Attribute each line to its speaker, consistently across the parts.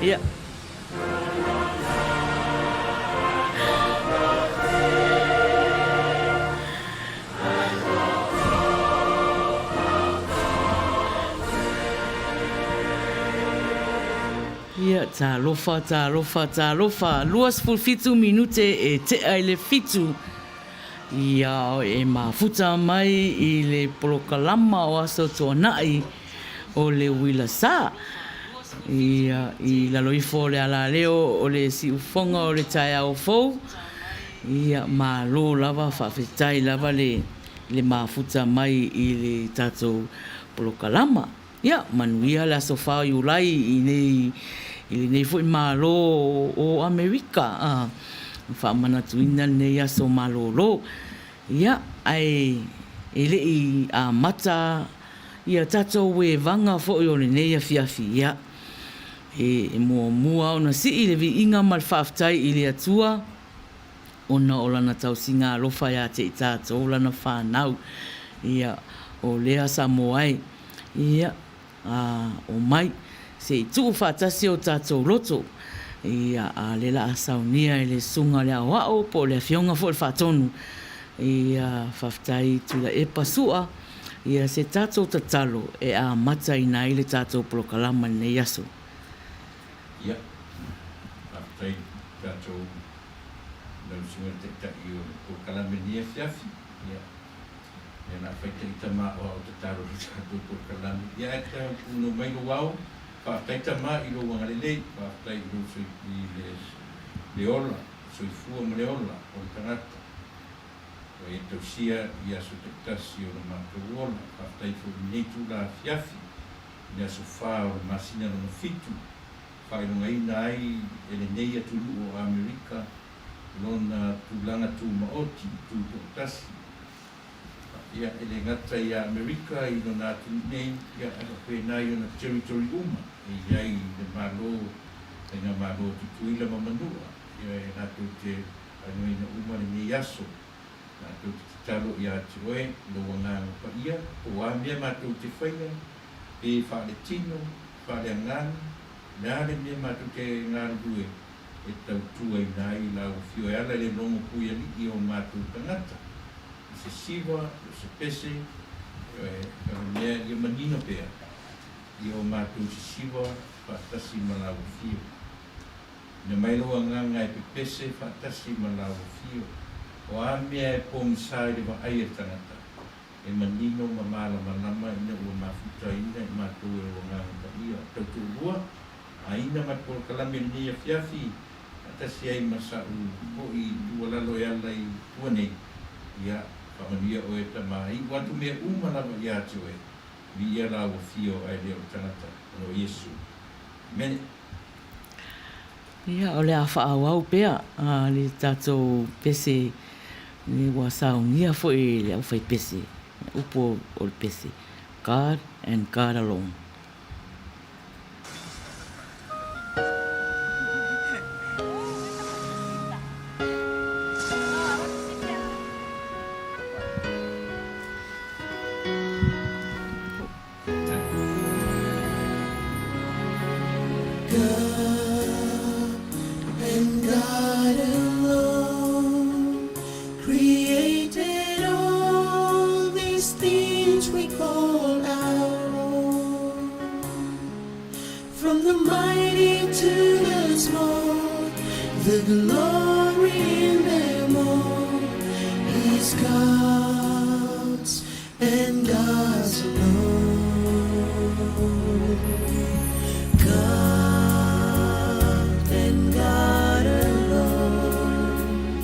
Speaker 1: Ia. Ia, talofa, talofa, talofa, 27 minute e tea i le fitu. Ia, e mafuta mai i le polokalama o Aso Tuanai o le Uila Sa. Ia, i lalo ifo o le alaleo o le siufoga o le taeao fou. Ia, malo lava, faafetai lava le, le mafuta mai i le tatou polokalama. Ia, manuia le aso 4 o Iulai i nei, i lenei foi Malo o Amerika, a, faamanatuina lenei aso malolo. Ia, ae e le i amata ia tatou evaga foi o lenei afiafi, ia, e muamua ona sii le viiga ma le faafetai i le Atua, ona o lana tausiga alofa ia te i tatou lana fanau. Ia, o lea Samoa e, ia, a, omai, se i tuu faatasi o tatou loto, ia, a lea la a saunia e le Susuga o le Aoao po o le Afioga foi o le Faatonu, ia, faafetai Tuilaepa Sua, ia, se tatou tatalo e amataina ai le tatou polokalama i lenei aso.
Speaker 2: Ia, faafetai i tatou lau Susuga i le Taitai o le polokalame i lenei afiafi. Ia, ia o le a fai ita tama o au tatalo i le tatou polokalame. Ia ae tautuno mai lou ao, faafetai tama i lou agalelei, faafetai i lou i le le ola, soifua ma le ola o le tagata. Ua e tausia i aso taitasi o lo matou ola. Faafetai foi i lenei itula afiafi i le aso 4 o le masina lona fitu, faailogaina ai e lenei atunuu o Amerika lona tulaga tumaoti i tutoatasi. Ia, e le gata ia Amerika i lona atunuu nei, ia, ae faapena i ona territory uma e i ai le Malo, Faigamalo o Tutuila ma Manua, ia, e latou te faailogaina uma lenei aso. Matou te tatalo ia te oe, lou Agaga Paia, po o a mea matou te faia, pe faaletino, faaleagaga, le a le mea matou te galulue e tautuaina ai lau afio e ala i le logo puialii o matou tagata, i se siva, o se pese, o le mea ia manino pea i o matou sisiva faatasi ma lau afio. Ina mai lou agaga e pepese faatasi ma lau afio. O a mea e pogisa i le vaai a le tagata, e manino ma malamalama ina ua mafutaina i matou e lou Agaga Paia. Tautoalua, aiga ma le polokalame i lenei afiafi, faatasi ai ma sa'u foi tuualalo e ala i tua nei, ia, faamanuia oe tama, iu atu mea uma lava ia te oe, viia lau afio ae le o le tagata, ona o Iesu. Amene.
Speaker 1: Ia, o le a faaauau pea le tatou pese ua saunia foi e le aufaipese, upu o le pese, God and God alone. call out. From the mighty to the small, the glory in them all is God's and God's alone. God and God alone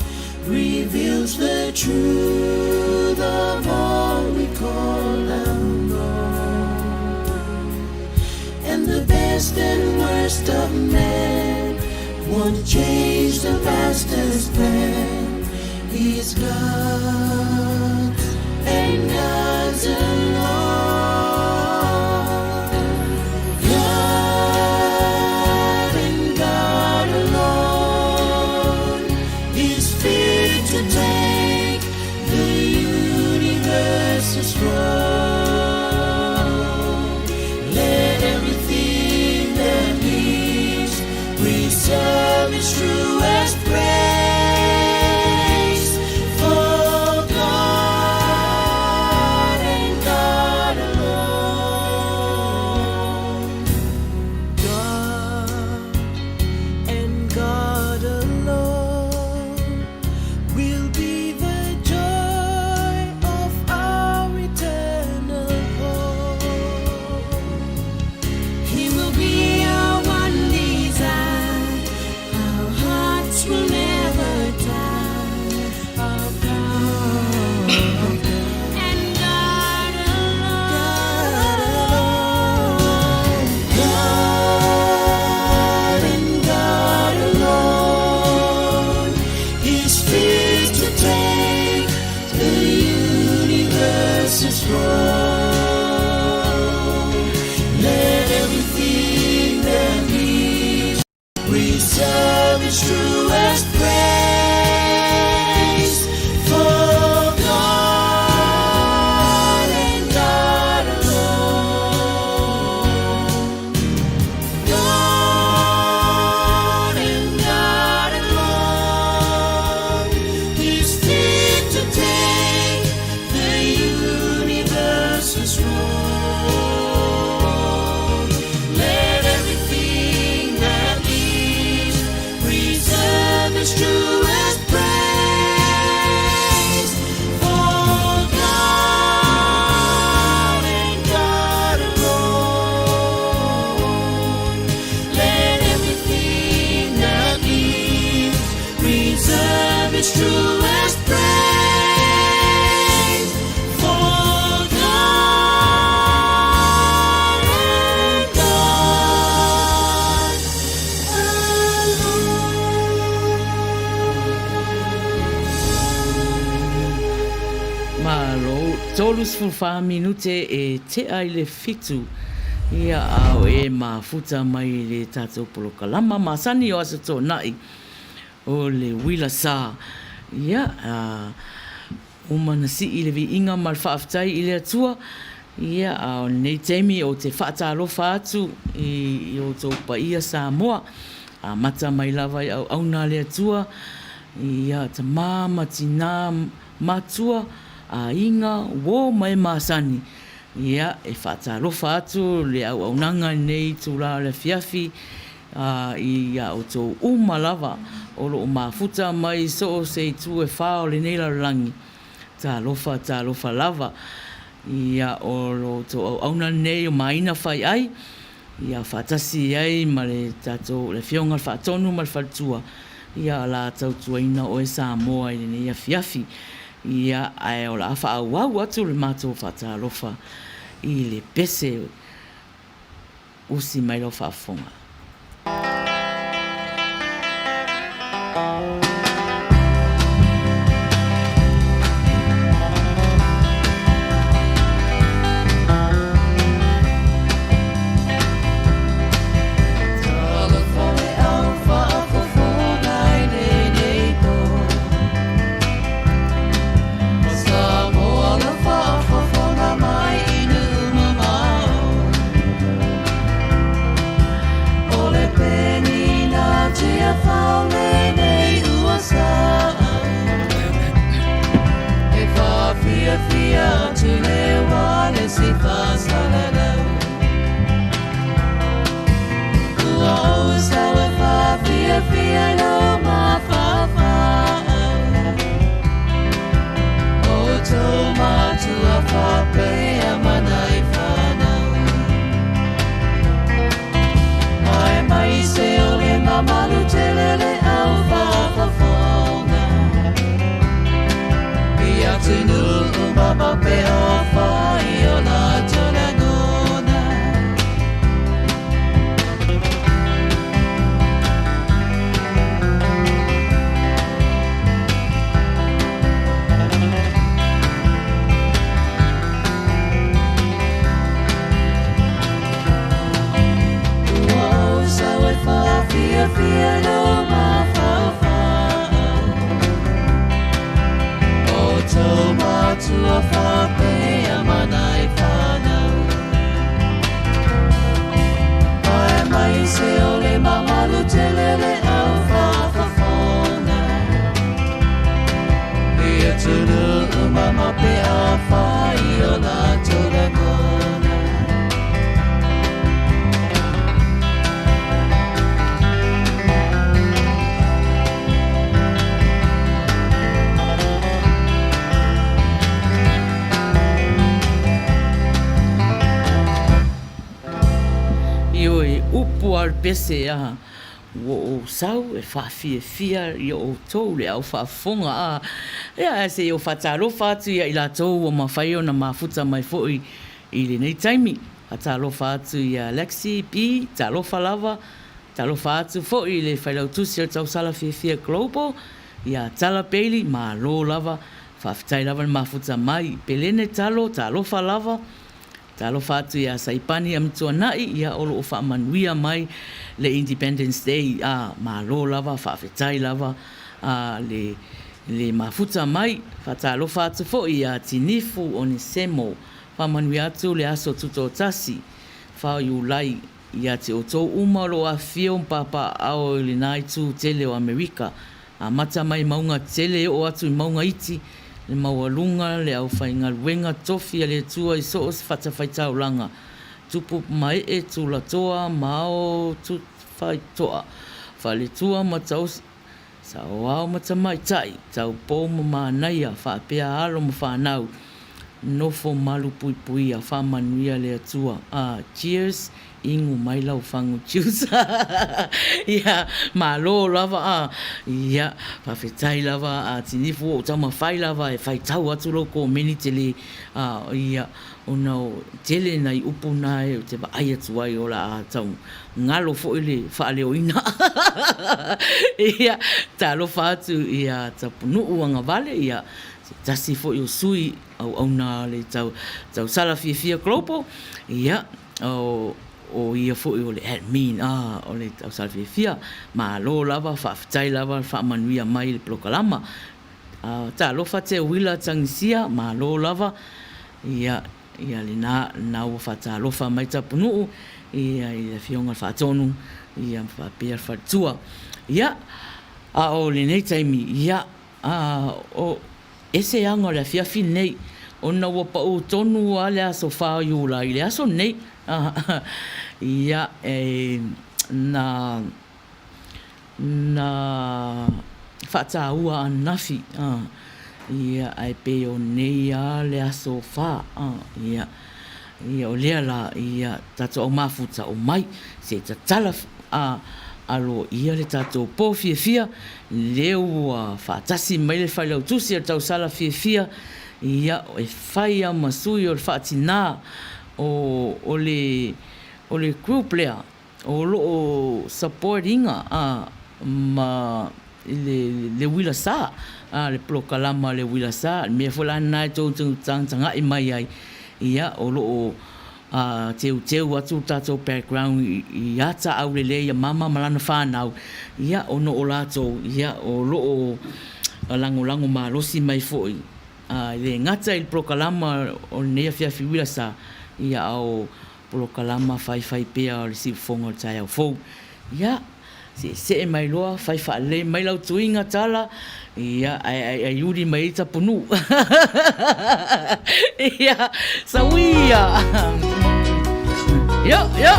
Speaker 1: reveals the truth of all we call our own. And the best and worst of men won't change the master's plan. He's God and God's alone. God and God alone is fit to take the universe's throne. Let everything that lives preserve its truest praise for God and God alone. God and God alone will be the joy of our eternal home. He will be our one desire. Our hearts will never tire of God and God alone. God and God alone is fit to take the universe's throne. Let everything that lives preserve its truest praise for God and God alone. God and God alone is fit to take the universe's throne. Let everything that lives preserve its truest praise for God and God alone. Let everything that lives preserve its truest praise for God and God alone. Malo, 34 minute e tea i le fitu ia ao e mafuta mai i le tatou polokalama masani o Aso Toonai o le uila sa. Ia, a, uma na sii le viiga ma le faafetai i le Atua, ia, a o lenei taimi ou te faatalofa atu i, i outou paia Samoa, amata mai lava i auauna a le Atua, ia, tama ma tina, matua, aiga, uo ma e masani. Ia, e faatalofa atu le auaunaga i lenei itulā o le afiafi, ā, i a outou uma lava o lo o mafuta mai i so o se itu e fā o lenei lalolagi. Talofa, talofa lava. Ia, o lo outou auauna lenei o Maina Fai Ai, ia faatasi ai ma le tatou, le Afioga i le Faatonu ma le Faletua, ia o la tautuaina oe Samoa i lenei afiafi. Ia, ae o le a faaauau atu le matou faatalofa i le pese usi mai lau faafofoga. Talofa le au faafofoga i lenei po. O Samoa la faafofoga mai i nuu mamao. O le peni na Tiafau lenei. Atunuu ma pe afai o latou lagona. Ua ou sau e faafiafia i lou mafaufau. O tou matua faapea ma nai fanau. Aemaise o le mamalu tele le au faafofoga. I atunuu mamao pe afai o latou lagona. Ioe, upu a le pese a ua ou sau e faafiafia i outou le au faafofoga a ia ae se i ou faatalofa atu ia i latou ua mafai ona mafuta mai foi i lenei taimi. Faatalofa atu ia Lexi B, talofa lava, talofa atu foi i le Failautusi o le Tausala Fiafia Global, ia Tala Bailey, malo lava, faafetai lava le mafuta mai. Pelene Talo, talofa lava, Talofa atu ia Saipani Amituanai, ia o lo o faamanuia mai le Independence Day, a, malo lava, faafetai lava a le le mafuta mai. Faatalofa atu foi ia Tinifu Onesemo, faamanuia atu le aso Tutoatasi, 4 Iulai, ia te outou uma o lo o afifio ma papaaao i lena itu tele o Amerika. Amata mai mauga tele e oo atu i mauga iti, le maualuga, le aufaigaluega tofi a le Atua i so o se fatafaitaulaga, tupu mae, tulatoa ma ao tufaitoa, faletua ma tausi, saoao ma tamaitai, taupou ma manaia, faapea alo ma fanau, nofo malupuipuia, faamanuia le Atua. Cheers. Inu mai lau fagu juice ia malo lava a ia faafetai lava a Tinifu ua ou taumafai lava e faitau atu lou komeni tele a ia ona o tele nai upu na ou te vaai atu ai o le a tau galo foi le faaleoina ia talofa atu ia Tapunuu Agavale ia se tasi foi o sui auauna a le tausala fiafia global ia O ia foi o le admin o le tausala fiafia. Malo lava, faafetai lava le faamanuia mai i le polokalama. Talofa Teuila Tagisia, malo lava. Ia, ia lena, lena ua faatalofa mai Tapunuu ia i le Afioga i le Faatonu ia faapea le faletua. Ia, a o lenei taimi, ia, o ese aga o le afiafi lenei, ona ua pau tonu lava le aso 4 o Iulai i le aso lenei. Ia, e, na, na faataua ananafi, ia, ae pei o nei lava le aso 4, ia. Ia, o lea la, ia, tatou au mafuta, omai, se i tatala a aloaia le tatou po fiafia, lea ua faatasi mai le Failautusi a le Tausala Fiafia, ia, e fai lava ma sui o le faatina o, o le, o le group lea o lo o support ina a, ma le, le uila sa, a, le polokalama a le uila sa, le mea foi la lena e tou tagatagai mai ai, ia, o lo o a teuteu atu le tatou background i ata aulelei a mama ma lana fanau, ia, ona o latou, ia, o lo o lagolago malosi mai foi, a, e le gata i le polokalama o lenei afiafi uila sa, ia, a o polokalama faifai pea o le siufofoga o le taeao fou. Ia, seesee mai loa, fai faalelei mai lau tuiga tala, ia, ae aiaiuli mai ai tapunuu. Ia, sauia! Yo, yo!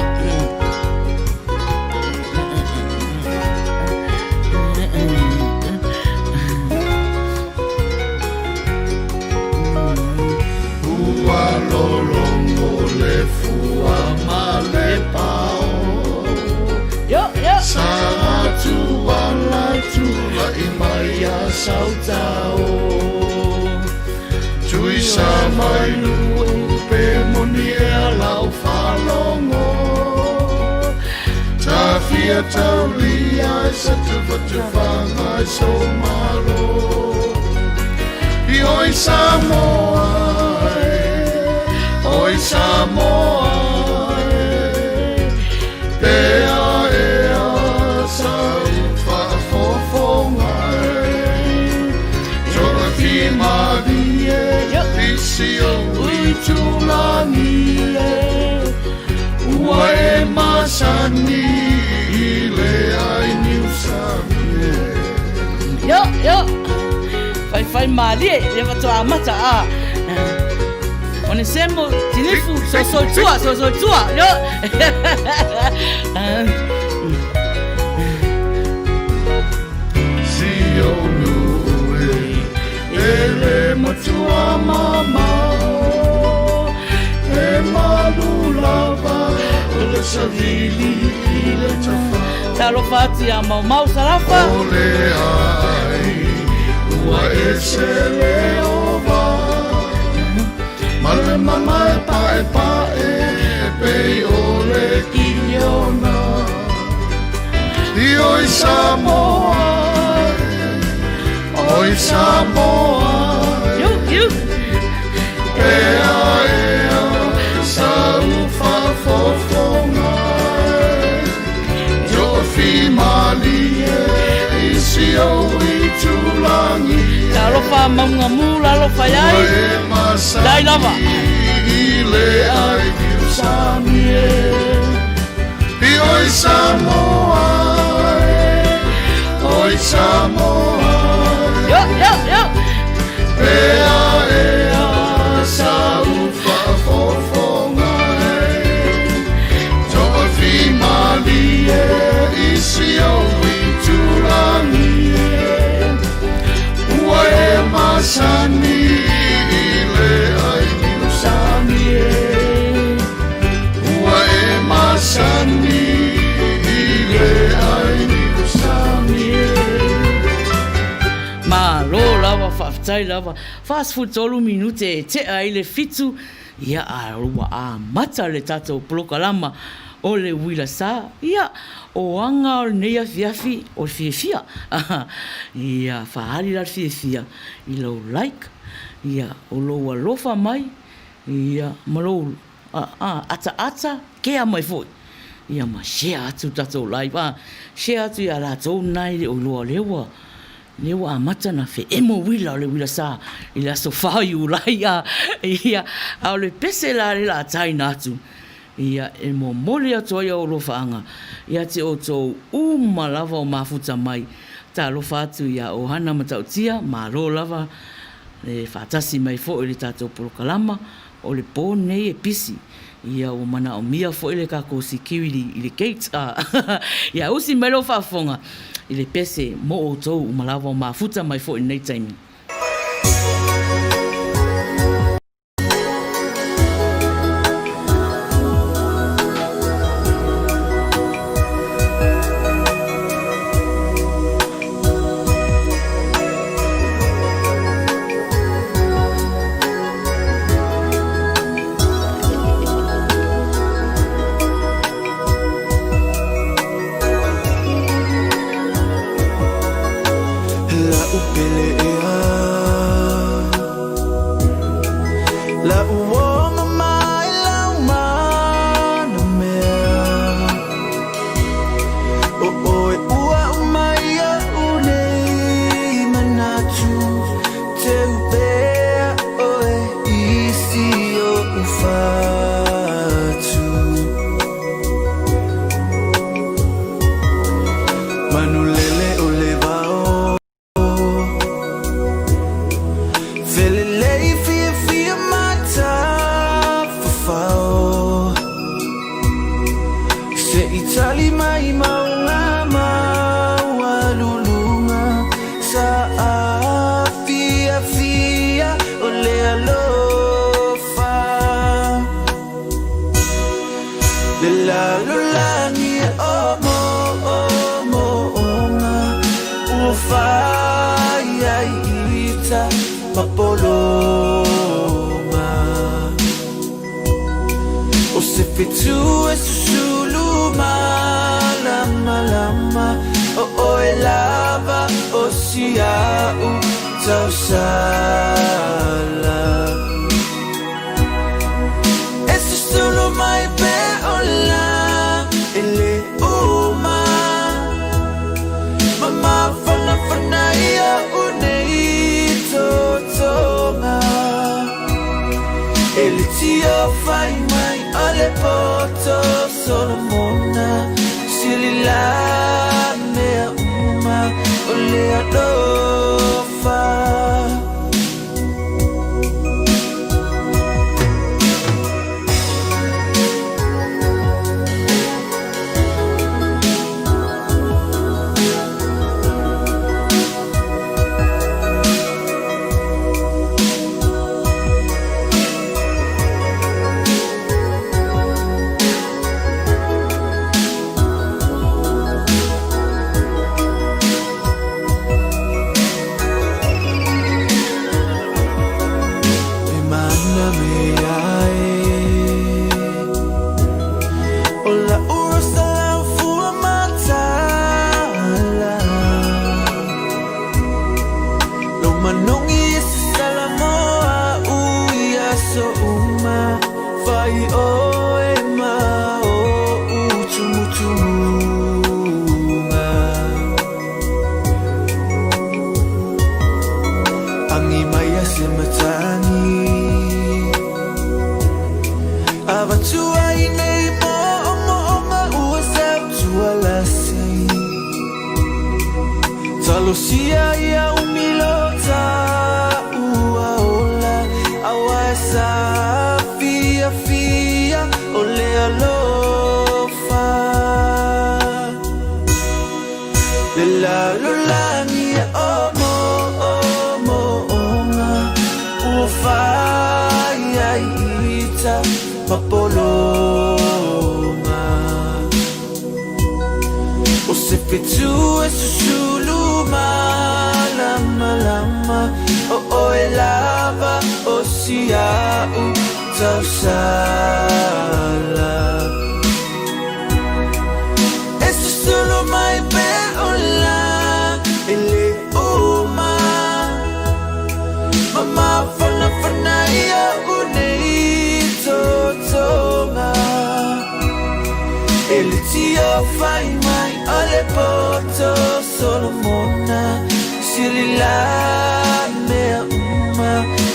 Speaker 3: Ua lologo le fua ma le pao.
Speaker 1: Yo, yo.
Speaker 3: Sa atu ala tula'i mai a Sautao. Tuisa mai nuu pe moni ea lau faalogo Tafia taulia i Satufatufaga i sou malo I oi Samoa e, oi Samoa e, Pea ea sau faafofoga e Toafimalie i si ou itulagi e Ua e masani i le ai niusami e.
Speaker 1: Yo, yo. Faifai malie, le faatoa amata a. Onesemo, Tinifu, sosoitua, sosoitua. Yo.
Speaker 3: Si ou nuu e, e le matua mamao, E malu lava o le savili i le tafao.
Speaker 1: Talofa atu ia Maumau Salafa.
Speaker 3: O le ai ua ese le ova, Ma le mama e paepae pei o le kiniona. I oi Samoa e, oi Samoa e.
Speaker 1: You, you.
Speaker 3: Ea ea sau faafofoga e, Toafimalie i si ou itulagi e.
Speaker 1: Talofa Maungamu, lalofa
Speaker 3: Ua
Speaker 1: iai.
Speaker 3: e
Speaker 1: Dai lava.
Speaker 3: masani i le ai niusami e. I oi Samoa e, oi Samoa e.
Speaker 1: Yo, yo, yo.
Speaker 3: Ea ea sau faafofoga e, Toafimalie i si ou itulagi e. Ua e masani i le ai niusami e. Ua e masani i le ai niusami e.
Speaker 1: Malo lava, faafetai lava. 43 minute e tea ai le 7, ia, a ua amata le tatou polokalama o le uila sa. Ia, o aga o lenei afiafi o le fiafia. Ia, faaali la le fiafia i lou like, ia, o lou alofa mai, ia, ma lou ataata kea mai foi. Ia, ma share atu le tatou live, a, share atu ia latou lena e le o iloa o lea ua Lea ua amata ona feemo uila o le uila sa i le aso 4 o Iulai a ia, a o le pese la lea o le a taina atu, ia, e momoli atu ai au alofaaga ia te outou uma lava o mafuta mai. Talofa atu ia Ohana Matautia, malo lava le faatasi mai foi i le tatou polokalama. O le po lenei e pisi, ia ua manaomia foi le tatou security i le gate a ia usi mai lou faafofoga i le pese mo outou uma lava o mafuta mai foi i lenei taimi.
Speaker 4: La'u pele ea La'u o mamae lau mana mea O oe ua uma iaʻu nei manatu Teu pea oe i si oʻu fatu Manu lele o le wao Felelei fiafia matafafao Se i tali mai mauga maualuluga Sa afiafia o le alofa Le lalolagi e omoomoga Ua fai ai ita ma poloka. fetu e susulu malamalama O oe lava o si a'u tausala. E susulu mai pea ola e le uma Ma mafanafana i oʻu nei totoga E le tio fai mai o le poto Solomona Sili la mea uma o le alofa. E mana mea e O la'u rosa lau fua mataala Lou manogi e sasala mo a'u i aso uma Fai oe ma o'u tumutumuga Agi mai a se matagi Avatu ai nei mo'omo'oga ua sau tualasi Talosia ia umi lo ta ua ola Aua e sa fiafia o le alofa Le lalolagi e o mo'omo'oga Ua fai ai ita mapologa O se fetu e susulu malamalama O oe lava o si a'u tausala. E susulu mai pea ola e le uma Ma mafanafana i oʻu nei totoga E le tio fai mai o le poto Solomona Sili la mea uma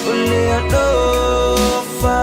Speaker 4: o le alofa.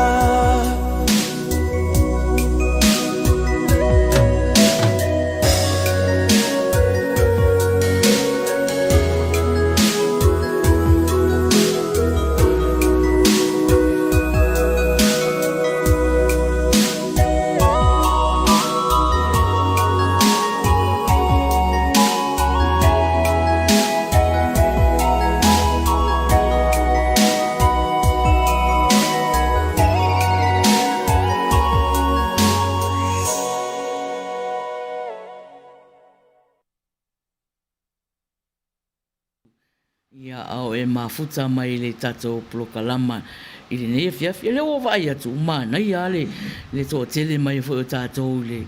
Speaker 1: Ia ao e mafuta mai le tatou polokalama i lenei afiafi. O lea ua vaai atu, manaia lava le toatele mai foi o tatou i le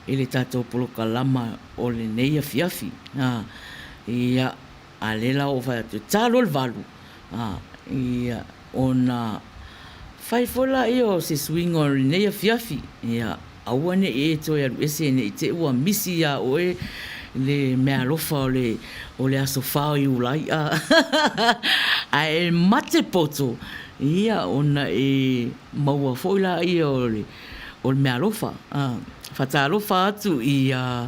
Speaker 1: i le tatou polokalama o lenei afiafi. Ia, a lea la ua ou fai atu, e ta loa le 8, ia, ona fai foi lea o se suiga o lenei afiafi. Ia, aua ne i e toe alu ese ne i te i ua misi iā oe le meaalofa o le o le aso 4 o Iulai a ae e mate poto ia ona e maua foi lea o le o le meaalofa a. Faatalofa atu i a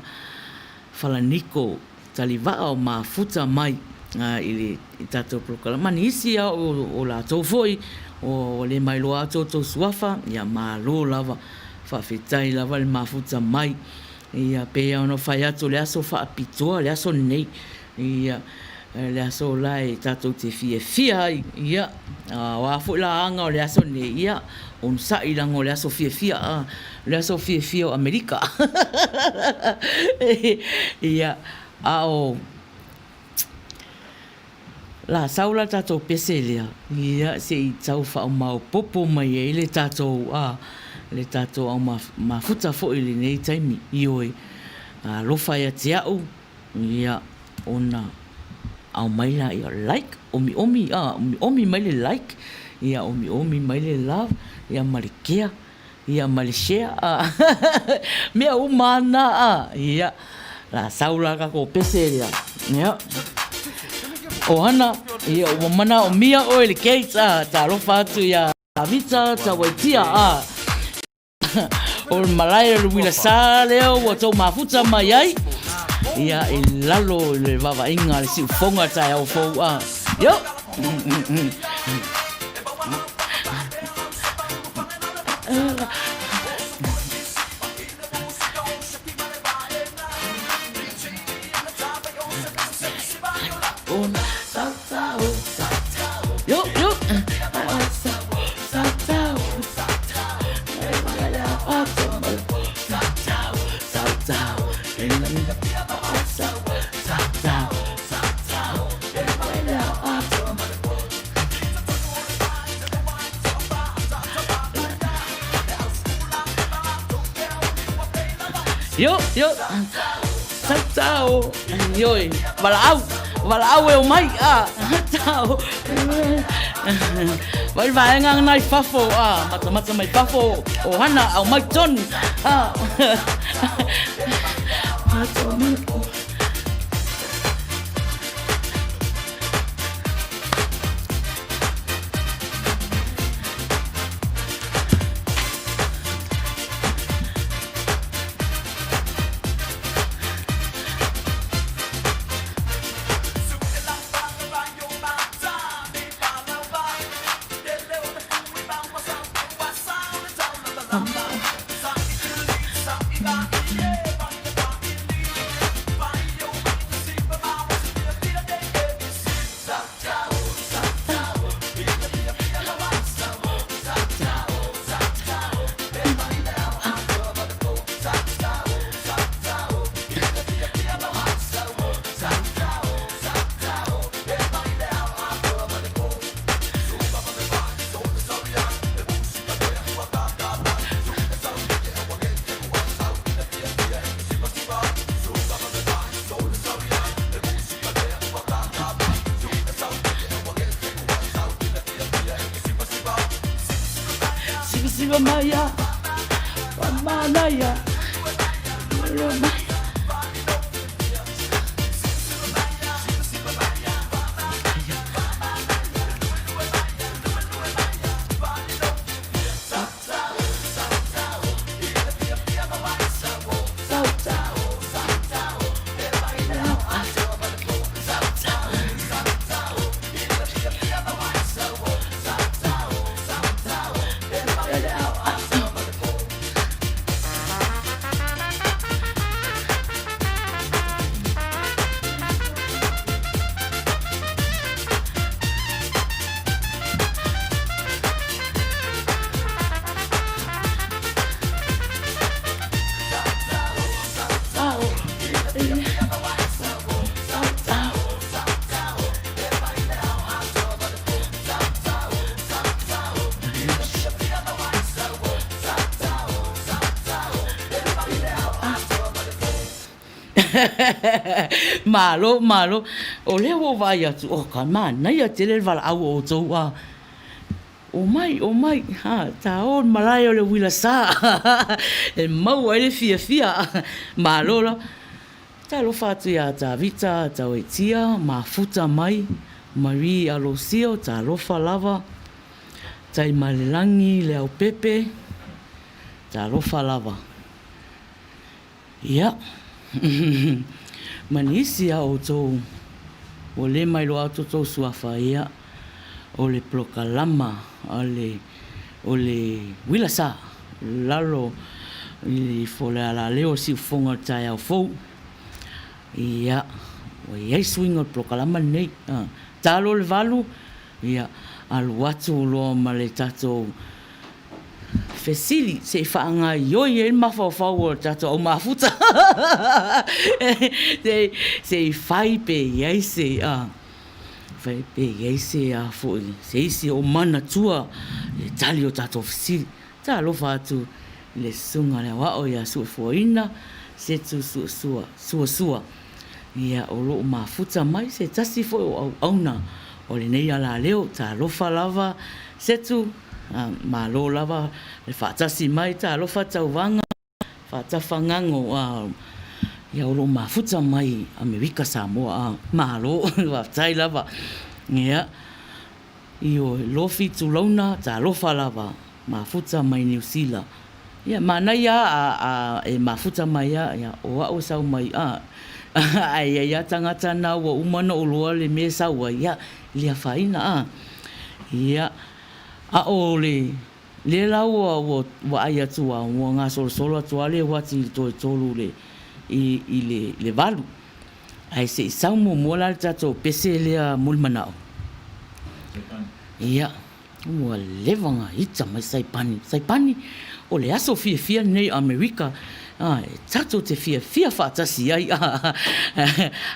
Speaker 1: Falaniko Talivaa o mafuta mai i le tatou polokalama ma nisi lava o latou foi ua le mailoa atu outou suafa, ia malo lava, faafetai lava le mafuta mai. Ia pei lava ona fai atu o le aso faapitoa le aso lenei, ia le aso la e tatou te fiafia ai, ia o a foi la aga o le aso lenei, ia onosai leaga o le aso fiafia, o le aso fiafia o Amerika. Ia, a o la sau la tatou pese lea, ia se i tau faamaopoopo mai ai le tatou, a, le tatou au mafuta foi i lenei taimi. Ioe, alofa ia te au, ia, ona aumai laia like, omiomi, a, omiomi mai le like, ia, omiomi mai le love, ia, ma le kea, ia, ma le share, a, mea uma lava na, a, ia, la sau la tatou pese lea, ia. Ohana, ia, ua manaomia oe i le gate, a, talofa atu ia Vita Tauaitia, a. O le malae o le uila sa lea ua tou mafuta mai ai, ia i lalo i le vaavaaiga a le siufoga taeao fou a. Yo! Yo, yo! Yo, yo! Tau, ioe, valaau, valaau e omai, a, tau. Vai le vaega lena i fafo, a, matamata mai fafo, ohana, aumai tonu, a. Sivasiva mai a, whamanaia, mai. Malo, malo. O lea ua ou vaai atu, oh ka manaia tele le valaau o outou a. Omai, omai, ha, tāo le malae o le uila sa e maua ai le fiafia. Malo la. Talofa atu iā Tavita, Tauaitia, Mafuta mai, Marie Alosio, talofa lava, Taimalelagi, Leaupepe, talofa lava. Ia, ma nisi a outou ua le mailoa atu outou suafa, ia, o le polokalama a le, o le uila sa, lalo i ifo le alaleo o siufofoga o le taeao fou. Ia, ua i ai suiga o le polokalama lenei. Talo le valu, ia, alu atu loa ma le tatou fesili se i faagaoioi ai le mafaufau o le tatou au mafuta. Se i fai pe i ai se fai pe i ai se a foi se isi o manatua e tali o tatou fesili. Talofa atu i le Susuga i le Aoao ia Suefuaina Setu Suasua Suasua, ia o lo o mafuta mai se tasi foi o auauna o lenei alaleo. Talofa lava Setu, malo lava le faatasi mai, talofa Tauvaga Faatafangago, ia o lo o mafuta mai Amerika Samoa, malo faafetai lava. Ia, Ioe, Lofi Tulouna, talofa lava, mafuta mai Niu Sila. Ia, manaia a, a e mafuta mai a, ia, o au e sau mai, a, ae i ai a tagata na ua uma ona ou loa le mea e sau ai, ia, e le afaina, a. Ia, a o le, lea la ua, ua vaai atu a, ua gasolosolo atu a le uati i le toe tolu i le, i, i le, le valu. Ae se i sau muamua la le tatou pese lea mulimanao. Ia, ua leva ona ita mai Saipani. Saipani, o le aso fiafia lenei Amerika, e tatou te fiafia faatasi ai.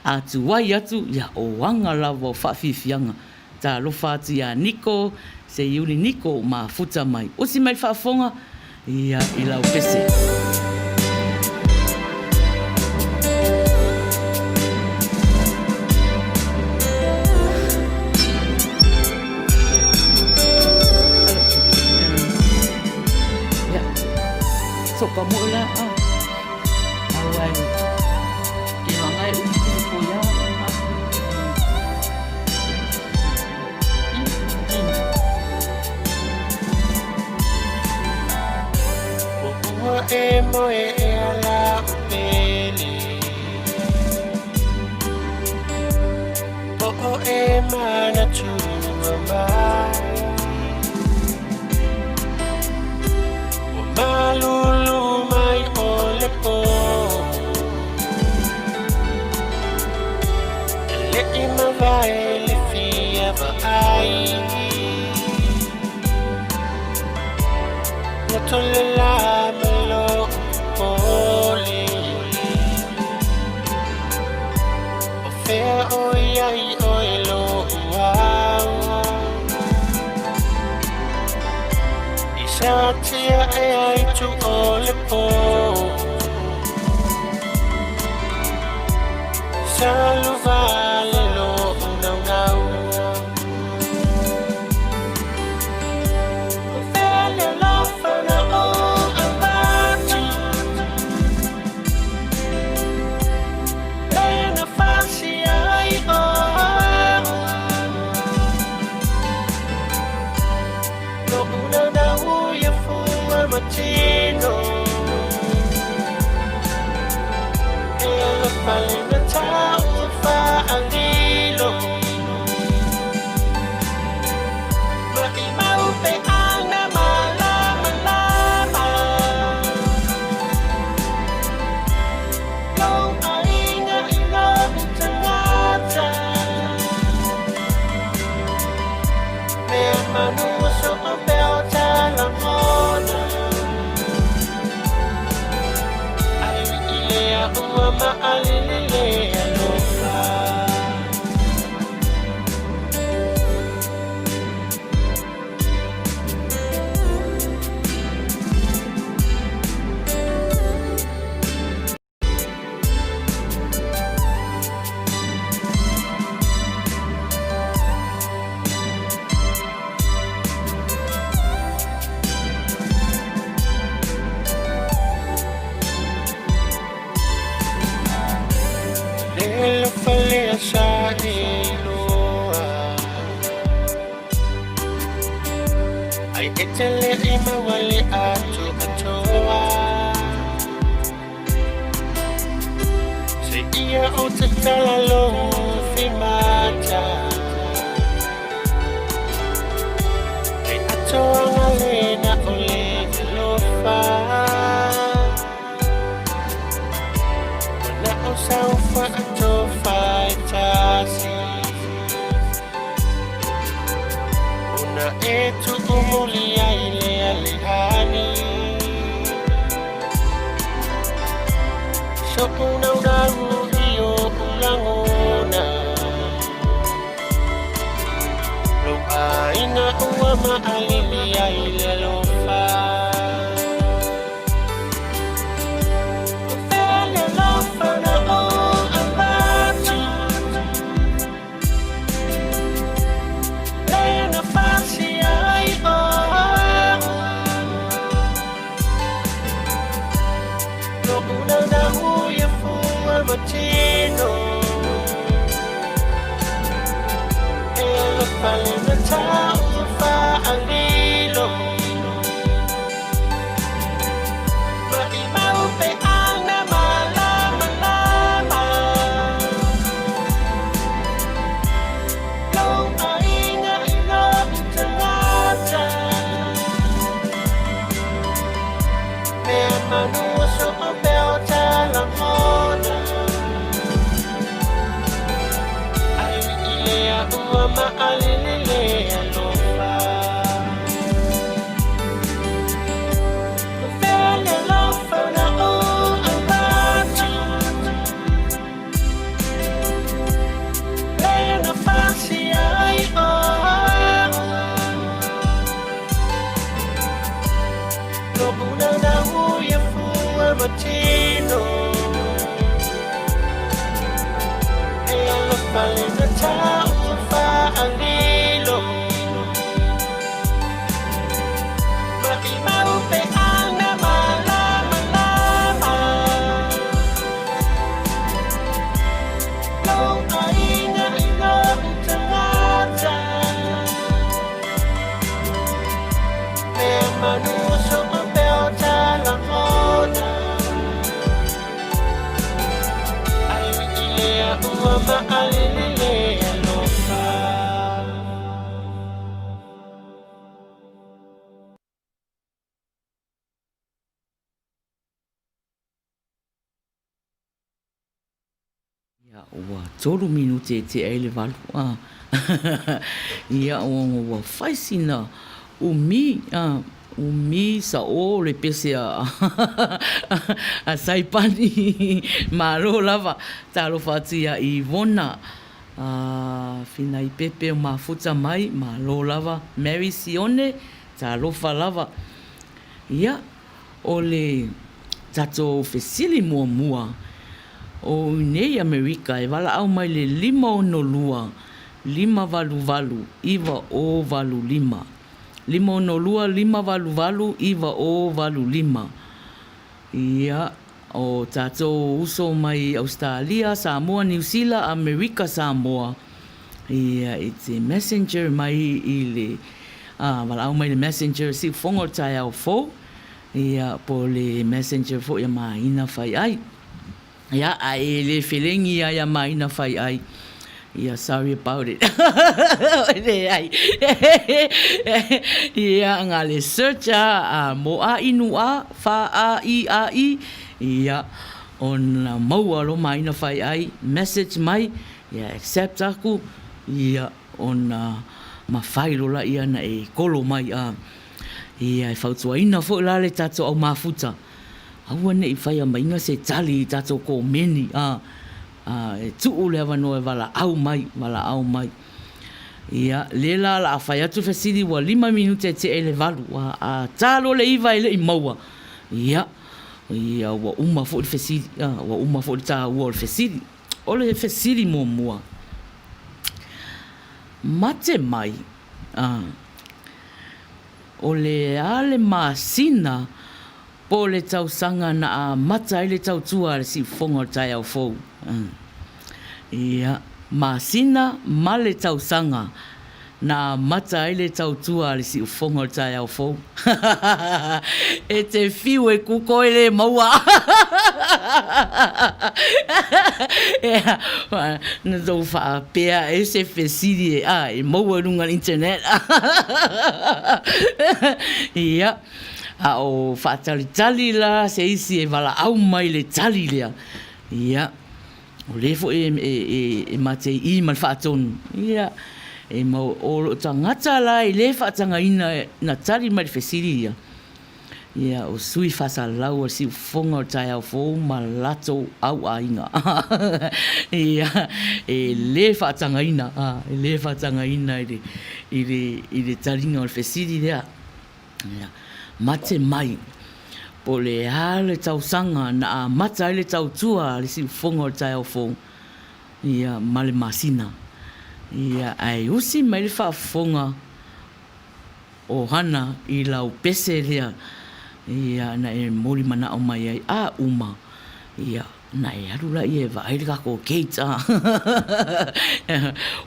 Speaker 1: A tuai atu, ia o aga lava o faafiafiaga. Talofa atu ia Niko, Seiuli Niko mafuta mai. Usi mai le faafofoga, ia i lau pese. So ka mo la a. Auai. Ke wanga e umi ko ia.
Speaker 4: Ua e moe e ala o pele Po o e manatu mai Ua malulu mai o le po E leʻi mawae le fia vaai Loto le la ma loʻu popole O fea o iai oe loʻu au I satia e ai tu o le po Saluvale loʻu naunau O fea le alofa na ou avatu E na fasi ai o au Loʻu naunau ia fua ma tino E alofa le na tau faalilo Maʻimau pe ana malamalama Lou aiga i loʻu tagata Mea manu o soʻo pea o talagona Ai i lea ua maʻalili le alofa. Le alofa lea sa e iloa Ai e te le i maua le atoatoa Se ia o te tala lou fimata Hei atoaga lena o le alofa Ua na o sau faatofa e tasi Ona e tuu muli ai lea lehani Soʻu naunau i oʻu lagona Lou aiga ua maʻalili ai le alofa.
Speaker 1: Ia, ua tolu minute e tea ai le valu, a. Ia, ua fai sina umi, a, umi saʻo le pese a, a Saipani. Malo lava. Talofa atu iā Ivona, a, Finaipepe o Mafuta mai, malo lava. Mary Sione, talofa lava. Ia, O le tatou fesili muamua, o nei Amerika e valaau mai le 562 588 9085. 562 588 9085. Ia, o tatou uso mai Ausetalia, Samoa, Niu Sila, Amerika, Samoa, ia, e te messenger mai i le, a, valaau mai le messenger siufofoga o le taeao fou. Ia, po o le messenger foi a Maina fai ai. Ia, a e le felegi ia ia Maina fai ai, ia, sorry about it. Leai. Ia, na le search a, a mo a inu a, fa a i a i, ia, ona maua lo Maina fai ai, message mai, ia, accept aku, ia, ona mafai lola ia na e kolo mai a. Ia, e fautuaina foi la le tatou au mafuta, aua ne i faia maiga se tali i tatou komeni, a, a, e tuu le avanoa e valaau mai, valaau mai. Ia, le la la a fai atu fesili ua lima minute e tea i le valu, a, a ta loa le iva e le i maua, ia, ia ua uma foi le fesili, a, ua uma foi le taua o le fesili. O le fesili muamua, mate mai, a, O le a le masina po o le tausaga na amata ai le tautua a le siufofoga o le taeao fou? Ia, masina ma le tausaga na amata ai le tautua a le siufofoga o le taeao fou. E te fiu e kuko e le maua. Ea, na tou faapea e se fesili e, a, e maua i luga o le internet. Ia, a o faatalitali la se isi e valaau mai le tali lea, ia, o le foi e matei i ma le faatonu, ia, e mau, o loo tagata la e le faatagaina na tali mai le fesili ia, Ia, o sui faasalau o le siufofoga o le taeao fou ma latou auaiga. Ia, e le faatagaina, e le faatagaina i le, i le, i le taliga o le fesili lea. Ia, mate mai, po o le a le tausaga na amata ai le tautua a le siufofoga o le taeao fou, ia, ma le masina. Ia, ae usi mai le faafofoga O Hana i lau pese lea, ia, na e moli manao mai ai, a uma, ia, na e alu laia e vaai le kakou gate, a.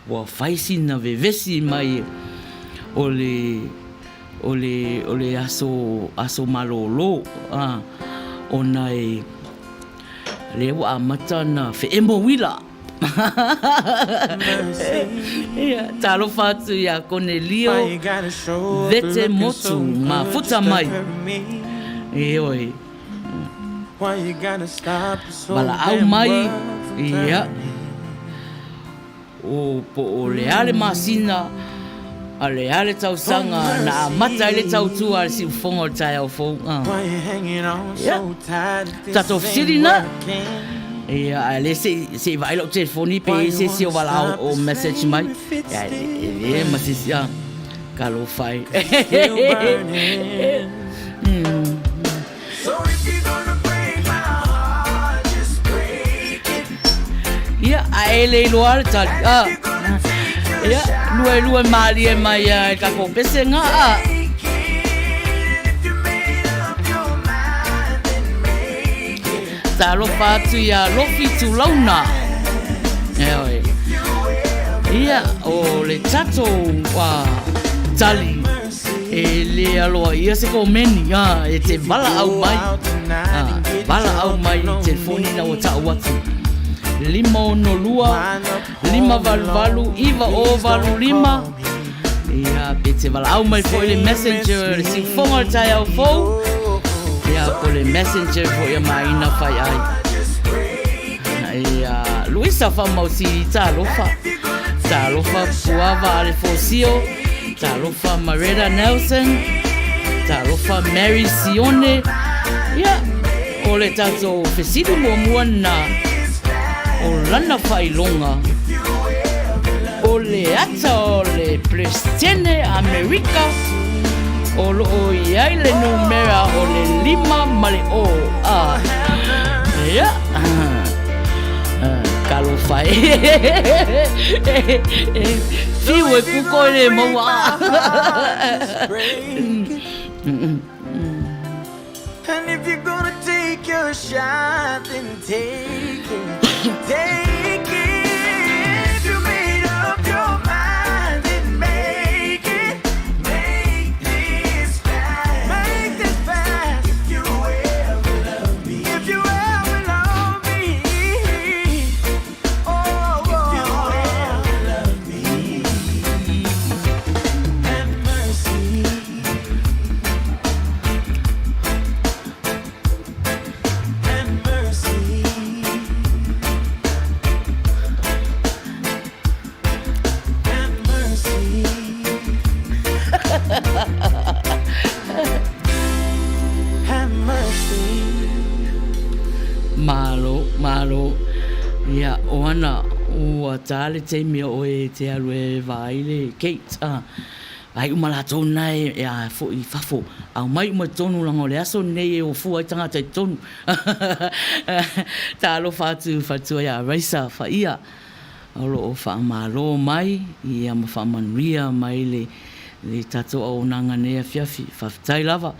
Speaker 1: Ua fai sina vevesi mai. O le o le o le aso aso malōlō a ona e lea ua amata ona feʻemo uila. Ia, talofa atu iā Konelio Vete Motu mafuta mai. Ioe. Valaau mai, ia. O po o le a le masina, a le a le tausaga na amata ai le tautua a le siufofoga o le taeao fou. Ia, tatou fesili na. Ia, ae le se i, se i vaai lau telefoni pe i ai se isi o valaau o message mai. Ia, e le ma se isi, talofa e. Ia, a e le iloa le tali. Ah. Ia, lua e lua mālie mai a e takou pese ngā. Ah. Talofa atu iā Lofi Tulauna. E oi. Ia, o le tatou tali e le aloaia se komeni, a, e te valaau mai, a, valaau mai i telefoni na ua ta'u atu. 562 588 9085 Ia, pe te valaau mai foi le messenger le siufoga o le taeao fou. Ia, po le messenger foi a Maina Faiai. Ia, Luisa Faamausili, talofa. Talofa Puava Alefosio, talofa Maretta Nelson, talofa Mary Sione. Ia, o le tatou fesili muamua na o lana faailoga o le ata o le Peresetene Amerika o loo i ai le numera o le lima ma le O. A. Ia. Talofa e. Fiu e kuko e le maua.
Speaker 4: And if you're gonna take your shot, then take it, take it. If you made up your mind, then make it, make this fast, make this fast. If you ever love me, if you ever love me, oh, if you ever love me, have mercy.
Speaker 1: Malo, malo. Ia, o ana, ua tā le taimi o oe e te alu e vaai le Kate, a. Ai uma latou na e a foi i fafo, aumai uma i totonu leaga o le aso lenei e o fua ai tagata i totonu. Talofa atu i faletua ia Raisa Faia o lo o faamalo mai ia ma faamanuia mai le le tatou auaunaga nei afiafi. Faafetai lava.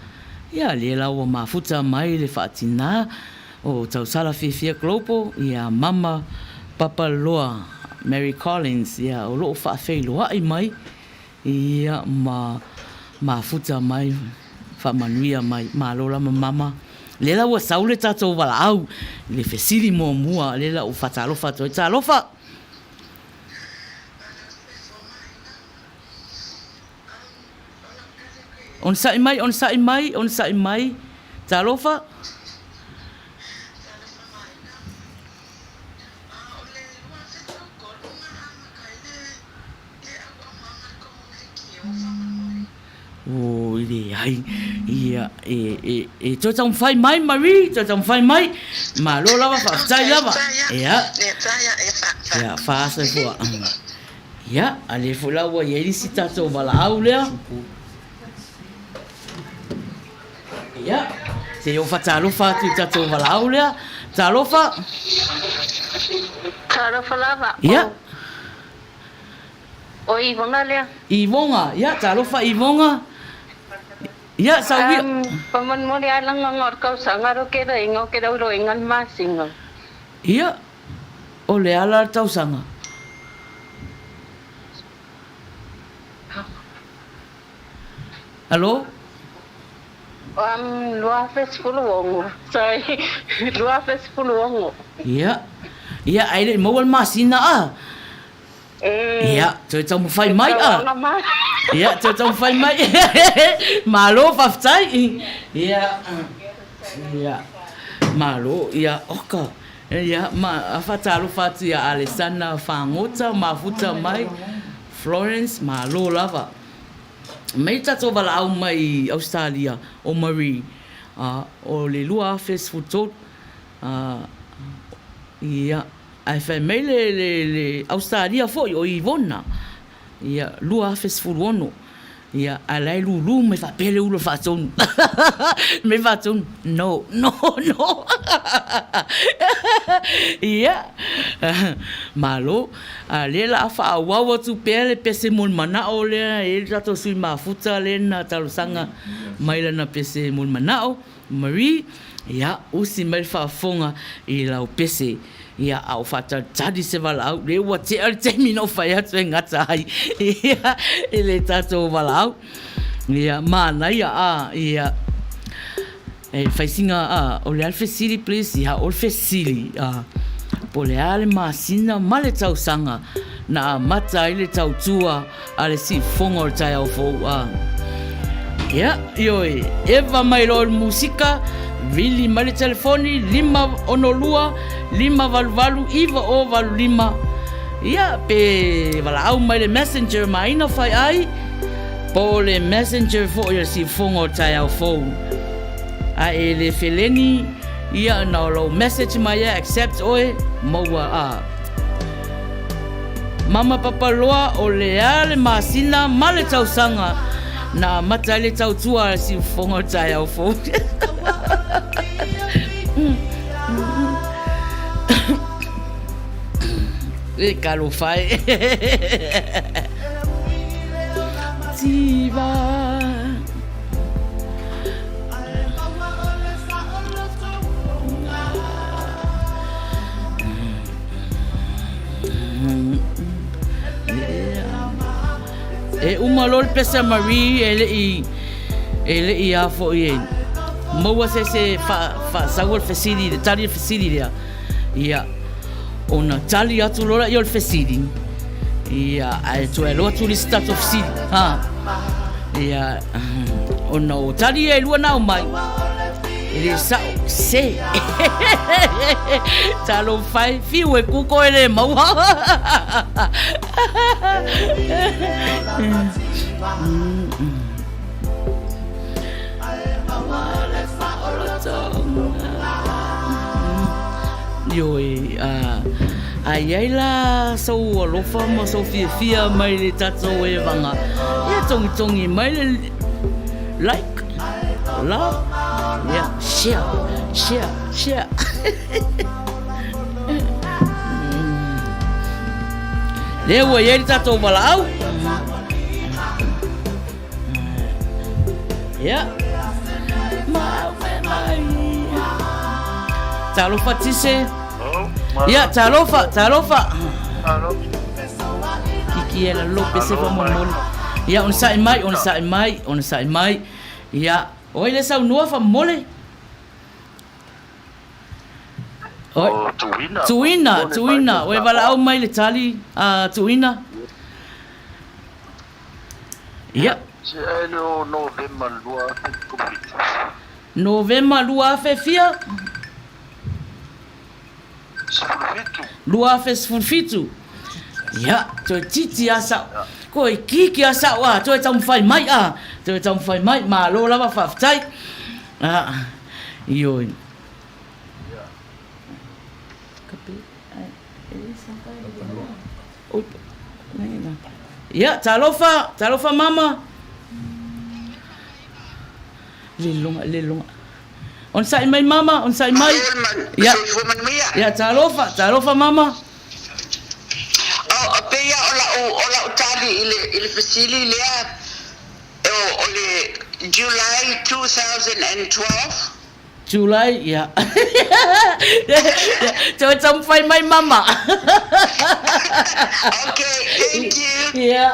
Speaker 1: Ia lea la ua mafuta mai le faatina o Tausala Fiafia Global ia Mama Papaloa Mary Collins ia o lo o faafeiloai mai Ia ma mafuta mai, faamanuia mai. Malo lava mama. Lea la ua sau le tatou valaau i le fesili muamua, lea la ua faatalofa atu ai. Talofa! Onosai mai, onosai mai, onosai mai. Talofa! Oi leai, ia, e, e, e toe taumafai mai Marie, toe taumafai mai, malo lava, faafetai lava. Ia, ia, faasoifua. Ia, a lea foi la ua i ai le isi tatou valaau lea. Ia, se i ou faatalofa atu i tatou valaau lea. Talofa.
Speaker 5: Talofa lava.
Speaker 1: Ia.
Speaker 5: O Ivoga lea.
Speaker 1: Ivoga, ia, talofa Ivoga. Ia, sauia.
Speaker 5: Um, Pamolemole a langa o le tausaga ro ke reinga o ke rauroinga le masinga.
Speaker 1: Ia, o le a la le tausaga? Alo?
Speaker 5: Um, 2016. Sorry. 2016.
Speaker 1: Ia. Ia, ae le i maua le masina a.
Speaker 5: Mm.
Speaker 1: Ia, toe taumafai mai a.
Speaker 5: Tauaga mai.
Speaker 1: Ia, toe taumafai mai. Malo faafetai. Ia. Ia. Malo, ia, oka. Ia, ma faatalofa atu ia Alesana Fagota, mafuta mai, Florence, malo lava. Mai tatou valaau mai Ausetalia o Marie, a, o le 2013, a, ia, ae fai mai le, le, le Ausetalia foi o Ivona, ia, 2016. Ia, a la e lulu mai faapea le ulu o le faatonu. Mai faatonu, no, no, no. Ia, malo. A lea la a faaauau atu pea le pese mo le manao lea, e i ai le tatou sui mafuta lea na talosaga mai lana pese mo le manao. Marie, Ia, usi mai le faafofoga i lau pese, ia, a o faatalitali se valaau, lea ua tea le taimi na ou fai atu e gata ai, ia, i le tatou valaau. Ia, manaia, a, ia, e fai sina, a, o le a le fesili please? Ia, o le fesili, a, po o le a le masina ma le tausaga na amata ai le tautua a le siufofoga o le taeao fou a. Ia, ioe, eva mai loa le musika, vili mai le telefoni, 562 588 9085. Ia, pe valaau mai le messenger ma Aina Faiai, po o le messenger foi a le siufofoga o le taeao fou. A e le feleni, ia, na o lou message mai ia, accept oe, maua a. Mama Papaloa o le a le masina ma le tausaga na amata ai le tautua a le siufofoga o le taeao fou. E talofa e. Tiva. E uma loa le pese a Marie e le i e le i a foi e maua se se faasaua le fesili le tali le fesili lea ia ona tali atu loa lea o le fesili ia ae toe alu atu le isi tatou fesili ha ia ona o tali ia e lua na aumai E le sao, se. Talofa e, fiu e kuko e le maua. Ioe, a, a i ai la sou alofa ma sou fiafia mai le tatou evaga, ia togitogi mai le like. Love, yeah, share, share, share. Lea ua i ai le tatou valaau. Yeah. Talofa Tise. Ia, talofa, talofa. Kiki e lalo pese faamolemole. Ia, onosai mai, onosai mai, onosai mai. Ia, o ai le saunoa faamolemole? Oi.
Speaker 6: O Tuina.
Speaker 1: Tuina, Tuina. Ua e valaau mai le tali a Tuina. Ia.
Speaker 6: Se ai le o Novema 2017.
Speaker 1: Novema 2000 fia?
Speaker 6: 17.
Speaker 1: 2017. Ia, toeitiiti a sa'o. Ko itiiti a sa'o a, toe taumafai mai a, toe taumafai mai, malo lava faafetai. A, ioe. Ia, talofa, talofa mama. Leloga, leloga. Onosai mai mama, onosai mai. Ia,
Speaker 7: Soifua manuia.
Speaker 1: ia talofa, talofa mama.
Speaker 7: O, o pei o lau, o lau tali i le, i le fesili lea, o, o le July 2012.
Speaker 1: July, ia. Toe taumafai mai mama.
Speaker 7: Okay, thank you.
Speaker 1: Ia,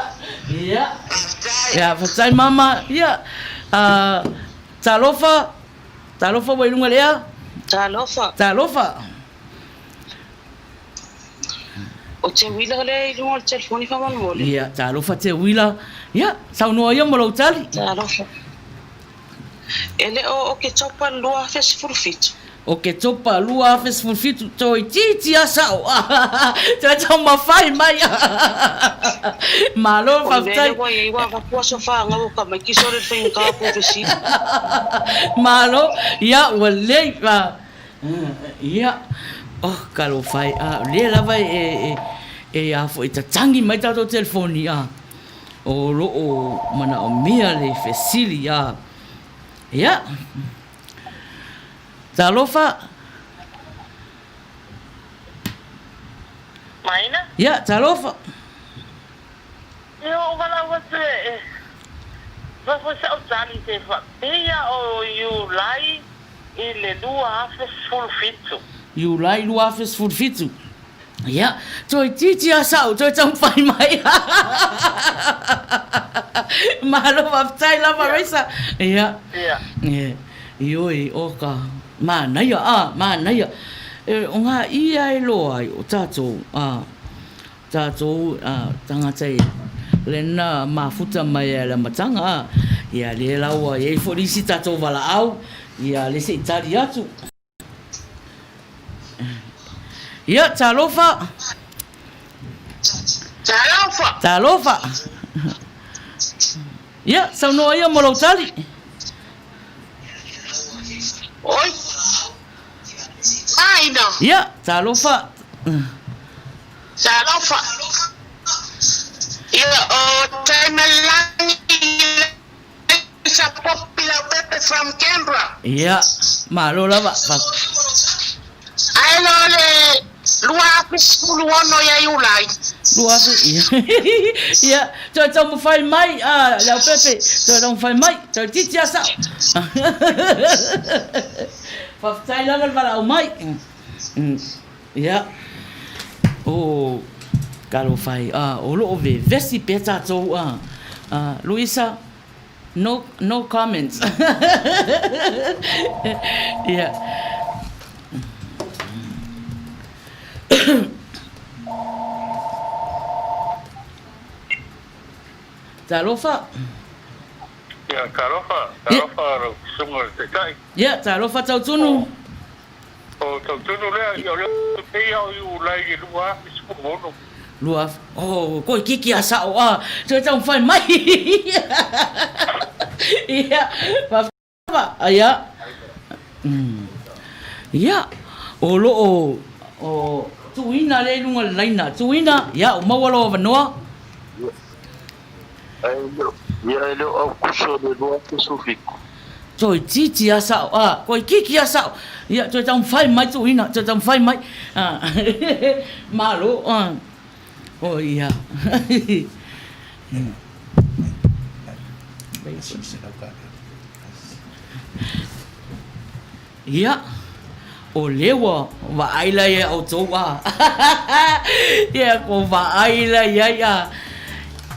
Speaker 1: ia.
Speaker 7: Faafetai.
Speaker 1: Ia, faafetai mama. Ia. Talofa, talofa ua i luga i le ea.
Speaker 5: Talofa.
Speaker 1: Talofa.
Speaker 5: O Teuila lea i luga o le telefoni faamolemole.
Speaker 1: Ia, talofa Teuila. Ia, saunoa ia mo lou tali.
Speaker 5: Talofa. E le o Oketopa 2017.
Speaker 1: Oketopa 2017, toeitiiti lava sao. Toe taumafai mai. Malo
Speaker 5: O le mea
Speaker 1: faafetai.
Speaker 5: lea ua i ai ua avatu aso fanau o tamaiti sole le faigata atu o fesili.
Speaker 1: Malo, ia ua lelei. Ia, oh talofa e, a o lea lava e e a foi tatagi mai tatou telefoni a o lo o manaomia le fesili a. Ia, talofa.
Speaker 8: Maina.
Speaker 1: Ia, talofa.
Speaker 8: E oo valaau atu e fai foi sa'u tali se faapea o Iulai i le 2017.
Speaker 1: Iulai 2017. Ia, toeitiiti lava sa'u toe taumafai mai. Malo faafetai lava Raisa. Ia. Ia. Ioe, oka, manaia, a, manaia. O ngā ia e loa ai o tātou, a, tātou a, tagata e lena mafuta mai a le amataga, a, ia lea la ua i ai foi le isi tātou valaau, ia le se i tali atu. Ia, talofa.
Speaker 7: Talofa.
Speaker 1: Talofa. Ia, saunoa ia mo lou tali.
Speaker 7: Oi. Aina.
Speaker 1: Ia, talofa.
Speaker 7: Talofa. Ia, o Taimalani Lisa Popi Leaupepe from Canberra.
Speaker 1: Ia, malo lava.
Speaker 7: Ae loa le 2016 ia Iulai.
Speaker 1: 2000, ia, toe taumafai mai a Leaupepe, toe taumafai mai, toe titi a sao. Faafetai lava le valaau mai. Ia, o talofa e, o lo o vevesi pea tatou a Luisa. No no comments. Ia. Talofa.
Speaker 6: Ia, talofa, talofa lau susuga i le Taitai.
Speaker 1: Ia, talofa Tautunu.
Speaker 6: O Tautunu lea, ia o lea pei a o Iulai i le 2016.
Speaker 1: 2000, oh, koe kiki a sao a, toe taumafai mai. Ia, faafetai. Ia. Ia, o lo o, o tuuina lea i luga o le laina. Tuuina, ia, ua maua lou avanoa.
Speaker 6: Ia, e le o Aukuso o le 2017.
Speaker 1: Toeitiiti a sao, a, koeikiki a sao. Ia, toe taumafai mai tuuina, toe taumafai mai. A, malo, a, o ia. Ia, o lea ua vaai la ia outou a. Ia, ko vaai la iai a.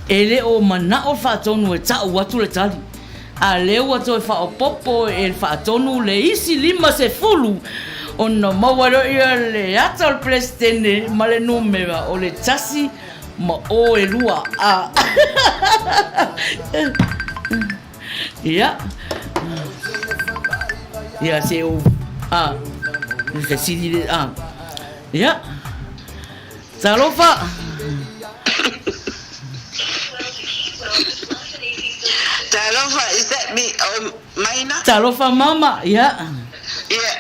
Speaker 1: E le o manao le faatonu e tau atu le tali, a lea ua toe faaopoopo e le faatonu le isi 50 ona maua loa le ata o le Peresetene ma le numera o le tasi ma o e lua a. Ia. Ia se ou a le fesili le a. Ia. Talofa.
Speaker 7: Talofa, is that me, oh, Maina?
Speaker 1: Talofa mama, ia.
Speaker 7: Ia,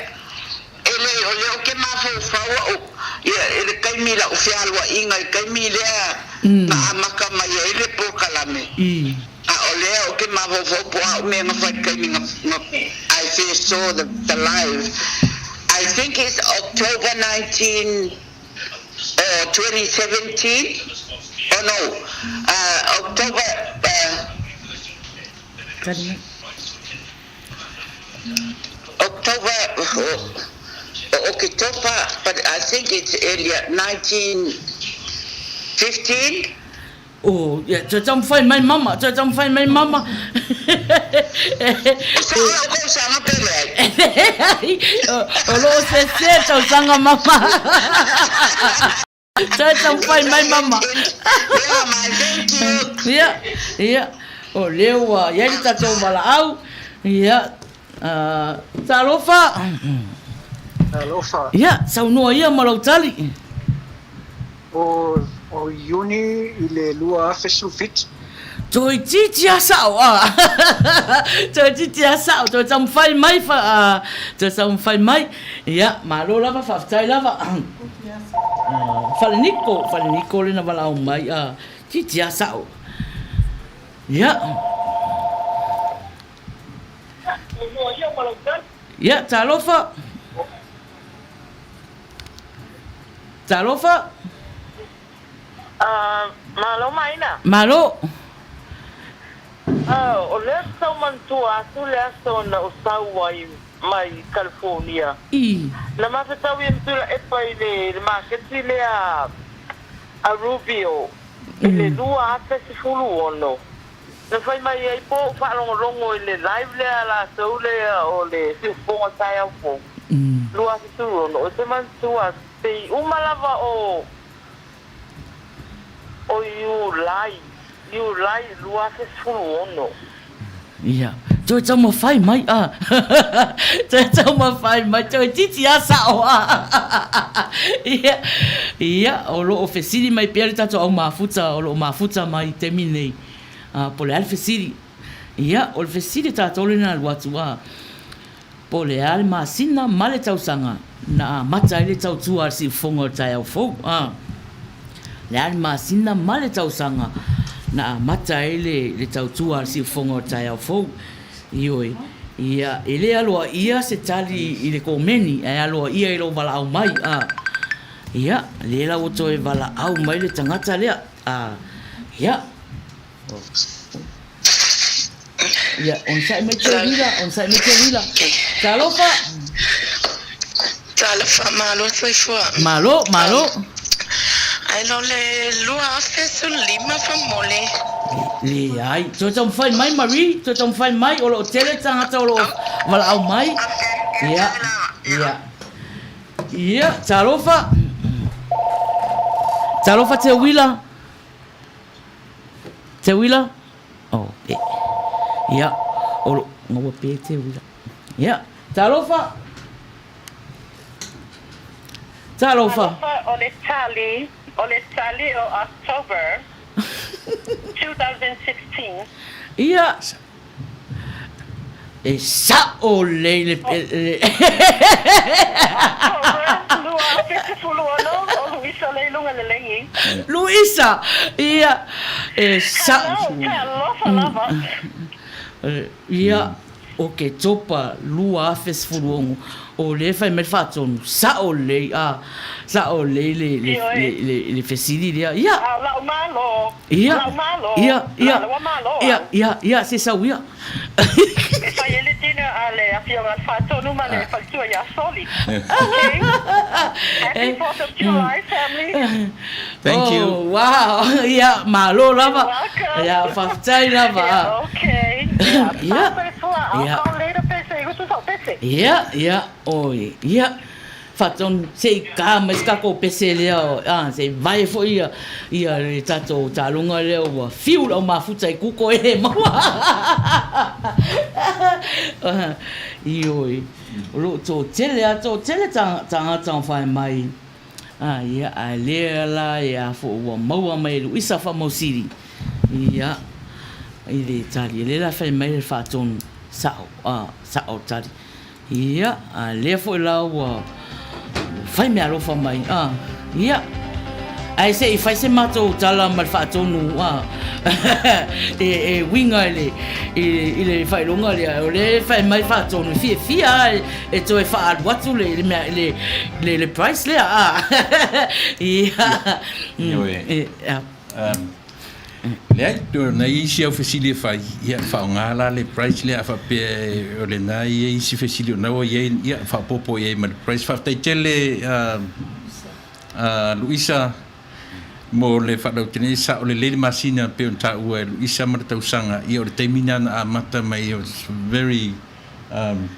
Speaker 7: e le, o lea ou te mafaufau au, ia, i le taimi i lau fealuaiga, i taimi lea na amata mai ai le polokalame. A o lea ou te mafaufau po o a au mea na fai i le taimi na, na, I first saw the, the live, I think it's October 19 or 2017, oh no, October, October, o Oketopa, but I think it's earlier, 1915.
Speaker 1: Oh, ia, toe taumafai mai mama, toe taumafai mai mama.
Speaker 7: O sao lau tausaga pe leai?
Speaker 1: Leai, o lo o sese tausaga mama. Toe taumafai mai mama.
Speaker 7: Ia mai, thank you.
Speaker 1: Ia, ia, o lea ua i ai le tatou valaau. Ia, talofa.
Speaker 9: Talofa.
Speaker 1: Ia, saunoa ia ma lau tali.
Speaker 9: O Iuni i le 2017.
Speaker 1: Toeitiiti a sao a. Toeitiiti a sao, toe taumafai mai fa a, toe taumafai mai. Ia, malo lava, faafetai lava. Faleniko, Faleniko lena valaau mai a, itiiti a sao. Ia. Ia, talofa. Talofa.
Speaker 8: Malo Maina.
Speaker 1: Malo.
Speaker 8: O lea ou te tau manatua atu le aso na ou sau ai mai California.
Speaker 1: I.
Speaker 8: Na mafetau ia ma Tuilaepa i le maketi lea a Rubio i le 2016. Na fai mai ai po o faalogologo i le live lea a latou lea o le siufofoga taeao fou 2016. Ou te manatua pei uma lava o o Iulai, Iulai 2016.
Speaker 1: Ia, toe taumafai mai a. Toe taumafai mai, toeitiiti a sao a. Ia, ia, o lo o fesili mai pea le tatou au mafuta o lo o mafuta mai i taimi nei. A, po o le a le fesili? Ia, o le fesili a tatou lena na alu atu a. Po o le a le masina ma le tausaga na amata ai le tautua a le siufofoga o le taeao fou? A. Le a le masina ma le tausaga na amata ai le tautua a le siufofoga o le taeao fou? Ioe. Ia, e le aloaia se tali i le komeni, ae aloaia i lou valaau mai. A. Ia, lea la ua toe valaau mai le tagata lea. A. Ia. Ia, onosai mai Teuila, onosai mai Teuila. Talofa!
Speaker 10: Talofa, malo soifua.
Speaker 1: Malo, malo.
Speaker 10: Ai lo le 2015 faamolemole.
Speaker 1: Leai, toe taumafai mai Marie, toe taumafai mai, o lo o tele tagata o lo o valaau mai. Ia, ia. Ia, talofa. Talofa Teuila. Teuila? Oh, e. Ia, o lo, ngaua pe Teuila. Ia, talofa! Talofa!
Speaker 5: Talofa, o le tali, o le tali o October 2016.
Speaker 1: Ia, E sa'o lelei le.
Speaker 5: October 2016, o Luisa lea i luga le lagi.
Speaker 1: Luisa, ia, e sa'o.
Speaker 5: Hello, talofa lava.
Speaker 1: Ia, Oketopa 2016, o lea e fai mai le faatonu, sa'o lelei, a, sa'o lelei le, le, le, le, le fesili lea. Ia.
Speaker 5: A o la'u malo,
Speaker 1: Ia,
Speaker 5: la'u malo,
Speaker 1: ia, ia,
Speaker 5: la'u ua malo
Speaker 1: ia,
Speaker 5: au.
Speaker 1: ia, ia, se sau ia.
Speaker 5: E fai ai le dinner a le afioga a le Faatonu ma le faletua ia Soli. Okay. Happy 4th of July family.
Speaker 2: Thank you.
Speaker 1: Oh, wow. Ia, malo lava.
Speaker 5: You're welcome.
Speaker 1: Ia, faafetai lava.
Speaker 5: Yeah, okay. Ia,
Speaker 1: Ia.
Speaker 5: soifua. I'll
Speaker 1: Ia.
Speaker 5: call later pe se usu sau pese.
Speaker 1: Ia, ia, oi, ia. Faatonu, se i ka mai se tatou pese lea, a, se i vae foi ia, ia le tatou taaloga lea ua fiu lau mafuta i kuko e le maua. Ioe, o lo o toatele lava, toatele tagata o whai mai. A, ia, a lea la e a fo ua maua mai e Luisa Faamausili. Ia, i le tali, lea la whai mai le faatonu, sao, a, sao tali. Ia, a lea foi la ua fai meaalofa mai, a, ia. Ae se i fai se matou tala ma le faatonu, a, e, e uiga i le, i, i le faailoga lea, o lea e fai mai faatonu, e fiafia lava e, e toe faaalu atu le, le mea, le, le, le price lea, a. Ia,
Speaker 2: Ioe.
Speaker 1: e, a.
Speaker 2: Leai, o nai isi au fesili e fai, ia, faaaoga la le price lea a faapea o lena e i ai isi fesili o lena ua i ai, ia, faaopoopo i ai ma le price. Faafetai tele a Luisa. Mo le faalautele, e sao lelei le masina pei ona taua e Luisa ma le tausaga, ia o le taimi lena na amata mai, it was very um,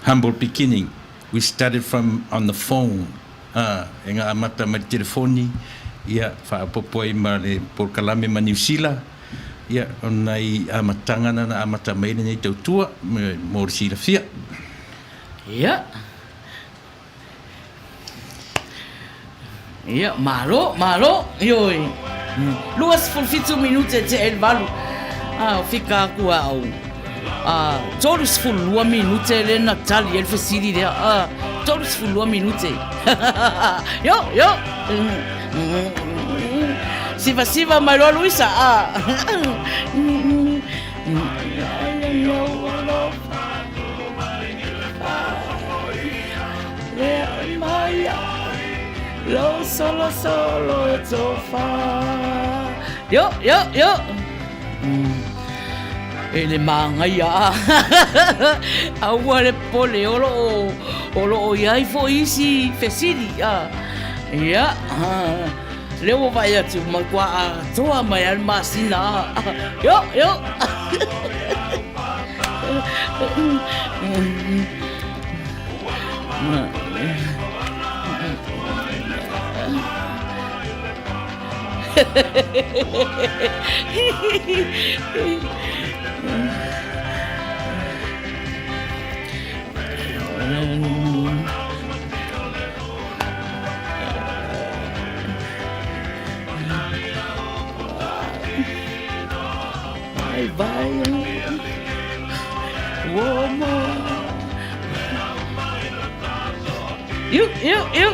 Speaker 2: humble beginning. We started from on the phone, ā, e nga amata mai le telefoni, ia, faaopoopo ai ma le polokalame ma Niu Sila, ia, o nai amataga na na amata mai ai lenei tautua, mo le silafia.
Speaker 1: Ia. Ia, malo, malo, ioe. 27 minute e tea i le valu. A, o fika aku a au. A, 32 minute lea na tali ai le fesili lea. A, 32 minute. Io, io. Sivasiva mai loa Luisa. A. Yo, yo, yo. E le māngaia aua le pole o loo o loo iai foi isi fesili a ia lea ua vaai atu matua atoa mai a le masina yo yo. Vai, vai, Iu, iu, iu.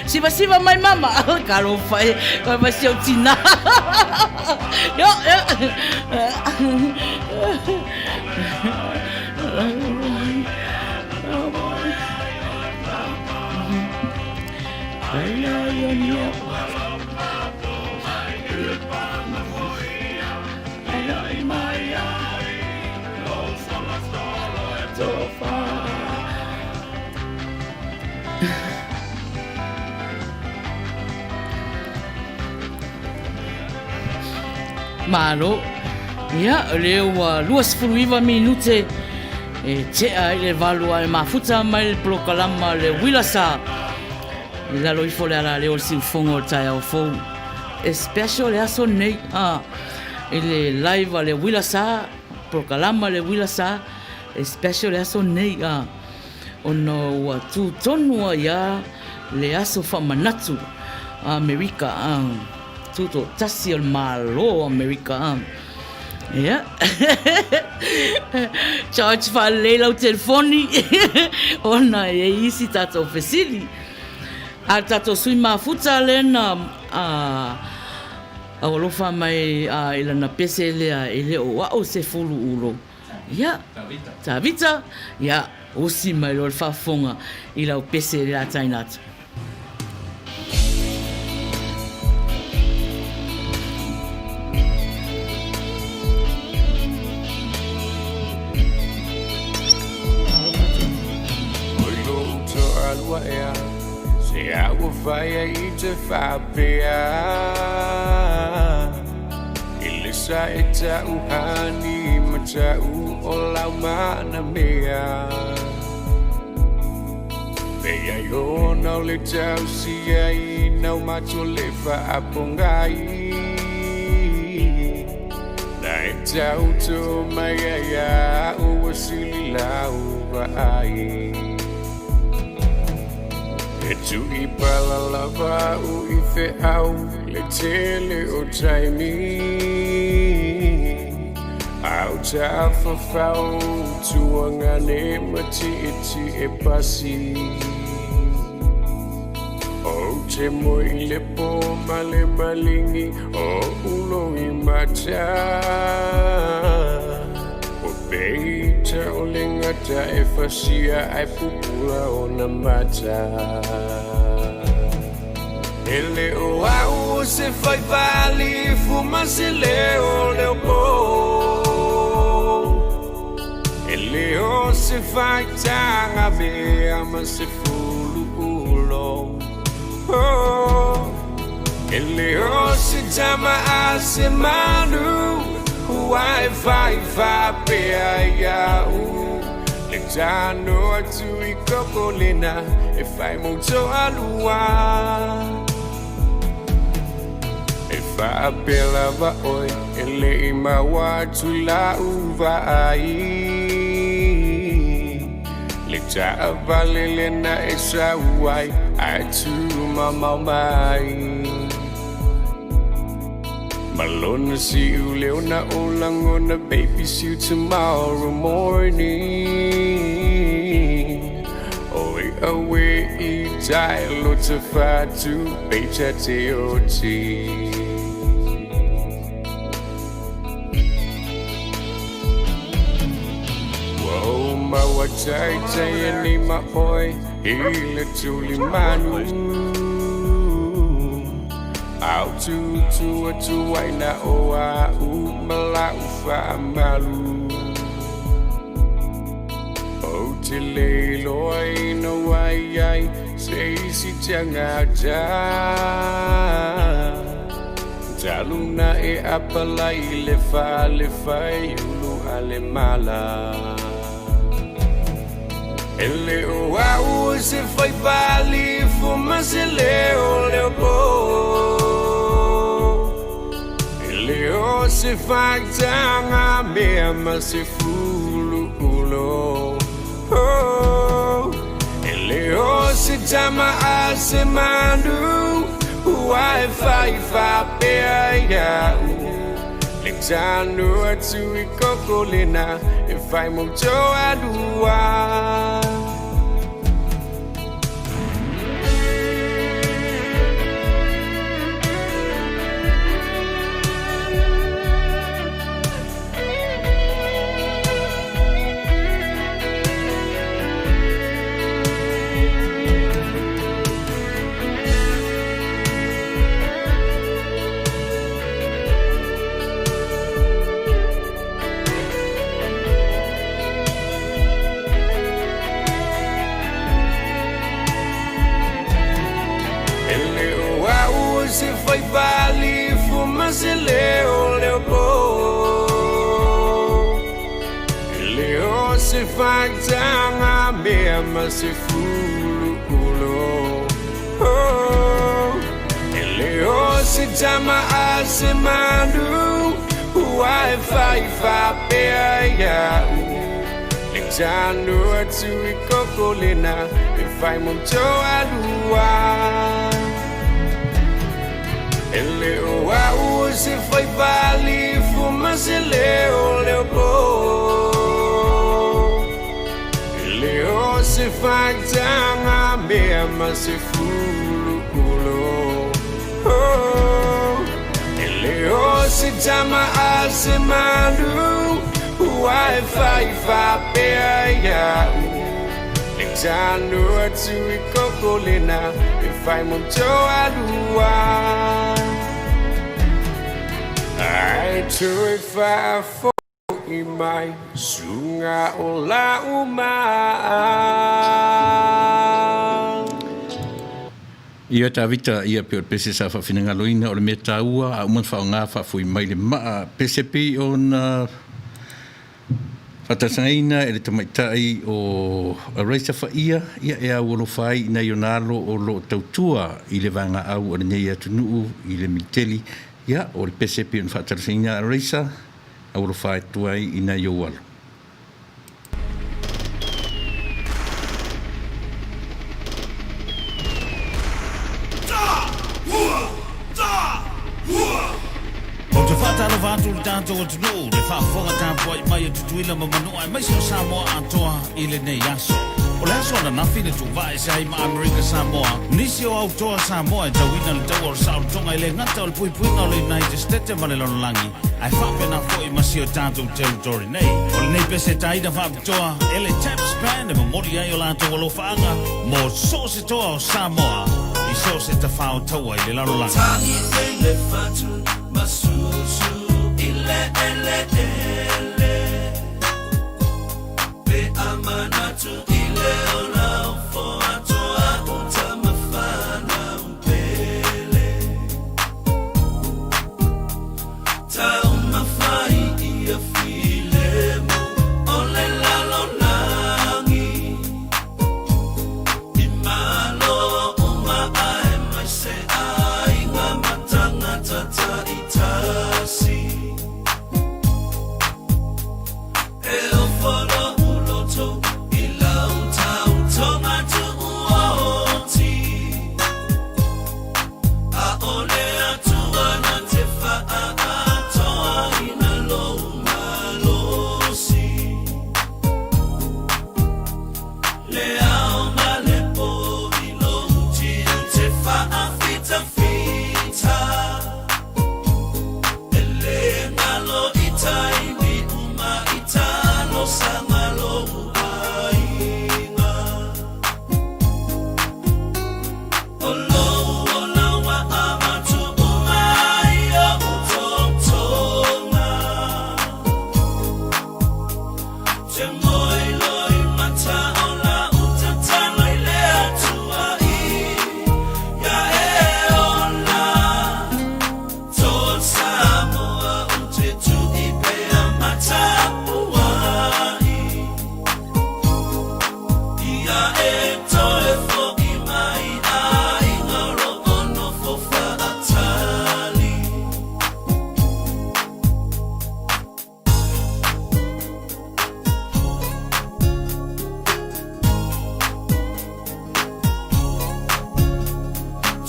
Speaker 1: Sivasiva mai mama. Talofa e, koe mai si au tina. Io, io. Malo. Ia, o lea ua 29 minute e tea ai le valu a e mafuta mai le polokalama le uila sa. I lalo ifo le ala leo o le siufogo o le taeao fou. E special le aso nei, a, i le live a le uila sa, polokalama le uila sa, e special le aso nei, a, ona ua tū tonu ai a le aso faamanatu a Amerika, a, tutoatasi o le Malo o Amerika, a. Ia. Charge faalelei lau telefoni ona e i ai isi tatou fesili. A le tatou sui mafuta lea na aualofa mai i lana pese lea e le o au se fulu ulo. Ia. Tavita. Ia, usi mai loa le faafofoga i lau pese lea a taina atu.
Speaker 11: Oi lou toalua ea, se a ua fai ai i te faapea I le sa e ta'u hani ma ta'u o lau mana mea Pei ai ona o le tausia i nau matua le faapogai Na e tauto mai ai a'u ua sili lau vaai E tui pala lava a'u i fe'au i le tele o taimi A o tafafao tuagane ma tietie pasi Ou te moe i le po ma le maligi o ulo i mata Ua peita o le gata e fasia ae pupula ona mata E le o au o se fai faalifu ma se leo leopo E le o se faitaga mea ma se fulu ulo oh. E le o se tama a se manu Ua e fai faapea ia'u Le tano atu i koko lena E fai mo toalua E faapea lava oe E le i maua atu i la'u vaai Le taavale lena e sau ai Ae tu mamao mai Ma lona siu leo na o lagona Baby see you tomorrow morning Oi awe i tai lo te fatu Peita te oti Ua ou maua taitai e nei ma oe I le tuli manu Au tutu atu ai na o a'u ma la'u faamalu Ou te le iloaina ua i ai se isi tagata Talu na e apalai i le fale fai ulu a le mala E le o au o se fai pālifu ma se leo leo po E le o se faitaga mea ma se fulu ulo oh. E le o se tama a se manu Ua e fai faapea ia'u Le tanu atu i koko lena E fai mo toalua. E le o au o se fai pālifu ma se leo leo po E le o se faitaga mea ma se fulu ulo oh. E le o se tama a se manu Ua e fai faapea ia'u Le tanu atu i koko lena E fai mo toalua E le o au o se fai pālifu ma se leo leo po E le o se faitaga mea ma se fulu ulo oh. E le o se tama a se manu Ua e fai faapea ia'u Le tanu atu i koko lena E fai mo toalua Ae toe faafoi mai Suga o la'u maa.
Speaker 2: Ia Tavita, ia pei o le pese sa faafinagaloina o le mea taua a uma ona faaaoga faafoi mai le maa pese pei ona faatalosagaina e le tamaitai o Raisa Faia, ia e aualofa ai i nai ona alo o lo o tautua i le vaegaau a lenei atunuu i le militeli, ia o le pese pei ona faatalosagaina a Raisa, aualofa atu ai i nai ou alo.
Speaker 12: Ou te faatalofa atu i le tatou atunuu, le faafofoga tapuai mai a Tutuila ma Manua aemaise o Samoa atoa i lenei aso. O le aso ananafi na tuuvaaese ai ma Amerika Samoa, nisi o au toa Samoa e tauina le taua o le saolotoga e le gata o le puipuiga o le United Stete ma le lalolagi, ae faapena foi ma si o tatou territory nei. O lenei pese e taina faapitoa e le Taps Band e momoli ai o latou alofaaga mo so o se toa o Samoa i so o se tafao taua i le lalolagi.
Speaker 13: Tagi nei le fatu masusu i le eleele Pe a manatu i le ola o atoa u tama whanau pele. Le ao ma le po i lou tiute faafitafita. E le galo i taimi uma i talosaga lou aiga. O lou ola ua avatu uma i o'u togtoga. Te moe loa i mata o la'u tatalo i le Atua ia e ola. Toa Samoa ou te tu'i pea ma tapua'i. Ia e toe fo'i mai aiga o lo'o nofo fa'atali.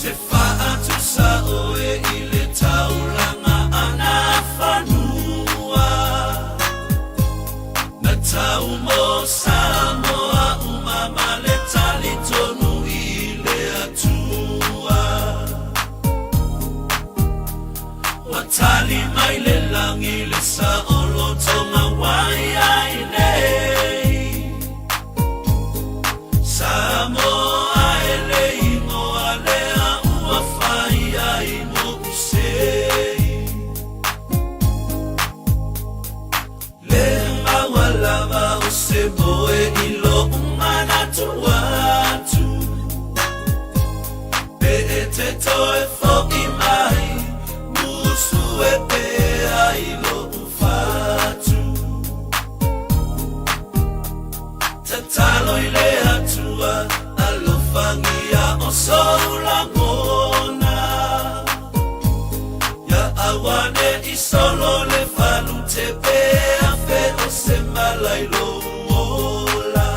Speaker 13: Te faatusa oe i le taulaga a Nafanua. Na tau mo Samoa uma ma le talitonu i le Atua. Ua tali mai le lagi le saolotoga ua i ai nei. Samoa e le igoa lea ua fai ai mo'u sei. Le maua lava o se moe i lo'u manatu atu. Pe e te toe fo'i mai, musu e pea i lo'u fatu. Tatalo i le Atua, alofagia o sou lagona. Ia auane'i solo le falute pe afe o se mala i lou ola.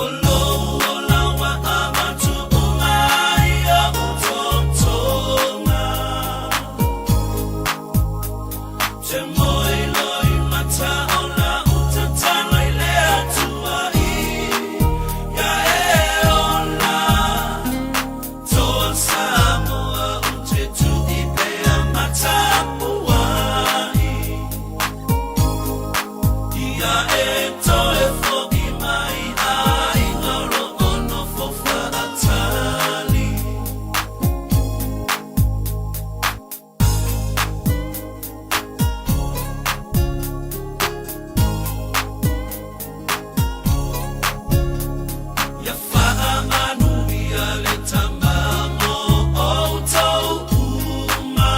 Speaker 13: O lou ola ua avatu uma i o'u togtoga. Te moe loa i mata o la'u tatalo i le Atua ia e ola. Toa Samoa ou te tu'i pea ma tapua'i. Ia e toe fo'i mai aiga o lo'o nofo fa'atali. Ia fa'amanuia le Tama mo outou uma.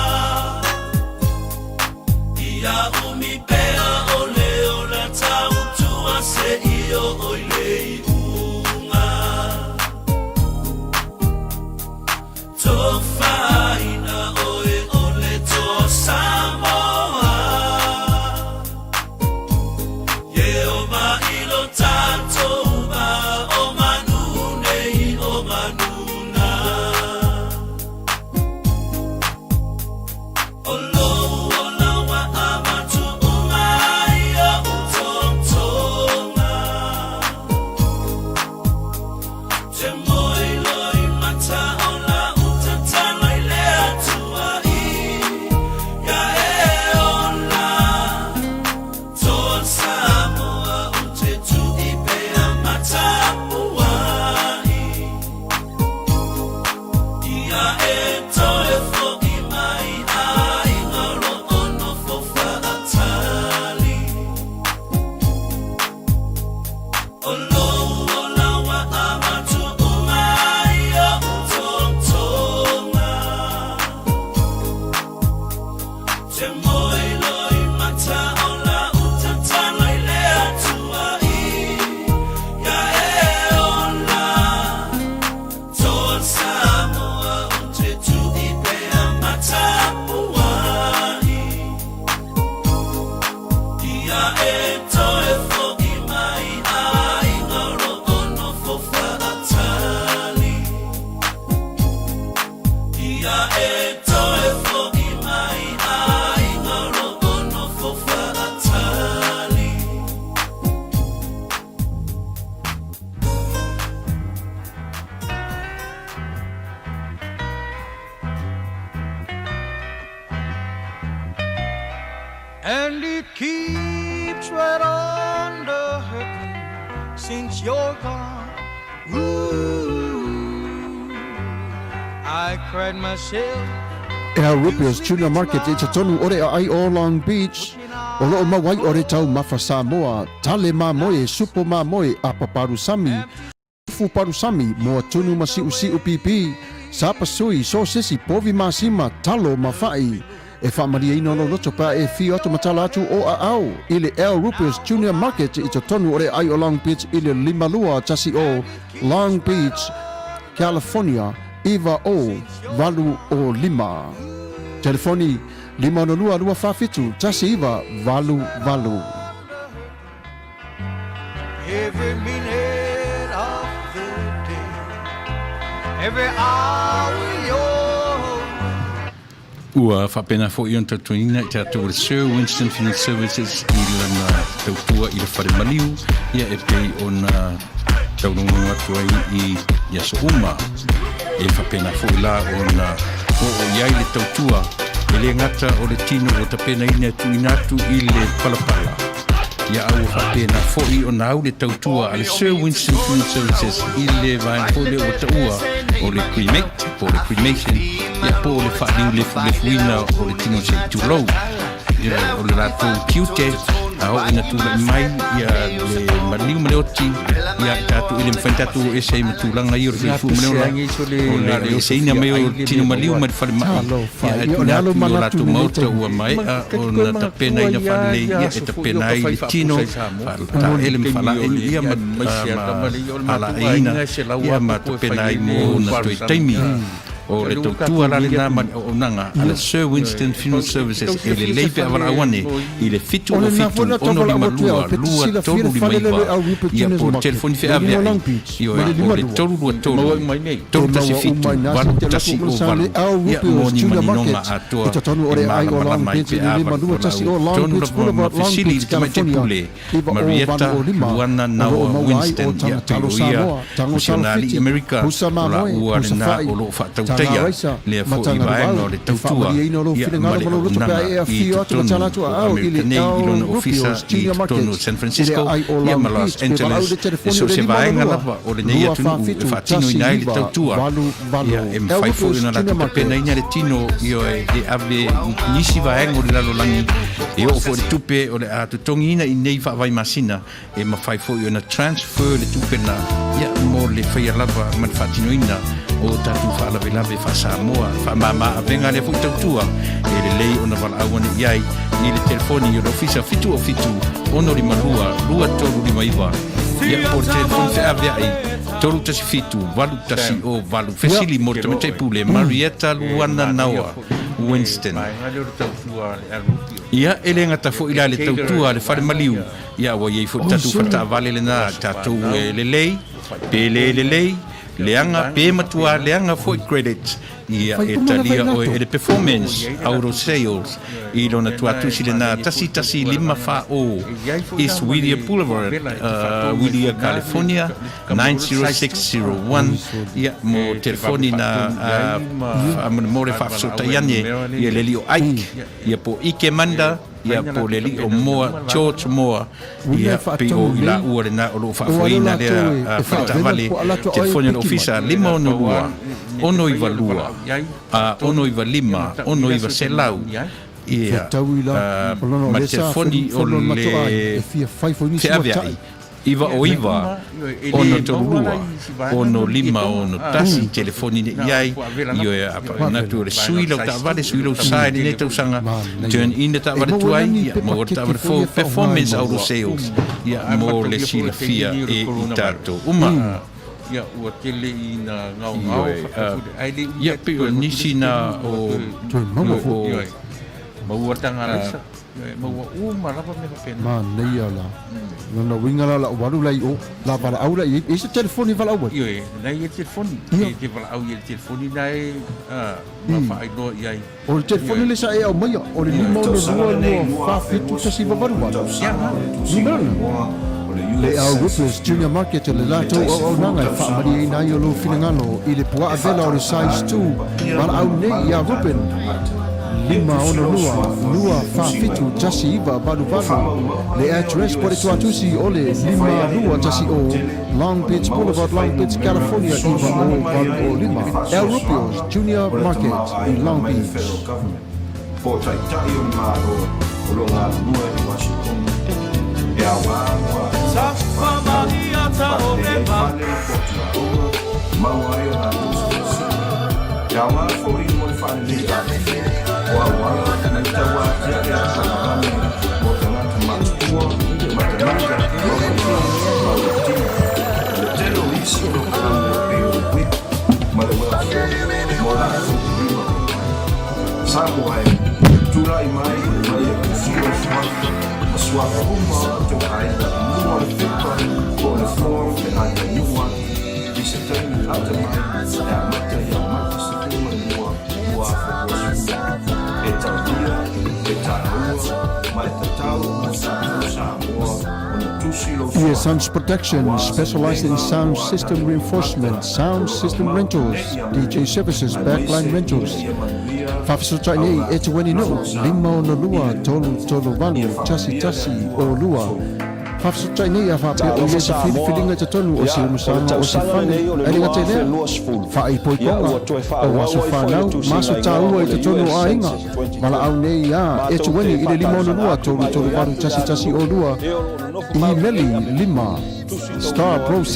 Speaker 13: Ia umi pea o le ola tautua seia oo i le iuga. Tofaina oe o le Toa Samoa. Ieova i lo tatou va o manu nei o manu na. O lou ola ua avatu uma i o'u togtoga. Te moe loa i mata o la'u tatalo i le Atua ia e ola. Toa Samoa ou te tu'i pea ma tapua'i. Ia e toe fo'i mai aiga o lo'o nofo fa'atali. O lou ola ua avatu uma i o'u togtoga. Te moe loa i mata o la'u tatalo i le Atua ia e ola. Toa Samoa ou te tu'i pea ma tapua'i. Ia e toe fo'i mai aiga o lo'o nofo fa'atali. Ia e toe fo'i mai aiga o lo'o nofo fa'atali.
Speaker 4: since you're gone. Ooh, I cried myself.
Speaker 14: Al Rupio's Tuna Market i totonu o le aai o Long Beach, o loo mau ai o le taumafa Samoa, tale mamoe, supo mamoe, apa palusami, Fu palusami, moa tunu ma siusiu pipī, sapasui, sosesi, povi masima, talo ma fa'i. E faamalieina lou loto pe a e afio atu ma tala atu o aao i le Al Rupers Junior Market i totonu o le aai o Long Beach i le 5210 Long Beach, California 90805. Telefoni, 562 247 1988.
Speaker 4: Every minute of the day, every hour you're
Speaker 2: Ua faapena foi ona tautuaina i tatou o le Sir Winston Funeral Services i lana tautua i le fale maliu, ia e pei ona taulogologo atu ai i aso uma. E faapena foi la ona oo i ai le tautua, e le gata o le tino ua tapenaina e tuuina atu i le palapala, ia a ua faapena foi ona au le tautua a le Sir Winston Funeral Services i le vaega foi lea ua taua o le cremate po o le cremation, ia po o le faaliulefulefuina o le tino se i tulou. Ia, o le latou tiute, a oo ina tulai mai ia le maliu ma le oti, ia i tatou i le mafai ona tatou o ese ai ma tulaga ia o le soifua ma le ola, o le eseina mai o tino maliu mai le falemai, ia ae tuuina atu i o latou maota ua maea ona tapenaina faalelei, ia e tapena ai le tino, faataele ma faalaei ia ma alaeiina, ia ma tapena ai mo ona toe taimi. O le tautua la lena ma le auaunaga a le Sir Winston Funeral Services e lelei pe a valaau ane i le 707 652 2359 ia po o le telefoni feaveai, ioe, o le 323 317 810 ia mo ni maninoga atoa e malamalama ai pe a valaau tonu lava ma fesili i le Tamaitai Pule Marietta Luana Naoa Winston, ia pei o ia o si ona alii Amerika, o laua lena o lo o faatautaia lea foi vaega o le tautua ia ma le auaunaga i totonu o Amerika nei i lona ofisa i totonu o San Francisco ia ma Los Angeles, e so o se vaega lava o lenei atunuu e faatinoina ai le tautua. Ia, e mafai foi ona latou tapenaina le tino, ioe, e ave i nisi vaega o le lalolagi, e oo foi le tupe o le a totogiina i nei faavai masina, e mafai foi ona transfer le tupe na, ia, mo le faia lava ma le faatinoina o tatou faalavelave faa-Samoa. Faamama avega lea foi tautua, e lelei ona valaau ane i ai i le telefoni o le ofisa 707 652 2359, ia, po o le telefoni feaveai 317 810 8. Fesili mo le Tamaitai Pule, Marietta Luana Naoa Winston. Ia, e le gata foi la le tautua a le fale maliu, ia ua i ai foi le tatou faletaavale lena, tatou e lelei, pe le lelei, leaga pe matua leaga foi credit, ia e talia oe e le Performance Auto Sales i lona tuatusi lena 11540 East Whittier Boulevard, Whittier, California 90601. Ia, mo telefoni na faamolemole faafesootai ane ia le alii o Ike, ia po o Ike Manda, ia po o le alii o Moa, George Moa, ia pei o i laua lena o lo o faafoeina lea faletaavale. Telefoni a le ofisa 562 692 695 6900, ia, ma le telefoni o le feaveai 9 o 9, 6 3 2, 6 5 6 1, telefoni nei i ai, ioe, a manatu o le sui lau taavale, sui lou sa i lenei tausaga, turn in le taavale tuai, ia, maua le taavale fou, Performance Auto Sales, ia, mo le silafia e i tatou uma.
Speaker 15: Ia, ua tele ina ngaongao
Speaker 2: Ioe, ia, pei o nisi na o, o,
Speaker 15: Maua tanga laisa. E maua uma lava mea faapena.
Speaker 14: Manaia la. Lona uiga la lau alu la i o, la valaau la i ai. E i ai se telefoni e valaau ai?
Speaker 15: Ioe, na i ai le telefoni.
Speaker 14: Ia.
Speaker 15: E te valaau i ai le telefoni na e, a, ma faailoa i ai.
Speaker 14: O le telefoni lea sa e aumaia, o le 562 247 1988.
Speaker 15: Ia, na.
Speaker 14: Numera lena. Le Al Rippers Junior Market le latou auaunaga e faamalieina ai o lou finagalo i le puaa vela o le size 2 valaau nei ia Ruben. 562 247 1988. Le address po le tuatusi o le 5210 Long Beach Boulevard, Long Beach, California 90805. El Rubio's Junior Market i Long Beach.
Speaker 16: Po o Taitai o le Malo o lo o galulue i Uasinitone e aoga mo a latou sikolasipi e faalelei ai fale po o tulaoga e maua ai a latou sikolasipi. E aoga foi mo le faalelei atoa o auala ma le tauatiae a polokalame mo tagata matutua ma tagata maualuluga tino. O le tele o isi polokalame e pei o le WIC ma le welfare mo latou lima oi. Samoa e, tulai mai ma ia tusia le suafa ma suafa uma o outou aiga i mua o le pepa po o le form pe a taunuu atu i se taimi lata mai e amata ia Mati 12, 2020. E taulia, e taua ma e tatau mo tatou Samoa ona tusi lou
Speaker 14: Ear
Speaker 16: suafa
Speaker 14: Sounds Protection
Speaker 16: aua se
Speaker 14: specialized in
Speaker 16: pulega
Speaker 14: sound
Speaker 16: o a
Speaker 14: system
Speaker 16: tatou
Speaker 14: reinforcement,
Speaker 16: tagata o
Speaker 14: sound
Speaker 16: lo o
Speaker 14: system
Speaker 16: mamao
Speaker 14: rentals,
Speaker 16: nei i
Speaker 14: DJ
Speaker 16: Amerika
Speaker 14: services, backline
Speaker 16: aemaise ina
Speaker 14: rentals.
Speaker 16: ia manuia
Speaker 14: Faafesootai
Speaker 16: au
Speaker 14: nei e
Speaker 16: latou
Speaker 14: tueni
Speaker 16: lava
Speaker 14: nuu,
Speaker 16: o
Speaker 14: lima
Speaker 16: Samoa
Speaker 14: ono
Speaker 16: i
Speaker 14: lua,
Speaker 16: le
Speaker 14: tolu
Speaker 16: lalolagi.
Speaker 14: tolu
Speaker 16: Ia
Speaker 14: valu, tasi
Speaker 16: faamanuia le
Speaker 14: tasi
Speaker 16: Atua
Speaker 14: o lua.
Speaker 16: soifua.
Speaker 14: Faafesootai nei a faapea o
Speaker 17: Talofa
Speaker 14: ia se
Speaker 17: Samoa,
Speaker 14: filifiliga i totonu o
Speaker 17: ia,
Speaker 14: se
Speaker 17: o le
Speaker 14: umusaga o se
Speaker 17: tausaga
Speaker 14: fale,
Speaker 17: lenei o le
Speaker 14: ae le gata i lea,
Speaker 17: 2020, ia,
Speaker 14: faaipoipoga
Speaker 17: ua toe
Speaker 14: o
Speaker 17: faaauau
Speaker 14: aso
Speaker 17: ai foi le
Speaker 14: fanau ma
Speaker 17: tusiga
Speaker 14: aso
Speaker 17: igoa
Speaker 14: taua
Speaker 17: o
Speaker 14: i
Speaker 17: le
Speaker 14: totonu
Speaker 17: US
Speaker 14: o aiga.
Speaker 17: Census
Speaker 14: Valaau
Speaker 17: 2020.
Speaker 14: nei iā
Speaker 17: Matou te
Speaker 14: Etueni i le
Speaker 17: faatalosaga
Speaker 14: 562
Speaker 17: atu mai oi
Speaker 14: 338
Speaker 17: atu le
Speaker 14: 11
Speaker 17: atunuu
Speaker 14: 02,
Speaker 17: e o lo o nonofo mau i
Speaker 14: imeli
Speaker 17: nei Amerika,
Speaker 14: 5
Speaker 17: tusi tou igoa i le US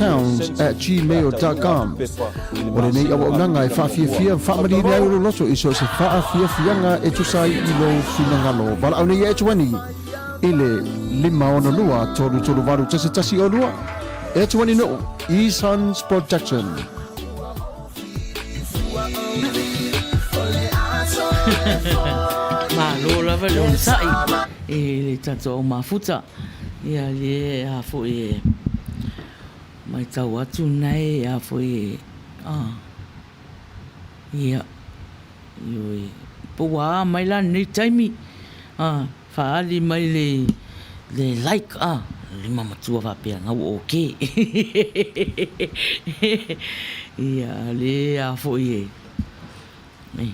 Speaker 17: Census pe a taunuu
Speaker 14: starprosounds@gmail.com.
Speaker 17: atu pepa i le
Speaker 14: O lenei
Speaker 17: masina o
Speaker 14: auaunaga e
Speaker 17: Aperila
Speaker 14: faafiafia
Speaker 17: muamua.
Speaker 14: ma faamalieina ai lou loto i so o se faafiafiaga e tusa ai i lou finagalo. Valaau nei iā Etueni i le 562 338 11 02. Etueni Nuu, E-Sons Production.
Speaker 1: Malo lava le onosai i le tatou au mafuta. Ia le a foi e maitau atu nae a foi e a ia ioe po ua a mai la lenei taimi a Faaali mai le le like a lima matua faapea na ua ok ia le a foi e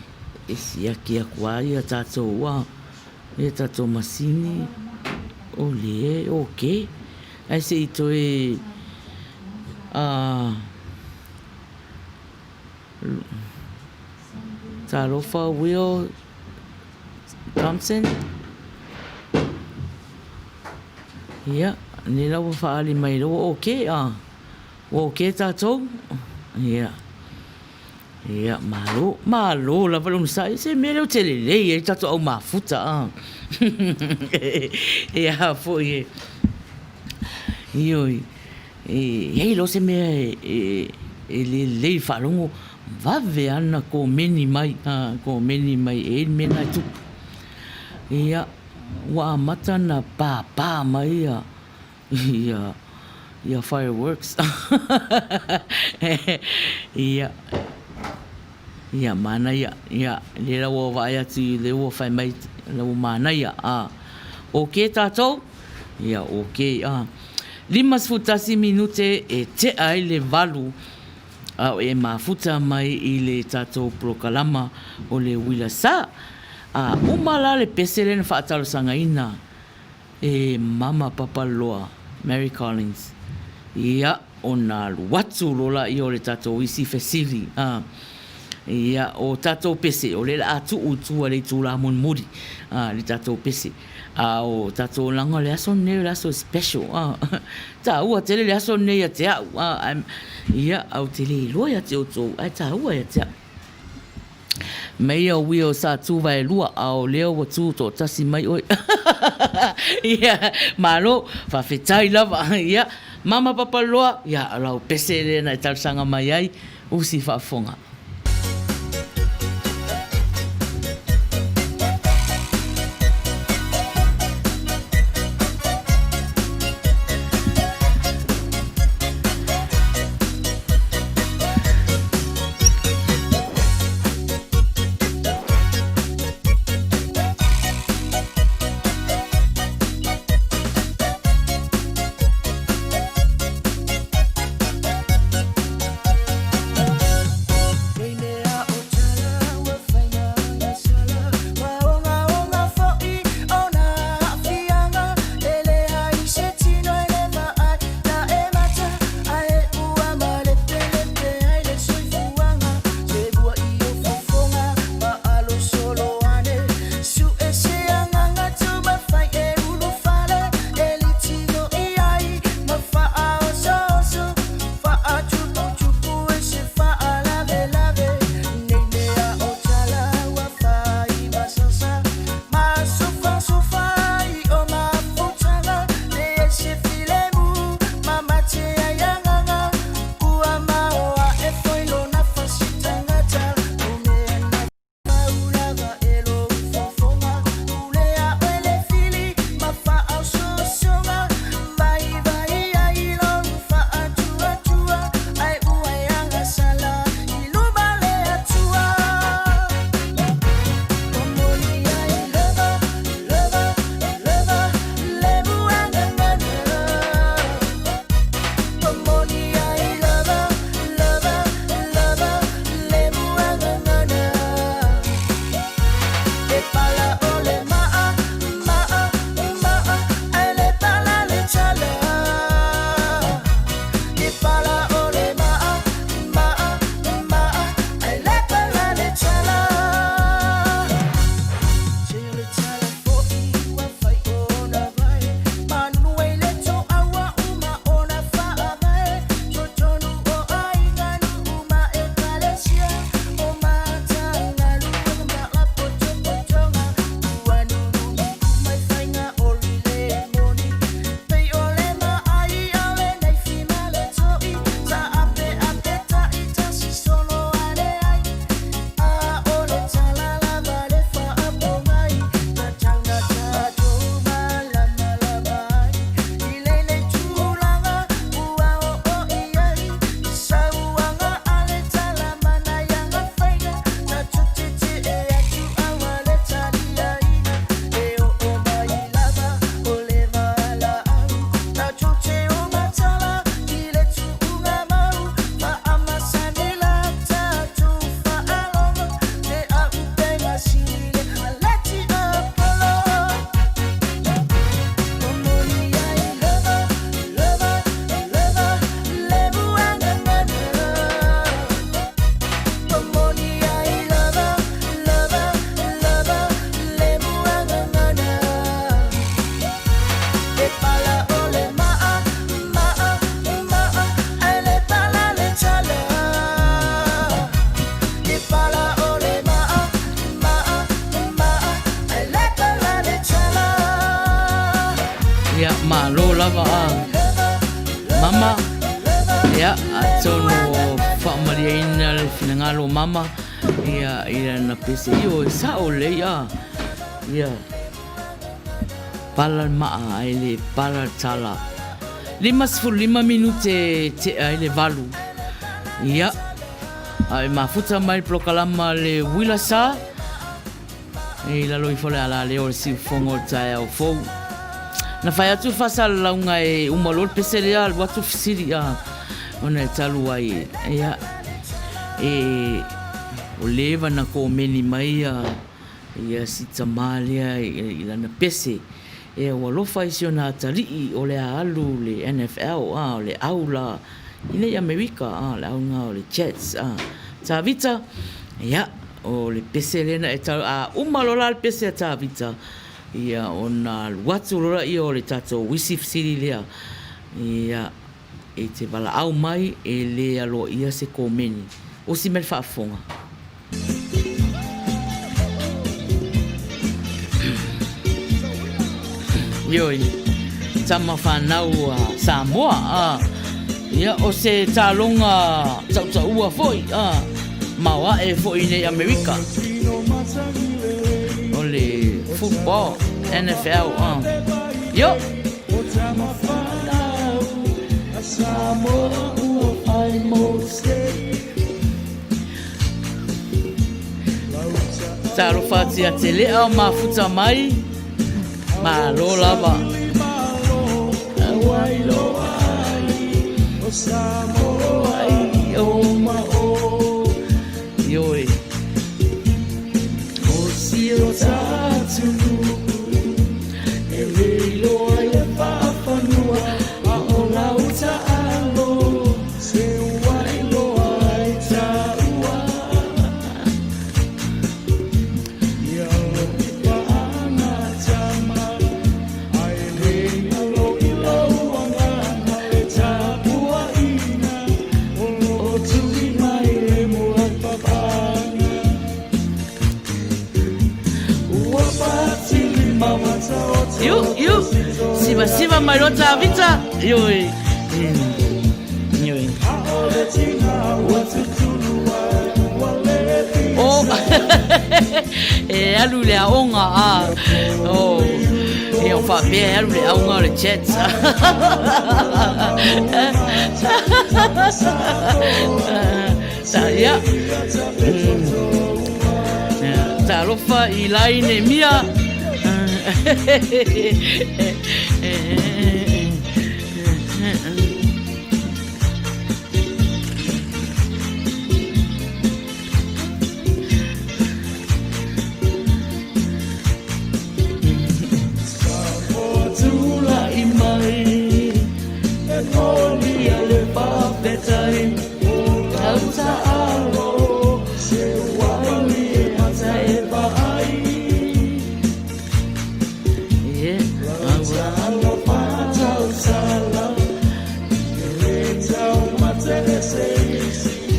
Speaker 1: e siaki atu a ia tatou a ia tatou masini o le ok ae se i toe a Talofa Will Thompson. Ia, nei la ua faaali mai la ua ok a. Ua ok tatou. Ia. Ia, malo, malo lava le onosai. Se mea lea ou te lelei ai tatou au mafuta a. E a foi e. Ioi. E i ai loa se mea e e lelei i le faalogo, vave lava ona komeni mai, komeni mai e i ai le mea lena e tupu. Ia, ua amata ona pāpā mai ia ia ia fireworks. Ia, ia manaia, ia, lea la ua vaai atu i lea ua fai mai la ua manaia, a. Okay tatou? Ia, ok, a. 51 minute e tea ai le valu a o e mafuta mai i le tatou polokalama o le Uila Sa. A uma la le pese lea na faatalosagaina e Mama Papaloa, Mary Collins, ia, ona alu atu loa laia o le tatou isi fesili, a. Ia, o tatou pese, o lea la a tuu i tua i le itula mulimuli, a, le tatou pese. A o tatou olaga o le aso lenei o le aso special a. Taua tele le aso lenei ia te au a, ia, ae ou te le iloa ia te outou, ae taua ia te au. Meia o Will sa tu vaelua a o lea ua tu toatasi mai oe. Ia, malo, faafetai lava. Ia, Mama Papaloa, ia, o lau pese lea na e talosaga mai ai, usi faafofoga. Mama, ia, atonu faamalieina le finagalo o Mama, ia, i lana pese. Ioe, sao lelei, a. Ia. Pala le maa ae le pala le tala. 55 minute tea ai le valu. Ia, a e mafuta mai le polokalama le uila sa, i lalo ifo le alaleo o le siufofoga o le taeao fou. Na fai atu le faasalalauga e uma loa le pese lea alu atu fesili a ona e talu ai ia e o leva na komeni mai ia Ia si tamā lea i lana pese, ea ua alofa i si ona atalii o le a alu le NFL, a, o le au la i nei Amerika, a, o le au na o le Jets, a. Tavita, ia, o le pese lea na e tau, a uma loa la le pese a Tavita, ia, ona alu atu loa laia o le tatou uisi fesili lea, ia, e te valaau mai e le aloaia se komeni. Osi mai le faafofoga. Ioe, tama whanau a Samoa, a. Ia, o se taloga tautaua foi, a. Maoae foi i nei Amerika. O le football, NFL, a. Io! Talofa atu ia te lea o mafuta mai, malo lava. Ioe. O si o tātunu E le iloa i le faafanua A o lau taalo Se ua iloa ai tāua Ia loipa ana tama Ai le nalo i lou agaga Le tapuaiga O lo o tuli mai le muapapaga Iu, iu, sivasiva mai loa Tavita. Ioe. Ioe. Oh, e alu le aoga a. Oh, e o faapea e alu le aoga o le chat. Ia. Talofa i Laine Mia.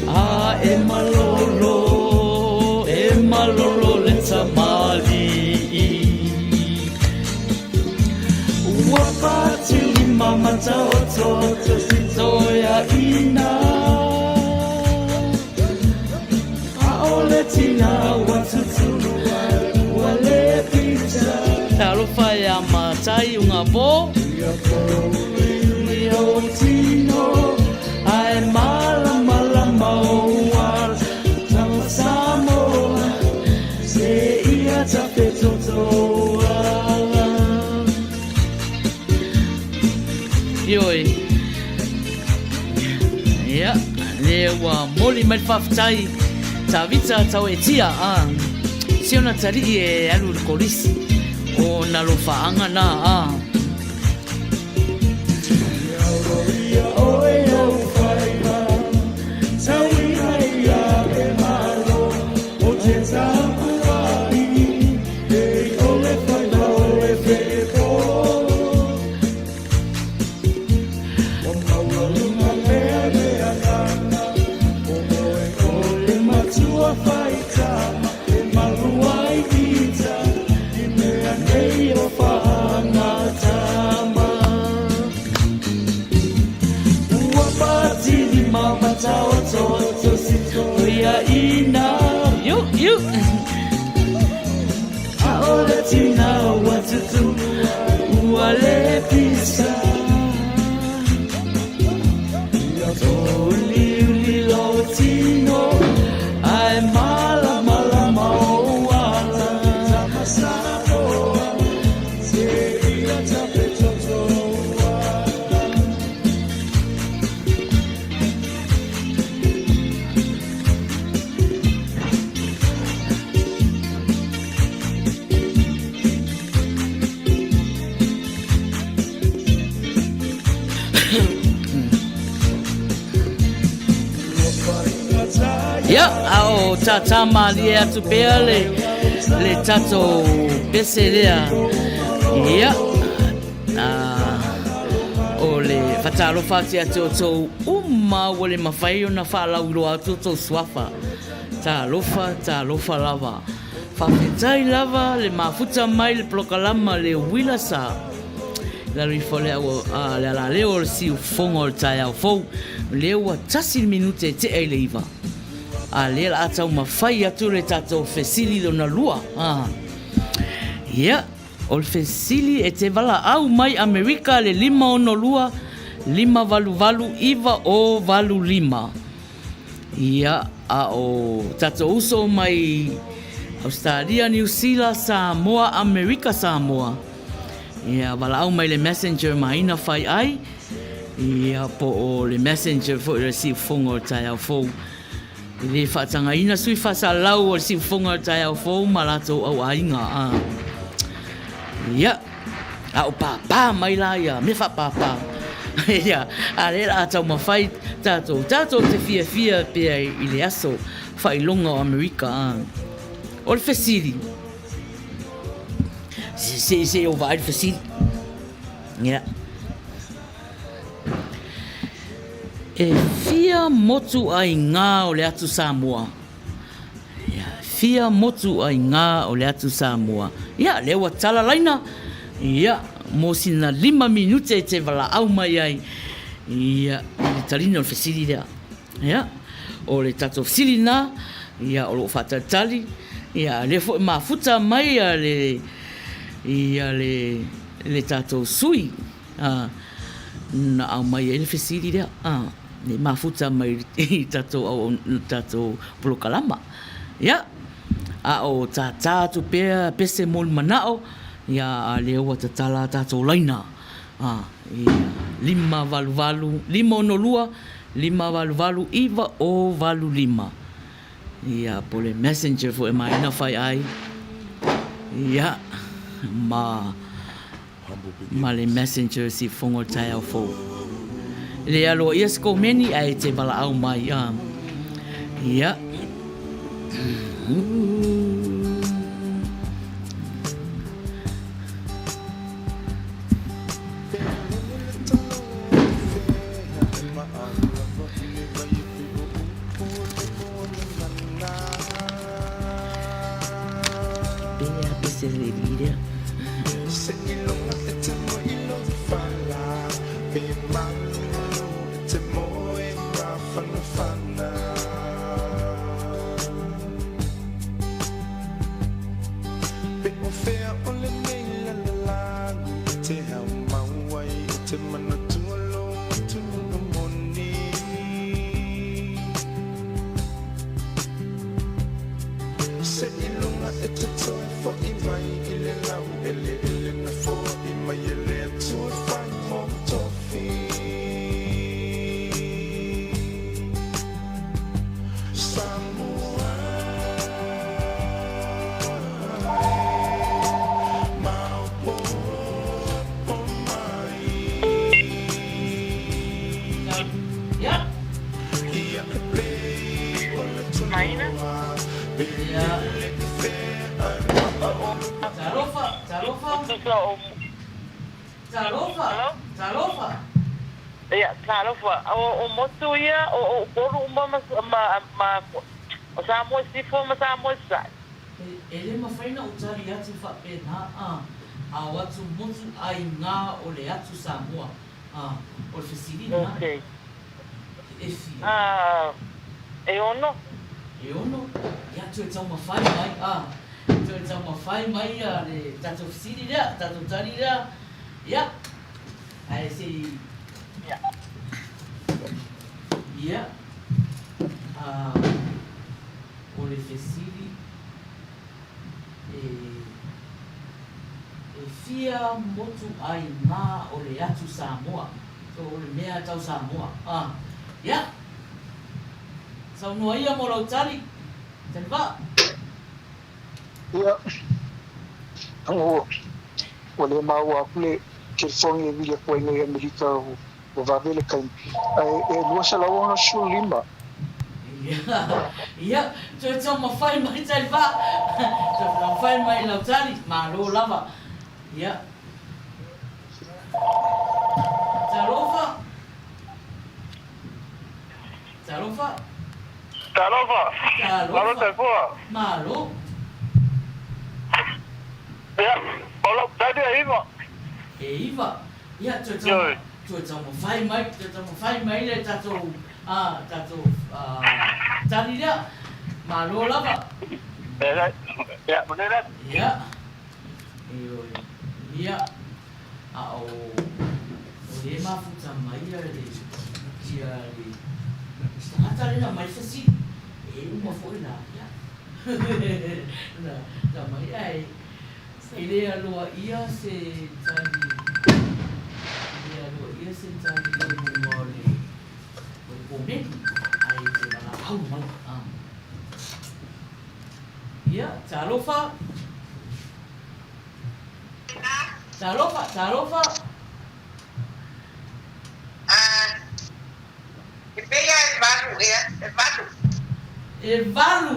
Speaker 1: A e malolo, e malolo le tamalii. Ua pātilima mataoto toeaina. ʻAʻole tina ua tutulu ai, ua le pita. Talofa iā Matai o ngā pō. Ia pōuliuli o tino, a e mālamalama ou ala. Tama Samoa, se ia tawhetoto ou ala. Ioe. Ia, lea ua moli mai le faafetai Tavita Tauetia, a. Si ona talii e alu i le kolisi. O na lofaaga na, a. Ia, a o tātā mālie atu pea le, le tatou pese lea. Ia, a, o le whatalofa atu ia te outou uma ua le mawhai ona whaalauiloa atu o tou suafa. Talofa, talofa lava. Faafetai lava le mafuta mai le polokalama le uila sa. Lalo ifo le au a le alaleo o le siufofoga o le taeao fou, lea ua tasi le minute e tea i le iva. A lea la a taumafai atu le tatou fesili lona lua. A. Ia, o le fesili e te valaau mai Amerika le 562 588 9085. Ia, a o tatou uso mai Ausetalia, Niu Sila, Samoa, Amerika Samoa, ia, valaau mai le Messenger maina fai ai, ia, po o le Messenger foi o le siufofoga o le taeao fou. E le faatagaina sui faasalau o le siufofoga o le taeao fou ma latou auaiga, a. Ia. A o pāpā mai la ia mea faapāpā. Ia, a lea la a taumafai tātou, tātou te fiafia pea i le aso faailoga o Amerika, a. O le fesili, se, se, se i ou vaai le fesili. Ia. E fia motu aigā o le atu Samoa? Ia, fia motu aigā o le atu Samoa. Ia, lea ua tala laina, ia, mo sina lima minute e te valaau mai ai, ia, i le talina o le fesili lea. Ia, o le tatou fesili lena, ia, o lo o faatalitali, ia, lea foi mafuta mai ia le, ia le, le tatou sui, a, na aumai ai le fesili lea, a, e mafuta mai i tatou auauna, tatou polokalama. Ia, a o tātā atu pea pese mo le manao, ia, a lea ua tatala a tatou laina, a, ia, 588, 562, 588, 9085. Ia, po o le messenger foi e maina fai ai, ia, ma ma le messenger si fofoga o le taeao fou. E le aloaia se komeni ae e te valaau mai a. Ia. Pea pese le lira.
Speaker 8: Maina.
Speaker 1: Talofa, talofa. Talofa, talofa.
Speaker 8: Ia, talofa. O, o motu ia, o, o Upolu uma ma, ma, ma, o Samoa i Sisifo ma Samoa i Sasae.
Speaker 1: E, e le mafai na ou tali atu faapena, a, a o atu motu aigā o le atu Samoa. A, o le fesili lena.
Speaker 8: Okay.
Speaker 1: E fia?
Speaker 8: A, e ono.
Speaker 1: E ono? Ia, toe taumafai mai, a, toe taumafai mai ia le tatou fesili lea, tatou tali lea, ia, ae se i,
Speaker 8: Ia.
Speaker 1: Ia, a, o le fesili, e, E fia motu ai ngā o le atu Samoa. So o le mea tau Samoa. Ah, ia. Saunoa ia mo lau tali. Taliva.
Speaker 9: Ia, ua, ua le maua aku le telefoni e vili aku ai nei Amerika o. Ua vave le taimi. Ae e 265.
Speaker 1: Ia, ia, toe taumafai mai Talivaa, toe taumafai mai lau tali, malo lava. Ia. Talofa. Talofa.
Speaker 6: Talofa.
Speaker 1: Talofa.
Speaker 6: Malo Taifua.
Speaker 1: Malo.
Speaker 6: Ia, o lau tali e iva.
Speaker 1: E iva. Ia, toe tau, toe taumafai mai, toe taumafai mai le tatou, a, tatou, a, tali lea. Malo lava.
Speaker 6: Ia, manuia le aso.
Speaker 1: Ia. Ioe. Ia. A o, o lea e mafuta mai ia le, ia le, se tagata lea na aumai le fesili. E uma foi la, ia. Na, na aumai ae e le aloaia se tali, e le aloaia se tali i luga o le, o le komeni, ae te valaau mai. A. Ia, talofa. Talofa, talofa.
Speaker 7: Ah, e pei lava e valu ea, e valu.
Speaker 1: E valu,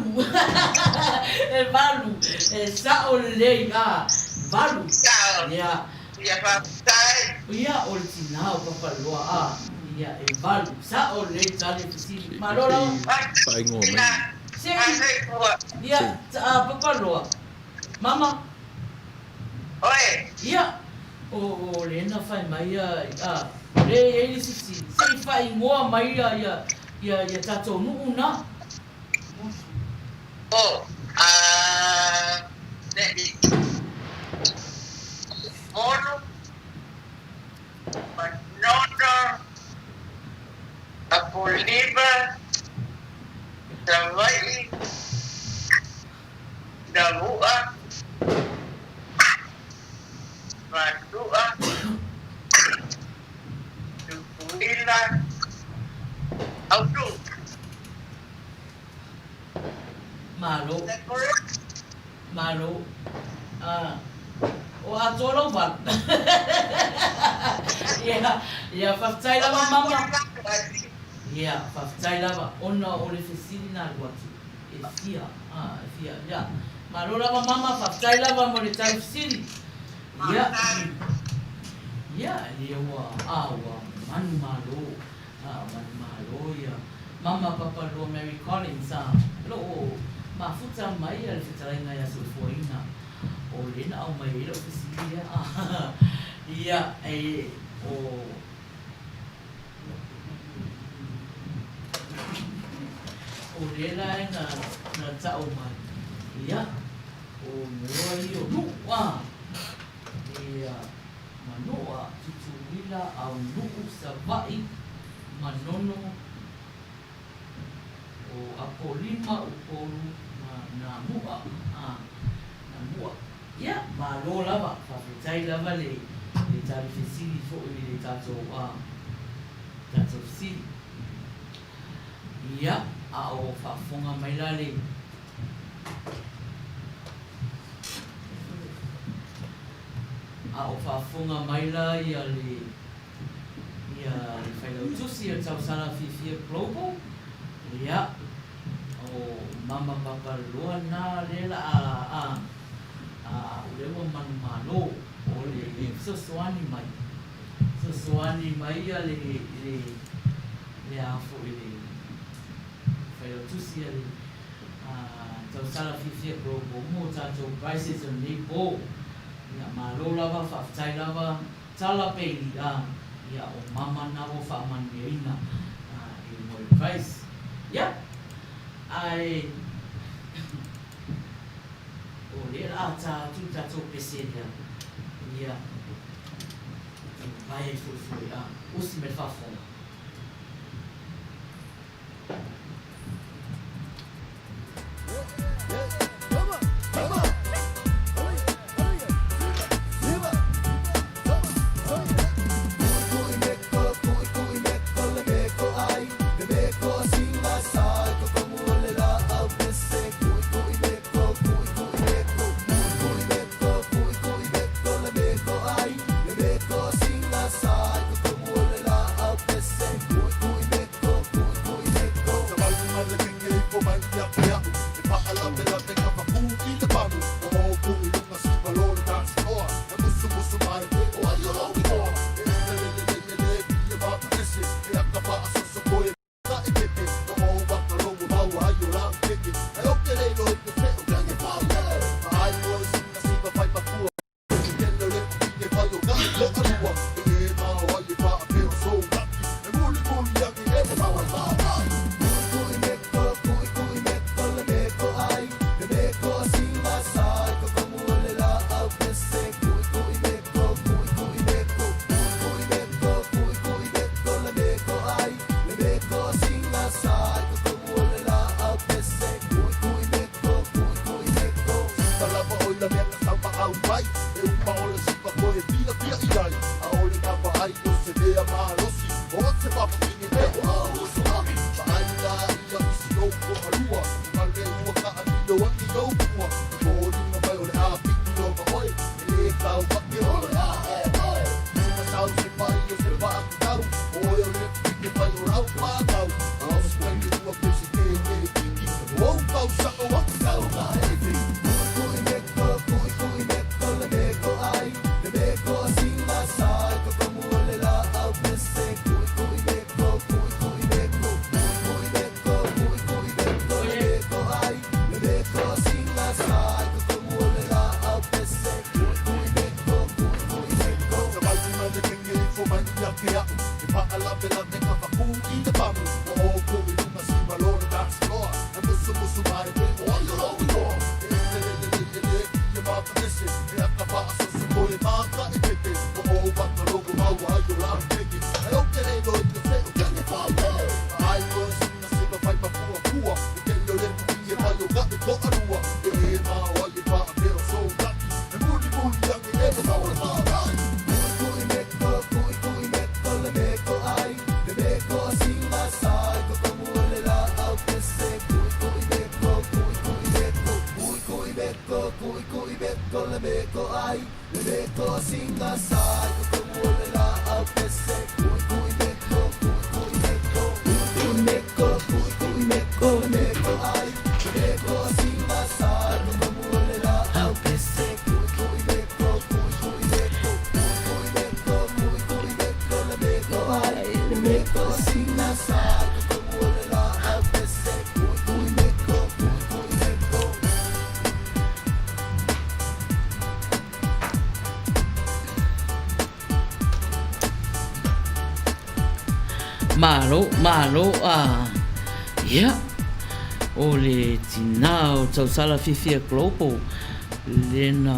Speaker 1: e valu, e sa'o lelei, a, valu.
Speaker 7: Sa'o.
Speaker 1: Ia.
Speaker 7: Ia faafetai.
Speaker 1: Ia, o le tinā o Papaloa, a, ia, e valu, sa'o lelei tali fesili. Malo lava.
Speaker 2: Faaigoa mai.
Speaker 1: Sei. Ia, a, Papaloa. Mama.
Speaker 7: Oi.
Speaker 1: Ia, o, o lea na fai mai ia, a, o lea e i ai le isi fesili, se i faaigoa mai ia, ia, ia, ia tatou nuu na.
Speaker 7: O, a, nei. Monu, Manono, Apolima, Savaii, Navua, Manua, Tutuila, Aunuu.
Speaker 1: Malo. Malo. Ah. O atoa lou valu. Ia, ia, faafetai lava mama. Ia, faafetai lava ona o le fesili na alu atu e fia, ah, e fia, ia. Malo lava mama, faafetai lava mo le tali fesili. Ia, ia, lea ua, ah, ua manumalo, ah, manumalo ia mama Papaloa Mary Collins, ah, o lo o mafuta mai le fetalaiga ia Soifuaina. O lea na aumai ai lau fesili lea, ah, ia, e, o. O lea la e na, na ta'u mai, ia, o moa ia o nu'u, a, ia, Manoa, Tutuila, Aunu'u, Sava'i, Manono, o Apolima, Upolu, ma Namu'a, a, Namu'a. Ia, malo lava, faafetai lava le, le tali fesili foi i le tatou, a, tatou fesili. Ia, a o faafofoga mai la le. A o faafofoga mai la ia le, ia le Failautusi o le Tausala Fiafia Global, ia, o Mama Papaloa na lea la a, a, a, o lea ua manumalo, o le fesoasoani mai. Fesoasoani mai ia le, le, le a foi le Failautusi a le Tausala Fiafia Global mo tatou prizes o lenei po. Ia malo lava, faafetai lava, tala peili a, ia o mama na ua faamanuiaina e mo le prize. Ia, ae o lea la a ta atu le tatou pese lea, ia, e vae fuefue a, usi mai le faafofoga. Malo, malo, a, ia, o le tinā o Tausala Fiafia Global, lena,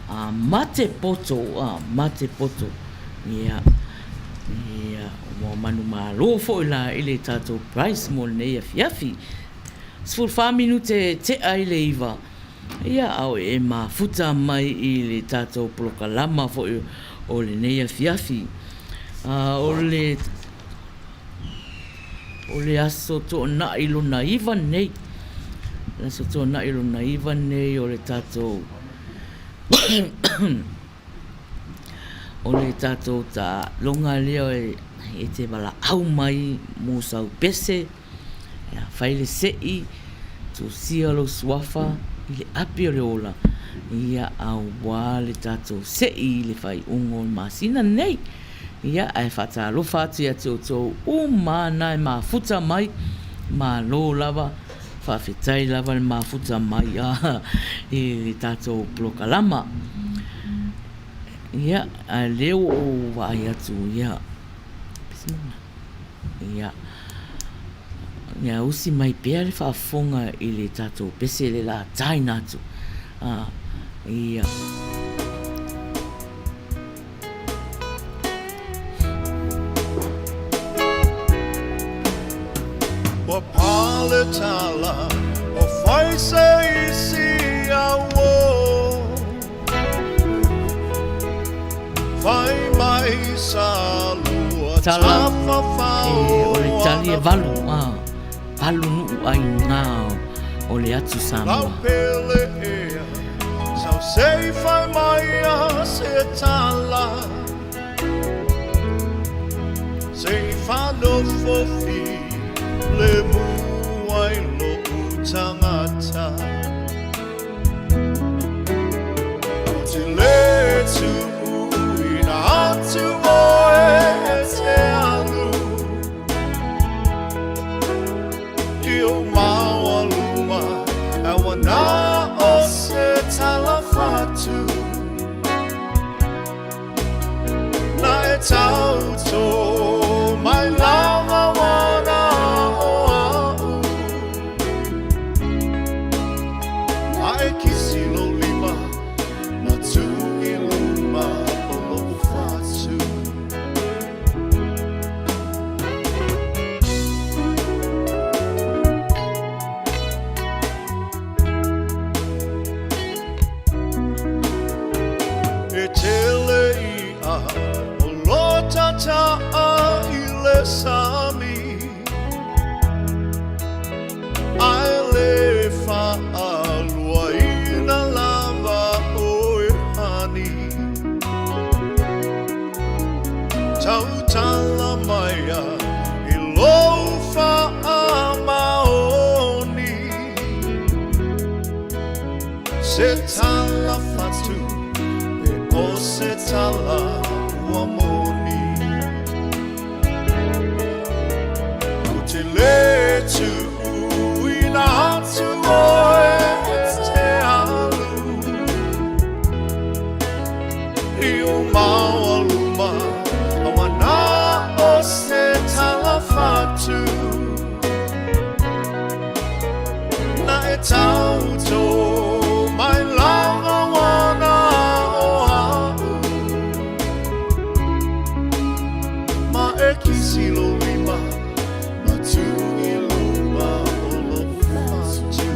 Speaker 1: a mate poto, a mate poto, ia, ia, ua manumalo foi la i le tatou Bryce mo lenei afiafi. 14 minute tea i le 9. Ia, a o e mafuta mai i le tatou polokalama foi o lenei afiafi. A o le o le aso tuanai lona 9 nei, le aso tuanai lona 9 nei o le tatou o le tatou taaloga lea e te valaau mai mo sau pese, Ia fai le seʻi, tusia lou suafa i le api o le ola, ia auā le tatou seʻi i le faaiuga o le masina nei. Ia, ae faatalofa atu ia te outou uma na e mafuta mai, malo lava, faafetai lava le mafuta mai i le tatou polokalama. Ia, a lea ua ou vaai atu, ia, Ia, ia usi mai pea le faafofoga i le tatou pese le la taina atu. Ah, ia.
Speaker 3: Ua pale tala o fai se isi au.
Speaker 1: Tala, e, o le tali e valu, a, valu nuu aiga o le atu Samoa.
Speaker 3: A e kisi lou lima ma tu i luma o loʻu fatu. E tele iʻa o lo tataʻa i le sami. Ae le faaluaina lava oe hani. Tautala maia se tala fatu, pe o se tala ua moni. Ou te lē tuuina atu oe e te alu i ou maoa luma, a ua na o se tala fatu. Na e tauto mai lava ua na o a'u. Ma e kisi lou lima ma tuu i luma o lou fatu.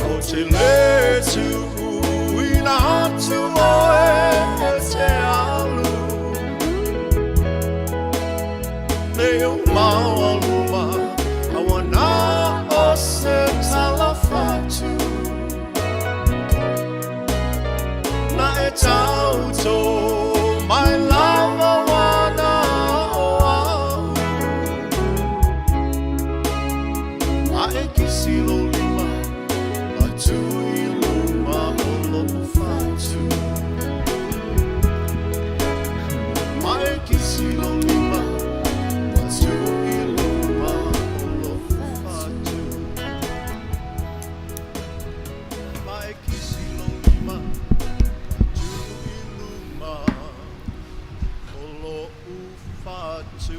Speaker 3: Ou te lē tuuina atu oe e te alu me ou maoa luma, a ua na o se tala fatu. Na e tauto mai lava ua na o a'u. Ma e kisi lou lima ma tuu i luma o lou fatu. Ma e kisi lou lima ma tuu i luma o lou fatu. Ma e kisi lou lima ma tuu i luma o lou fatu.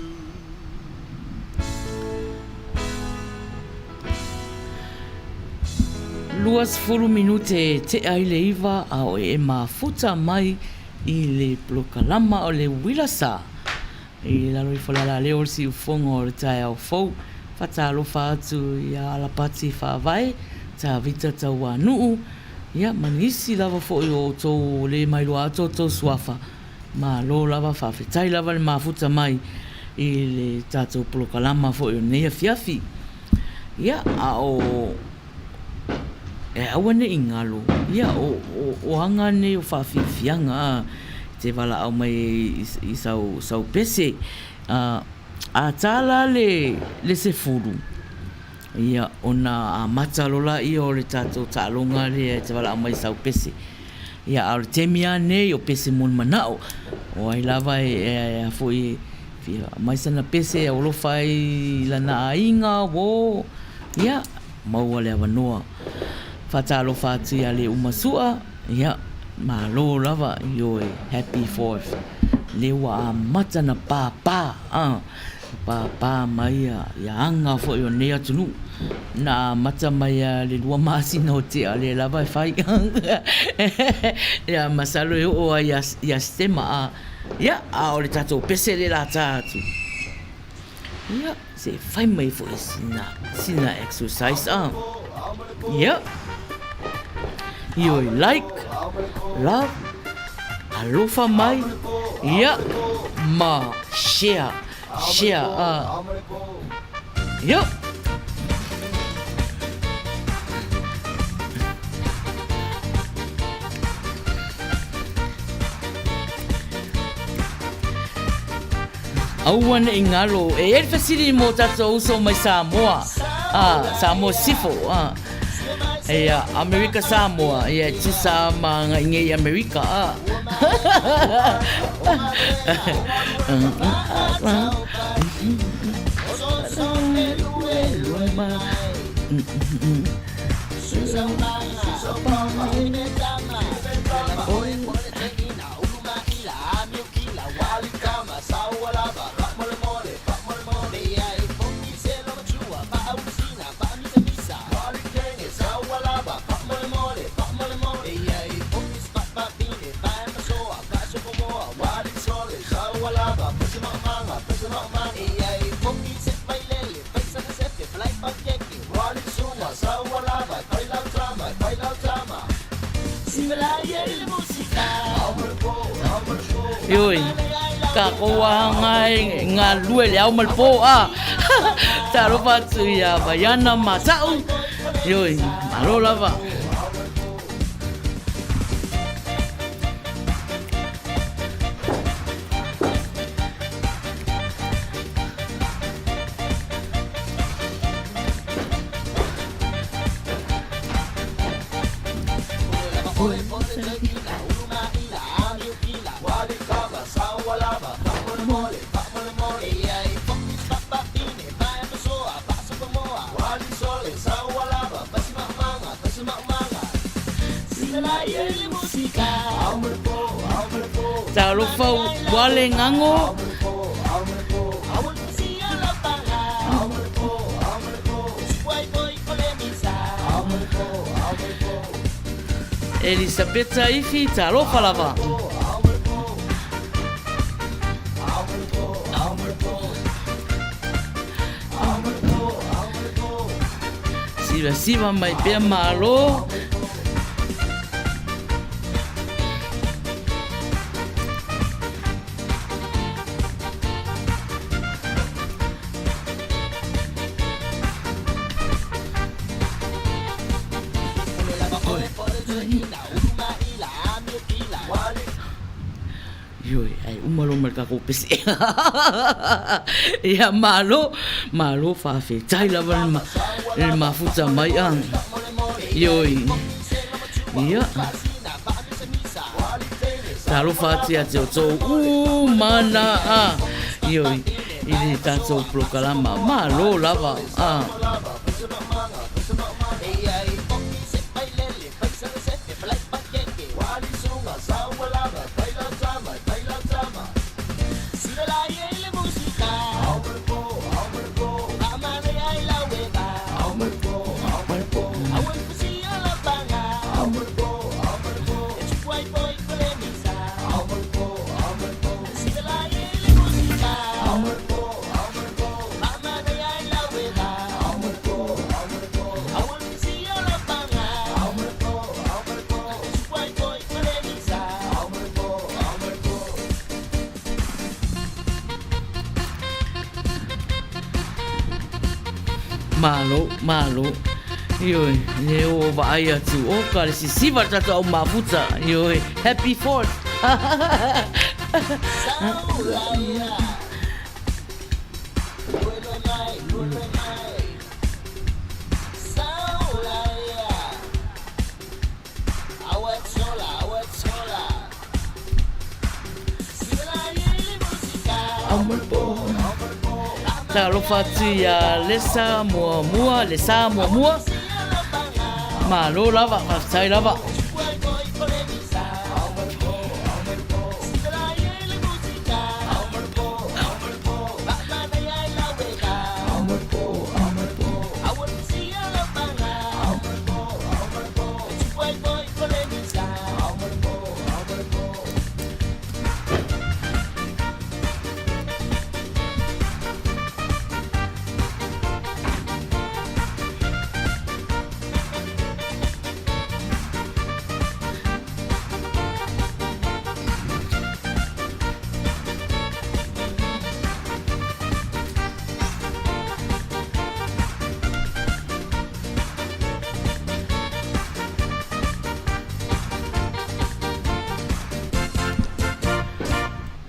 Speaker 1: 20 minute e tea i le 9 a o e mafuta mai i le polokalama o le uila sa i lalo ifo le alaleo o le siufogo o le taeao fou. Faatalofa atu ia Alapati Faavae, Tavita Tauanuu, ia ma nisi lava foi o outou le mailoa atu outou suafa. Malo lava, faafetai lava le mafuta mai i le tatou polokalama foi o lenei afiafi. Ia, a o e aua ne i galo, ia, o, o, o aga nei o faafiafiaga a, e te valaau mai ai i, i sau, sau pese. A, a tā la le, le sefulu, Ia, ona amata loa lea o le tatou taaloga lea e te valaau mai i sau pese. Ia, a o le taimi lava nei o pese mo le manao. O ai lava e a foi e fia aumai sana pese e alofa ai i lana aiga, uō, ia, maua le avanoa. Faatalofa atu ia Leuma Sua, ia, malo lava, ioe, happy fourth. Lea ua amata na pāpā, a. Pāpā mai ia aga foi o nei atunuu. Na amata mai a le lua masina o tea lea lava e fai. Ia masalo e oo ai ia Setema a ia a o le tatou pese lea la tā atu. Ia se fai mai foi sina sina exercise a. Ia. Ioe like, love, alofa mai, ia, ma share, share, a, ia. Aua ne i ngalo. E i ai le fesili mo tatou uso mai Samoa, a, Samoa Sifo, a. Ia, Amerika Samoa, ia e tusa ma agai nei i Amerika, a. Ioe, tatou aga e galulue i le ao ma le po, a. Talofa atu ia Vaiana ma Ta'u, ioe, malo lava. Talofa ua le gago. Elisapeta Ifi, talofa lava. Sivasiva mai pea malo. Ioe, ai uma loa ma le tatou pese. Ia, malo, malo faafetai lava le, le mafuta mai a. Ioe. Ia. Talofa atu ia te outou uma na a. Ioe, i le tatou polokalama. Malo lava a. Malo, malo. Ioe, le o vaai atu, o ka le sisiva le tatou au mafuta. Ioe, happy fourth. Talofa atu iā Lesa muamua, Lesa muamua. Malo lava, faafetai lava.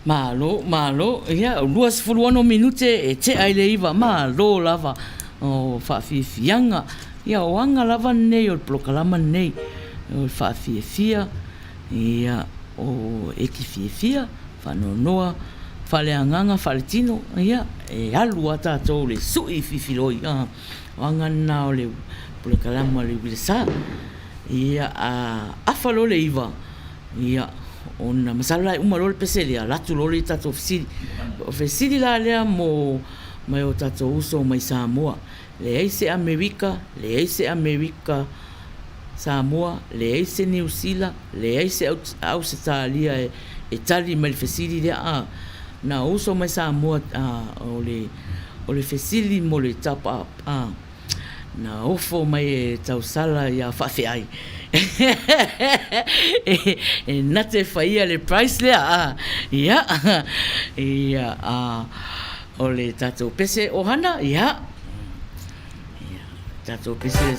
Speaker 1: Malo, malo, ia, 26 minute e tea i le iva, malo lava o faafiafiaga. Ia, o aga lava nei o le polokalama lenei, o le faafiafia, ia, o e te fiafia, faanoanoa, faaleagaga, faaletino, ia, e alu lava tatou i le sui fifiloi, a, o aga na o le polokalama o le uilasa. Ia, a afa loa le iva, ia, ona masalo la e uma loa le pese lea, alu atu loa lea i tatou fesili. O fesili la lea mo mai o tatou uso mai Samoa, leai se Amerika, leai se Amerika Samoa, leai se Niu Sila, leai se Ausetalia e tali mai le fesili lea, a, na uso mai Samoa, a, o le, o le fesili mo le top up, a. Na ofo mai e tausala ia faafeai. E na te faia le price lea a. Ia, ia, a, o le tatou pese ohana, ia, ia, tatou pese.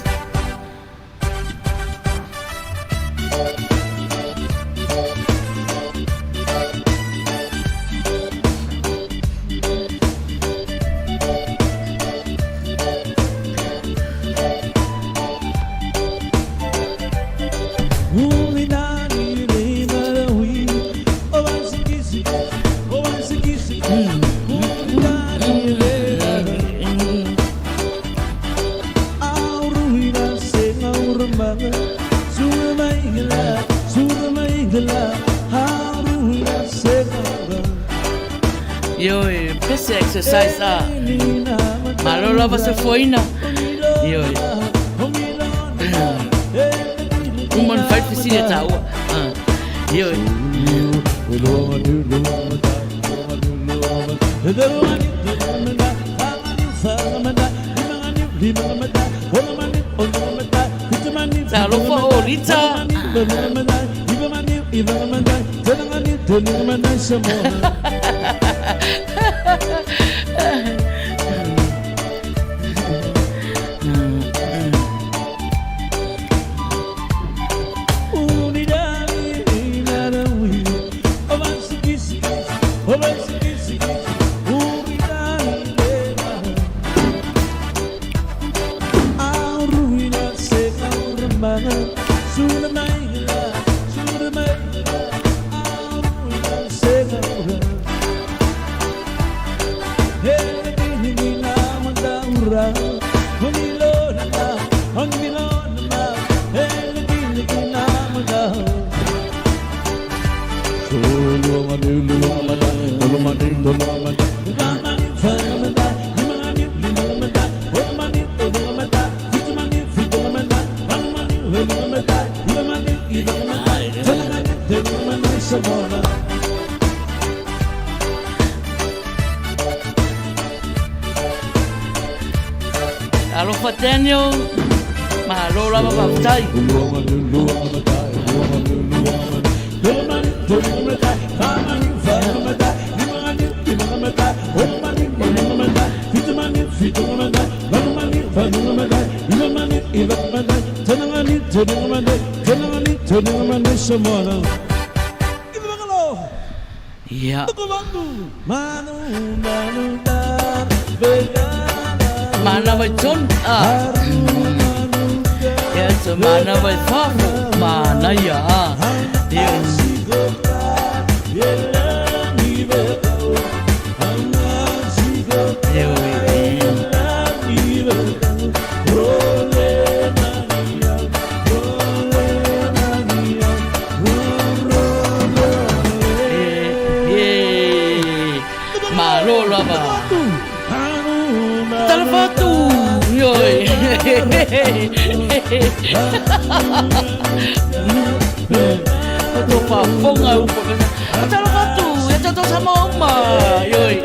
Speaker 1: Ioe, pese exercise a. Malo lava se foina. Ioe. Uma na fai fesili a tāua. Ioe. Talofa o Rita. Alofa Daniel, malo lava faafetai. Ia. Manawa i tonu, a. Ia, so manawa i fafo, manaia, a. Ia. Malo lava. Talofa atu. Ioe. Tō whaafonga upa. Talofa atu. E tātou sama uma. Ioe.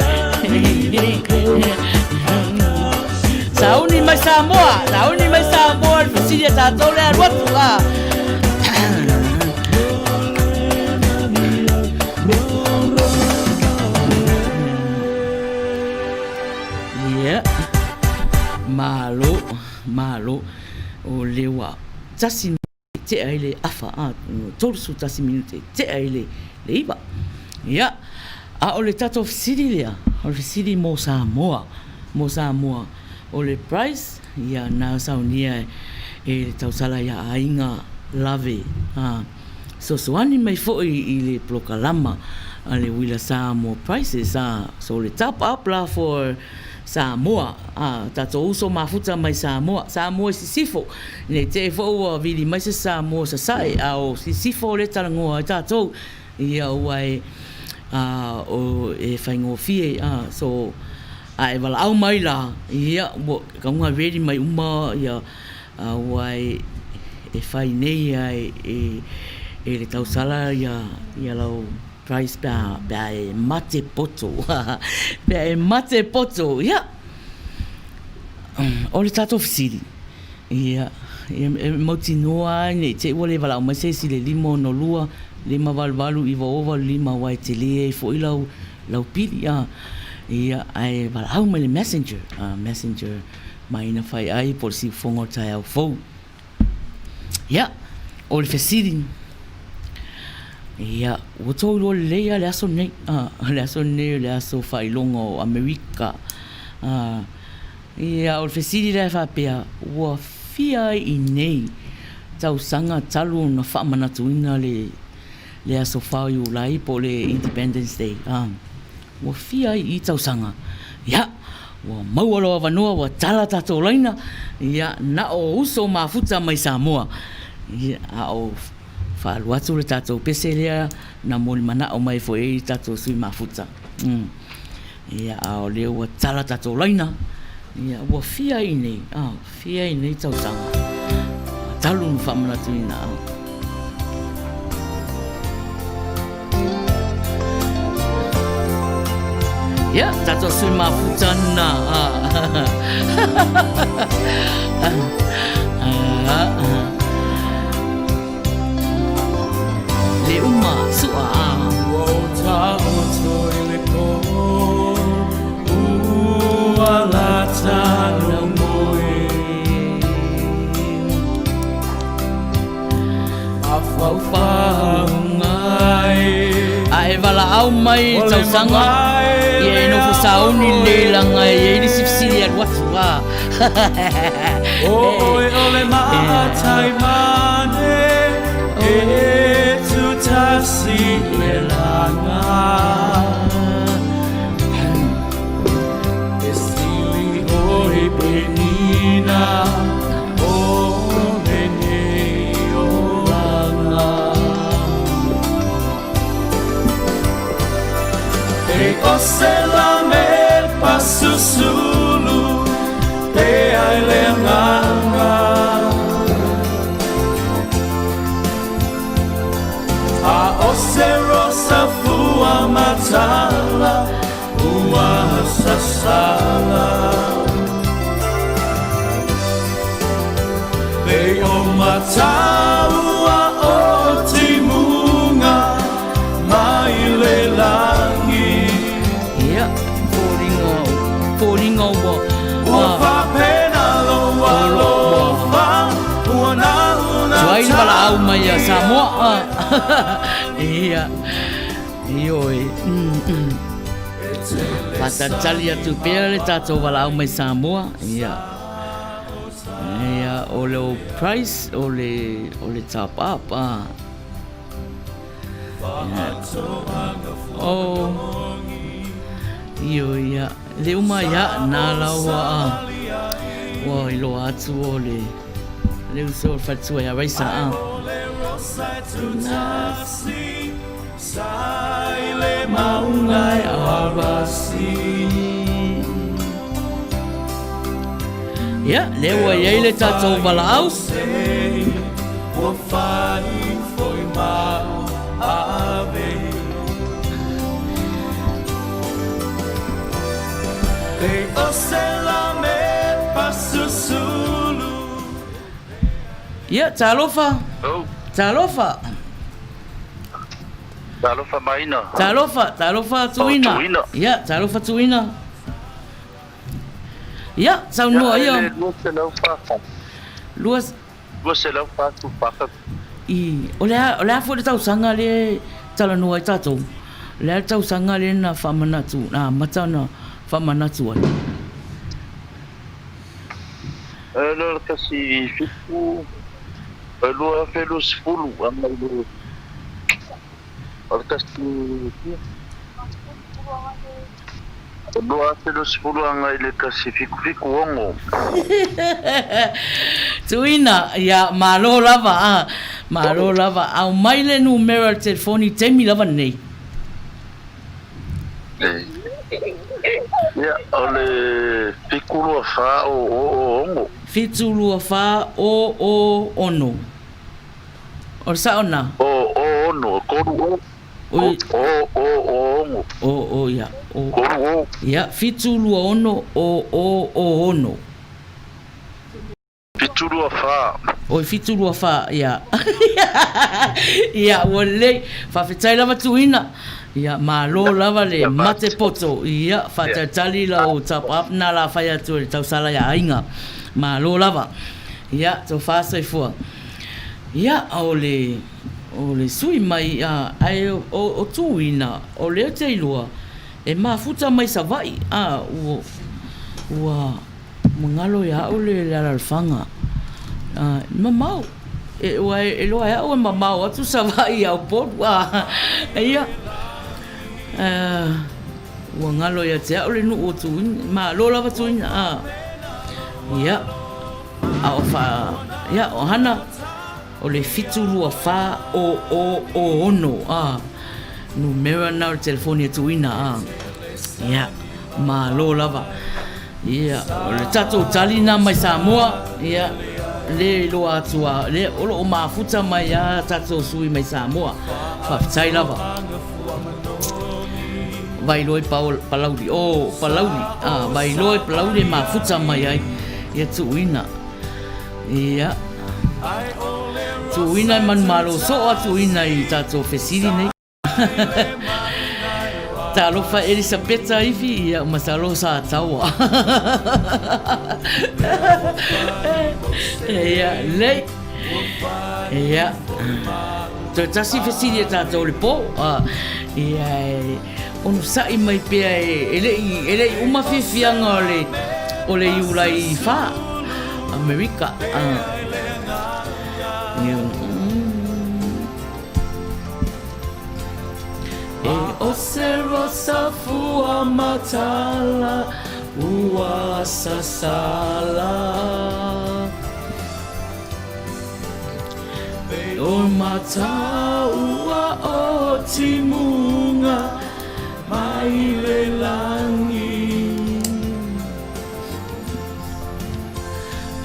Speaker 1: Sauni mai Samoa. Sauni mai Samoa. Le fesili a tātou le alu atu. Ah. Ia. Malo, malo. O le ua tasi minute tea i le afa, a, 31 minute tea i le, le iva. Ia, a o le tatou fesili lea, o le fesili mo Samoa, mo Samoa. O le price, ia, na saunia e le tausala ia Aiga Lave, a, Fesoasoani mai foi i le polokalama a le uila Samoa Prices a so le top up la for Samoa a tatou uso mafuta mai Samoa, Samoa i sisifo nei te i foi ua vili mai se Samoa sasae a o sisifo le talanoa ai tatou ia ua e a o e faigofie a so a e valaau mai la ia ua kauga ready mai uma ia Aua e fai nei a e le tausala ia lau price pe a e mate poto. Pe a e mate poto, ia. O le tatou fesili, ia, Ia, e mautinoa lava ne i te i ua le valaau mai se isi i le 562 588 985 aua e tele ai foi lau, lau pili, a. Ia, ae valaau mai i le messenger, a, messenger Maina Faiai po o le siufofoga o le taeao fou. Ia, o le fesili, ia, ua tou iloa lelei lava le aso lenei, a, o le aso lenei o le aso faailoga o Amerika. A, ia, o le fesili la e faapea, ua fia ai i nei tausaga talu ona faamanatuina le, le aso 4 o Iulai po o le Independence Day? A, ua fia ai i tausaga? Ia, Ua maua lou avanoa ua tala tatou laina, ia, na o uso mafuta mai Samoa. Ia, a o faalu atu le tatou pese lea na molimanao mai foi ai tatou sui mafuta. Mm. Ia, a o lea ua tala tatou laina, ia, ua fia i nei, ah, fia i nei tausaga. Talu na faamanatuina. Ah. Ia, tatou sui mafuta na. Le uma sua.
Speaker 13: Ua o taoto i le pō, ua lata lou moe.
Speaker 1: A e valaau mai i le tausaga, ia e nofo sauni lelei leaga e i ai le isi fesili e alu atu a.
Speaker 13: O lenei olaga. E o se lame pasusulu te ai le agaga. A o se rosa fua matala ua sasala. Pei o mataua o timuga mai le lagi.
Speaker 1: Ia, foliga, foliga ua.
Speaker 13: Ua faapena lou alofa, ua nauna
Speaker 1: Tuai le valaau mai ia Samoa. Ia, ioe. Faatalitali atu pea le tatou valaau mai Samoa. Ia. Ia, o le price o le, o le top up. Ah. Ia. Oh. Io, ia. Le uma ia, nā laua a. Ua iloa atu o le, le uso o le faletua ia Raisa a. Ia, lea ua i ai le tatou valaau. Ia, talofa. Talofa.
Speaker 6: Talofa Maina.
Speaker 1: Talofa, talofa Tuina.
Speaker 6: Oh, Tuina.
Speaker 1: Ia, talofa Tuina. Ia, saunoa ia.
Speaker 6: Ia, 204.
Speaker 1: Lua...
Speaker 6: 244.
Speaker 1: I, o le a, o le a foi le tausaga lea e talanoa ai tatou? O le a le tausaga lea na faamanatu, na amata ona faamanatu ai?
Speaker 6: E le o le kasi fitu, e 2020, agai i le, o le kasi fia? E 2020 agai i le kasi fitu fitu ono.
Speaker 1: Tuina, ia, malo lava, a, malo lava. Aumai le numera o le telefoni i taimi lava lenei.
Speaker 6: Ia, o le 7 2 4 o o o
Speaker 1: 6. 7 2 4 o o 6. O le sao lena?
Speaker 6: O o 6, 3 o.
Speaker 1: Oi.
Speaker 6: O o o 6.
Speaker 1: O o ia. O.
Speaker 6: 3 o.
Speaker 1: Ia, 7 2 6 o o o 6.
Speaker 6: 7 2 4.
Speaker 1: Oi 724, ia. Ia, ua lelei. Faafetai lava Tuina. Ia, malo lava le mate poto. Ia, faatalitali lau top up na la fai atu e le tausala ia aiga. Malo lava. Ia, tofa soifua. Ia, o le, o le sui mai, a, ae o, o Tuina, o lea ou te iloa, e mafuta mai Savaii, a, ua, ua, Magalo ia au le alalafaga. A, mamao. E, ua e iloa e au e mamao atu Savaii ia Upolu. A, ia. A, ua galo ia te au le nuu o Tuina. Malo lava Tuina. A, ia. A o fa, ia, o hana, o le 724 o o o 6. A, numera na o le telefoni a Tuina. A, ia. Malo lava. Ia, o le tatou tali na mai Samoa, ia, le iloa atu a, le, o lo o mafuta mai a tatou sui mai Samoa. Faafetai lava. Vailoe Palauli, o, oh, Palauli, ah, Vailoe Palauli e mafuta mai ai, ia tuuina. Ia, tuuina e manumalo soo a tuuina i tatou fesili nei. Talofa Elisapeta Ifi, ia masalo sa taua. Ia, lei. Ia. Toe tasi fesili e tātou le pō. Ia, e onosai mai pea e, e le'i uma fiafiaga o le, o le Iulai 4, Amerika. Ia, E o se rosa fua matala ua sasala O mata ua o timunga mai le langi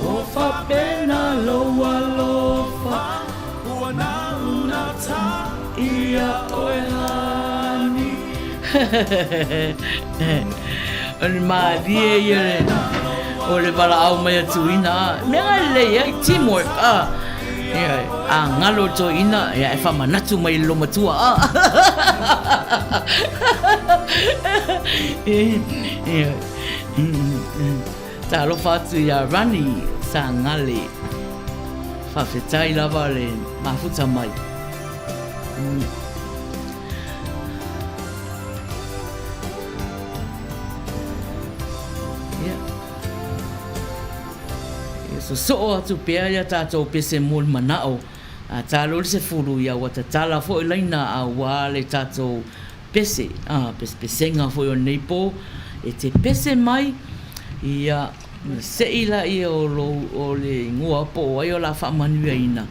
Speaker 1: O fapena lou alofa Ua naunata ia oe honey O le malie ia o le valaau mai a Tuina Mea ngai lelei ai teamwork a Ia, a ngalo toeaina ia e faamanatu mai i le lomatua a Ia Talofa atu ia Rani Sangale. Faafetai lava le mafuta mai. Ia. Ia sosoo atu pea ia tatou pese mo le manao. A talo le 10 ia ua tatala foi laina aua le tatou pese, a, pesepesega foi o lenei po, e te pese mai, ia, ona seʻi laia o lou, o le igoa po o ai o le a faamanuiaina,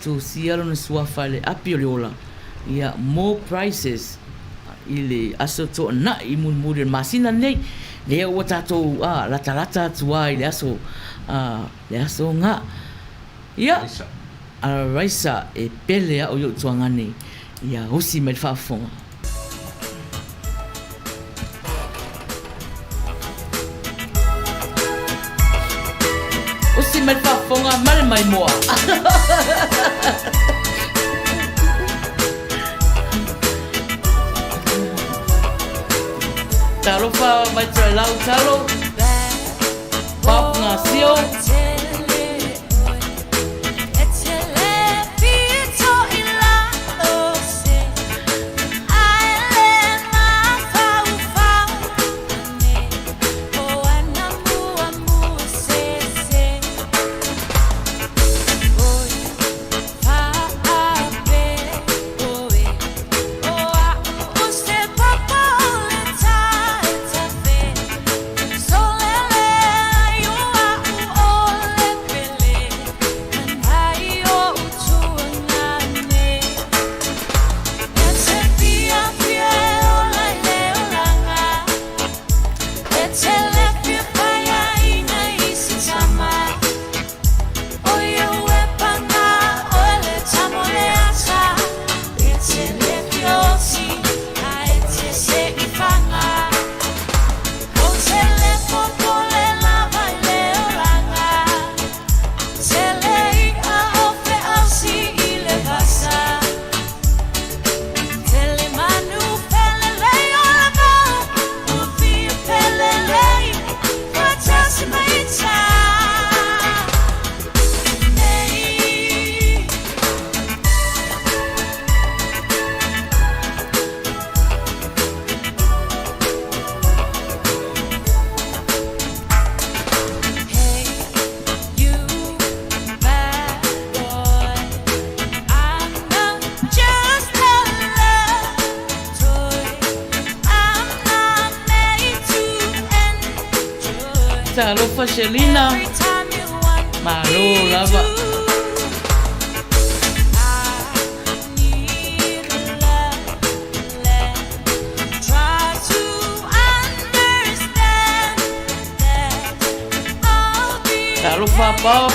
Speaker 1: tusia lona suafa i le api o le ola, ia, more prizes i le aso tuanai mulimuli o le masina lenei, lea ua tatou, a, latalata atu lava i le aso, a, le aso ga. Ia, a Raisa e pele a'u i o'u tuagane ia usi mai le faafofoga. Usi mai le faafofoga ma le maimoa. Talofa mai Toelau talo. Bob Ngasio. Talofa Shelina. Malo lava. Talofa Bob.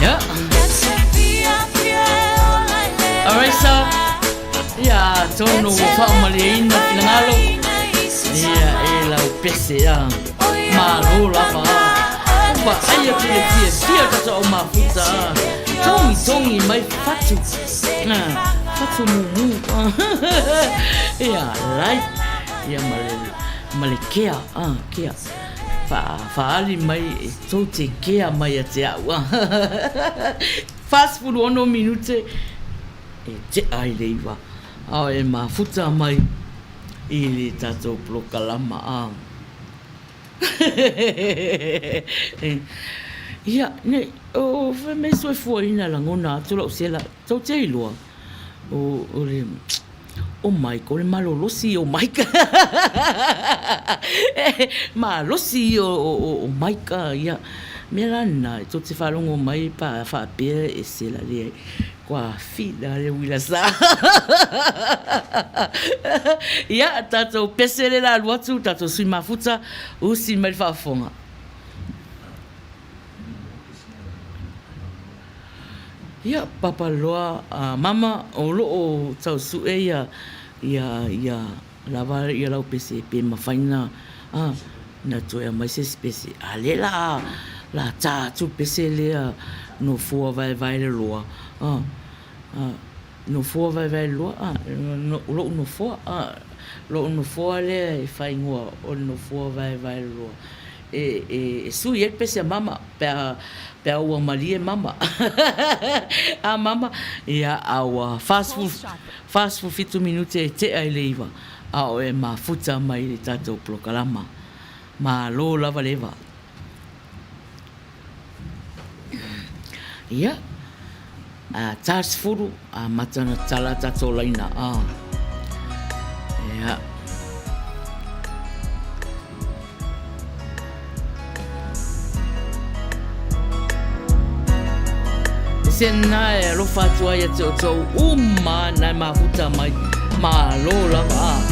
Speaker 1: Yeah. Alright, so ia atonu ua faamalieina finagalo ia e lau pese a malo lava a vaaia atu le fiafia tatou au mafuta a togitogi mai fatu fatu mumu ia like ia ma le ma le kea a kea faaali mai e tou te kea mai ia te au a 46 minute e tea ai le 9 a e mafuta mai i le tatou polokalama a ia ne o fai mai soifuaina lagona atu lau sela tou te iloa o le O Mike, o le malolosi ia o Mike. Malosi ia o Mike, ia. Mea la lena, e tou te faalogo mai pa faapea e sela leai. Kua fila le uila sa. Ia, tatou pese le la alu atu, tatou sui mafuta, usi mai le faafofoga. Ia, papa loa a mama o lo o tau suʻe ia ia ia lava ia lau pese pe mafai na a na toe aumai se isi pese. A lea la la tā atu le pese lea nofoa vaevae le loa a a nofoa vaevae le loa a loʻu nofoa a loʻu nofoa lea e faaigoa o le nofoa vaevae le loa. E sui ai le pese a mama pe a pe a ua malie mama. A mama, ia, a ua 47 minute e tea i le 9, a o e mafuta mai i le tatou polokalama. Malo lava le va. Ia, a 40, amata ona tala tatou laina. A. Ia. Se na e alofa atu ai ia te outou uma na e mafuta mai. Malo lava.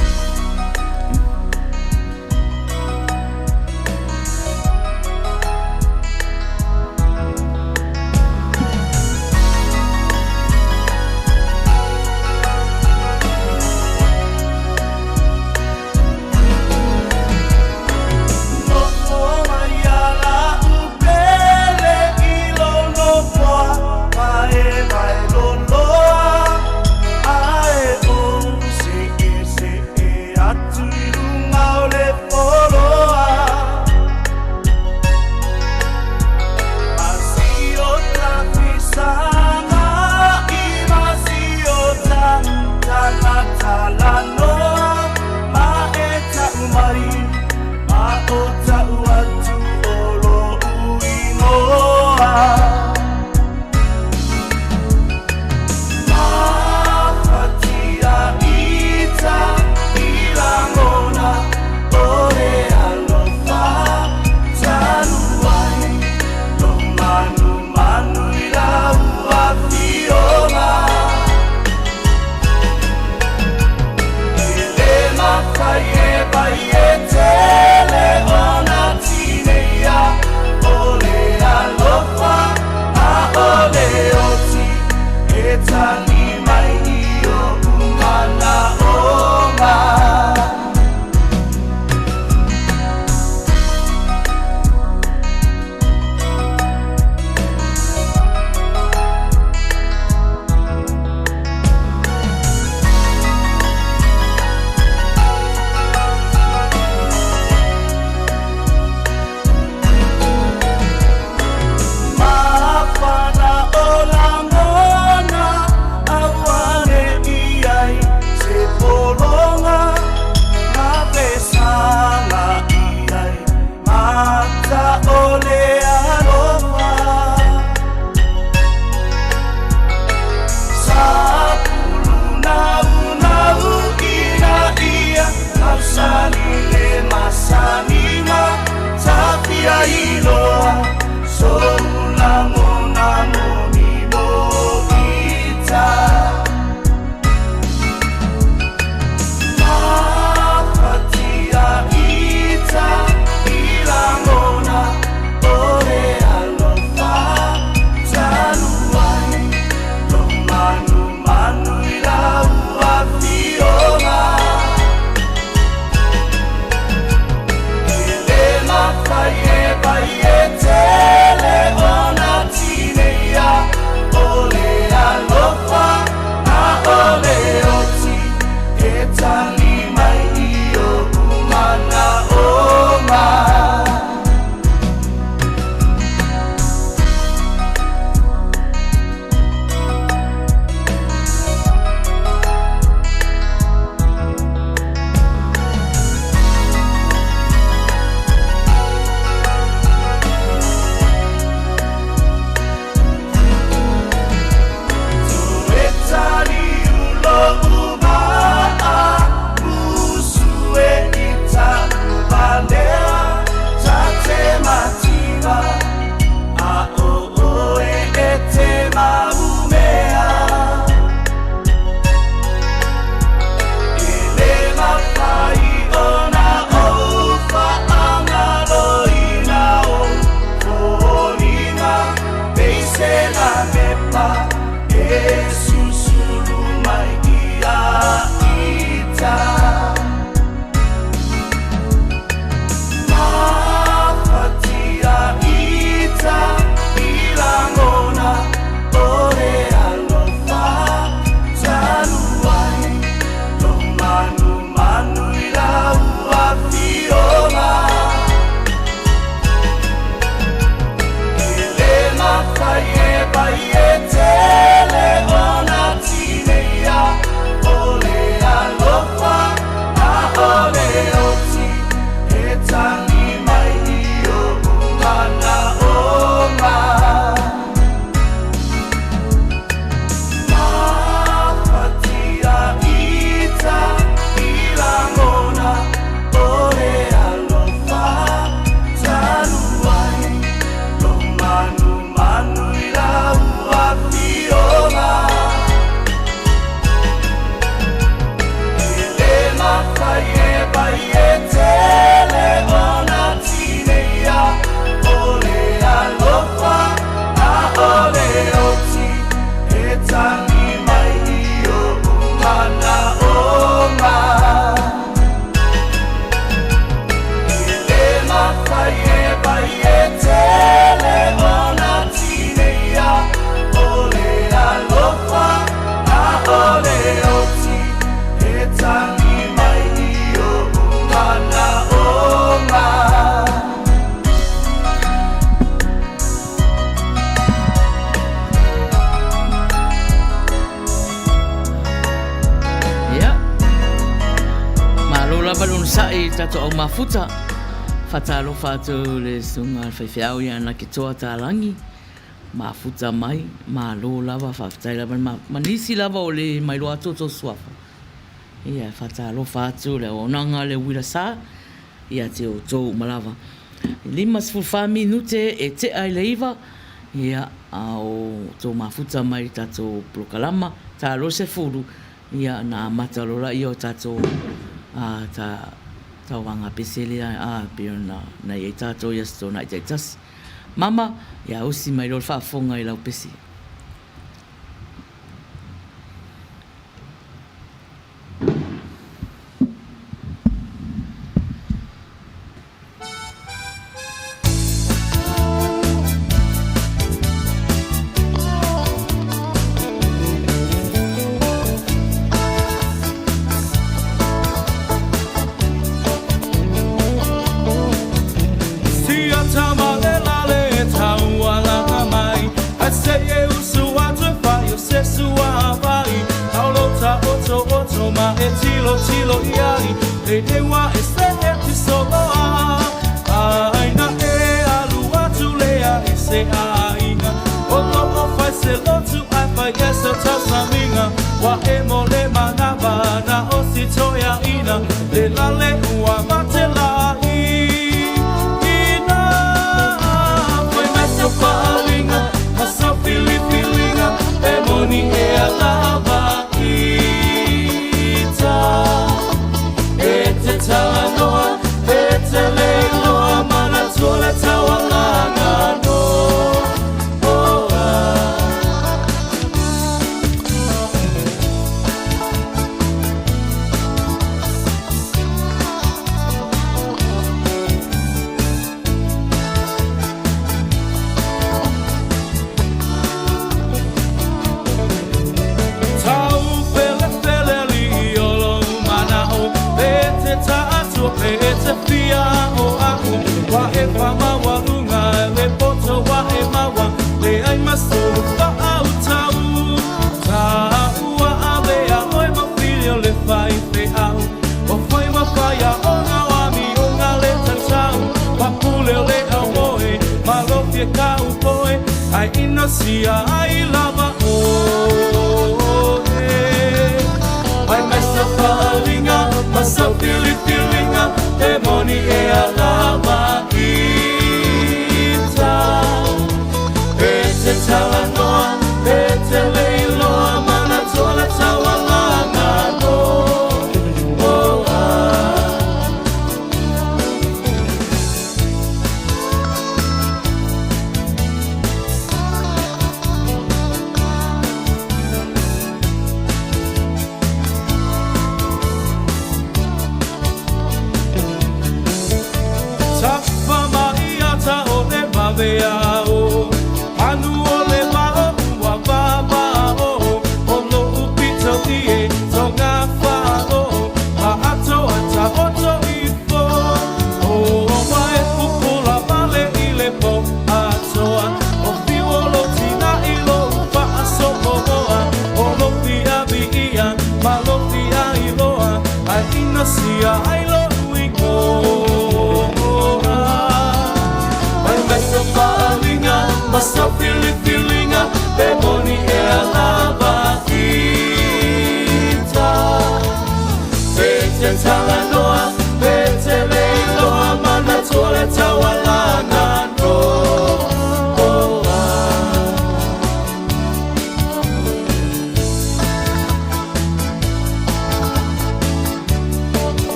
Speaker 1: Malo lava le onosai i le tatou au mafuta. Faatalofa atu le susuga i le faifeau ia Naketoa Talagi. Mafuta mai, malo lava, faafetai lava le ma nisi lava o le mailoa atu o tou suafa. Ia, e faatalofa atu le auaunaga le uila sa ia te outou uma lava. 54 minute e tea i le 9, ia, a o tou mafuta mai i le tatou polokalama, ta 20, ia, ona amata loa lea o tatou a, ta, tauvaga pese lea, a, pei ona na i ai tatou i Aso Toonai taitasi. Mama, ia usi mai loa le faafofoga i lau pese.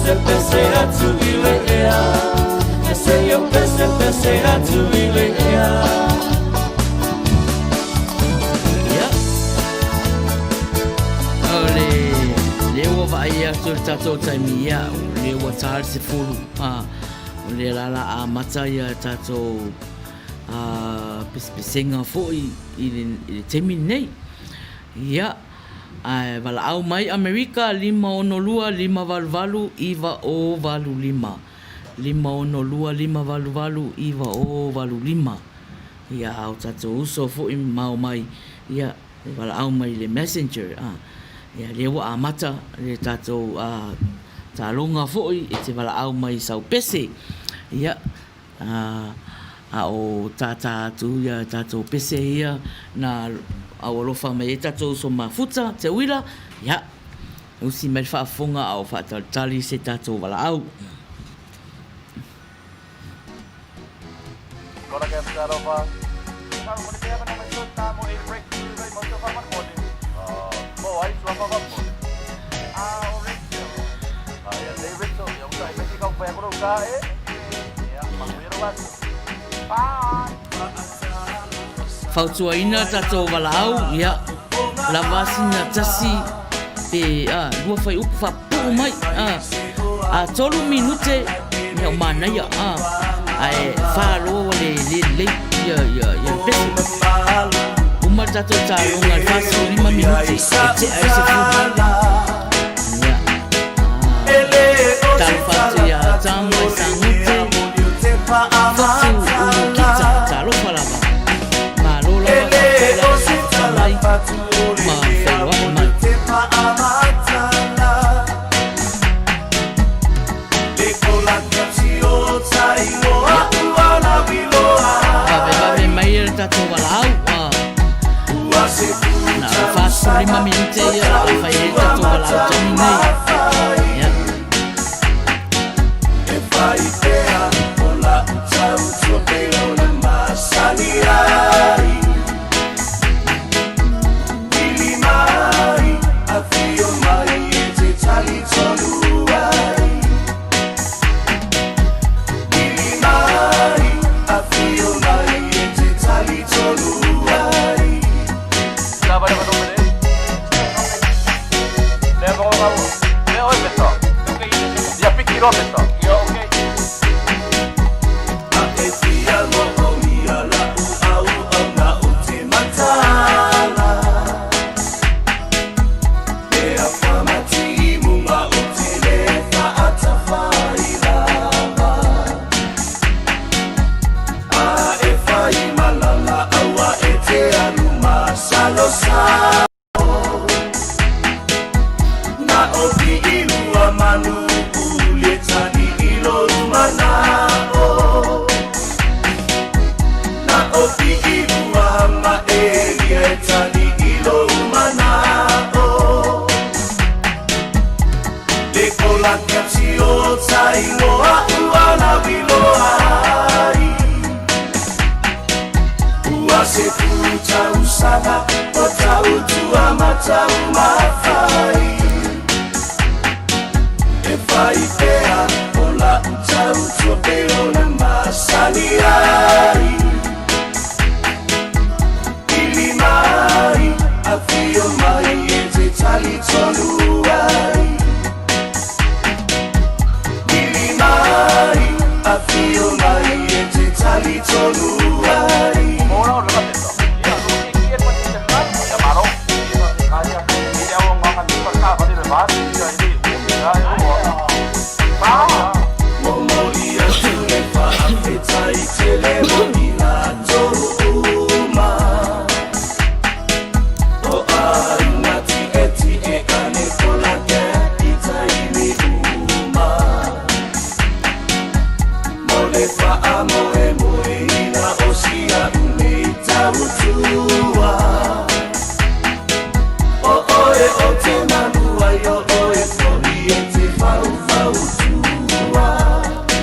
Speaker 13: pesepese atu i le ea E seia pesepese atu i le ea.
Speaker 1: Ia. O le lea ua vaai atu i le tatou taimi, ia, o lea ua ta le 10, a, o lea la la amata ia tatou a, pesepesega foi i le, i le taimi lenei. Ia, ae valaau mai Amerika 562 588 9085. 562 588 9085. Ia, a o tatou uso foi mao mai, ia, e valaau mai i le messenger, a, ia, lea ua amata le tatou a, taloga foi e te valaau mai i sau pese. Ia, A o tātā atu ia tatou pese ia na aualofa mai ai tatou uso mafuta, te uila, ia, usi mai le faafofoga a o faatalitali se tatou valaau. Fautuaina tatou valaau, ia, lava sina tasi pe a, lua fuaiupu faapupuu mai, a, a tolu minute, ia o manaia, a, ae fa loa ua le le lelei ia, ia, ia le pese. Uma le tatou taloga i le 45 minute e tea ai le 10. Ia, a, talofa atu ia Tama i Sagote, Fatu Ulukita, talofa lava. Malo lava faafetai lava le mafuta mai ma feiloai mai. Vavevave mai le tatou valaau. Na o le 45 minute ia o le a fai ai le tatou valaau taimi nei. Ia.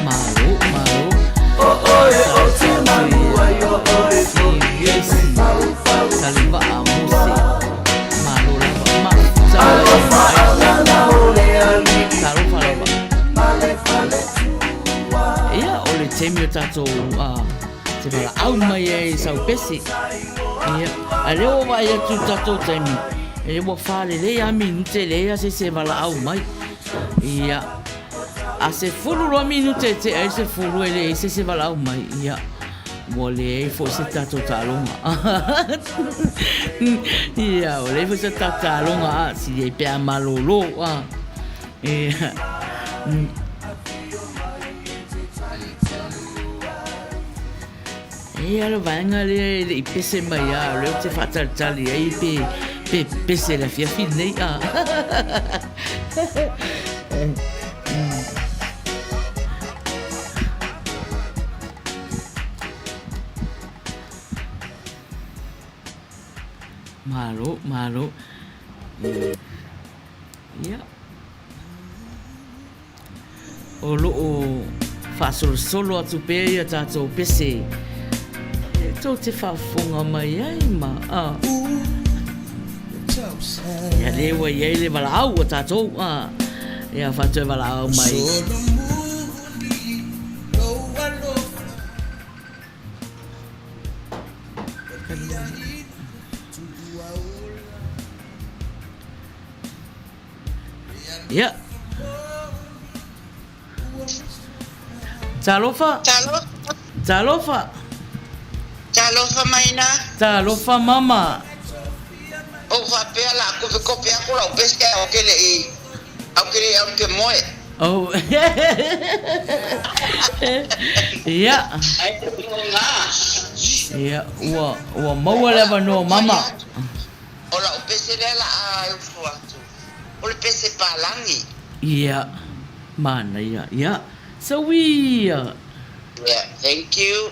Speaker 1: Malo, malo. Talofa atu i Esi, Talivaa Mose. Malo lava, mafuta e Talofa lava. taimi o tatou te valaau mai ai i sau pese. Ia, a lea ua vaai atu i le tatou taimi, e ua wha lelei lava minute e leai lava se isi e valaau mai. Ia, a 12 minute e tea ai le 10 e leai se isi e valaau mai. Ia, ua leai foi se tatou taaloga. Ia, ua leai foi se tatou taaloga, a, sili ai pe a malolo. A. Ia. E i ai le vaega lea e le i pese mai lava, o lea ou te faatalitali ai pe, pe pese i le afiafi lenei. A. Malo, malo. Ia. O lo o faasolosolo atu pea ia tatou pese e tou te faafofoga mai ai ma a. Ia lea ua i ai le valaau a tatou a. Ia faatoe valaau mai. Ia. Talofa.
Speaker 7: Talofa.
Speaker 1: Talofa.
Speaker 7: Talofa maina.
Speaker 1: Talofa mama.
Speaker 7: O faapea la kope kope aku lau pese au ke le i au ke le au ke moe.
Speaker 1: Oh. Ia.
Speaker 7: Ai te ngā.
Speaker 1: Ia, ua ua maua le avanoa mama.
Speaker 7: O lau pese lea la a ufu atu, o le pese palagi.
Speaker 1: Ia, manaia, ia. Sawia.
Speaker 7: Yeah, thank you.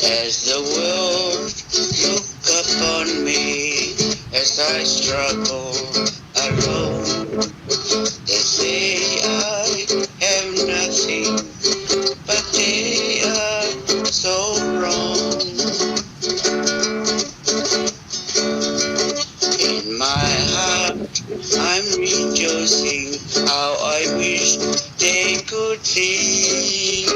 Speaker 7: As the world look upon me as I struggle alone, they say I have nothing, but they are so wrong. In my heart, I'm rejoicing how I wish they could see.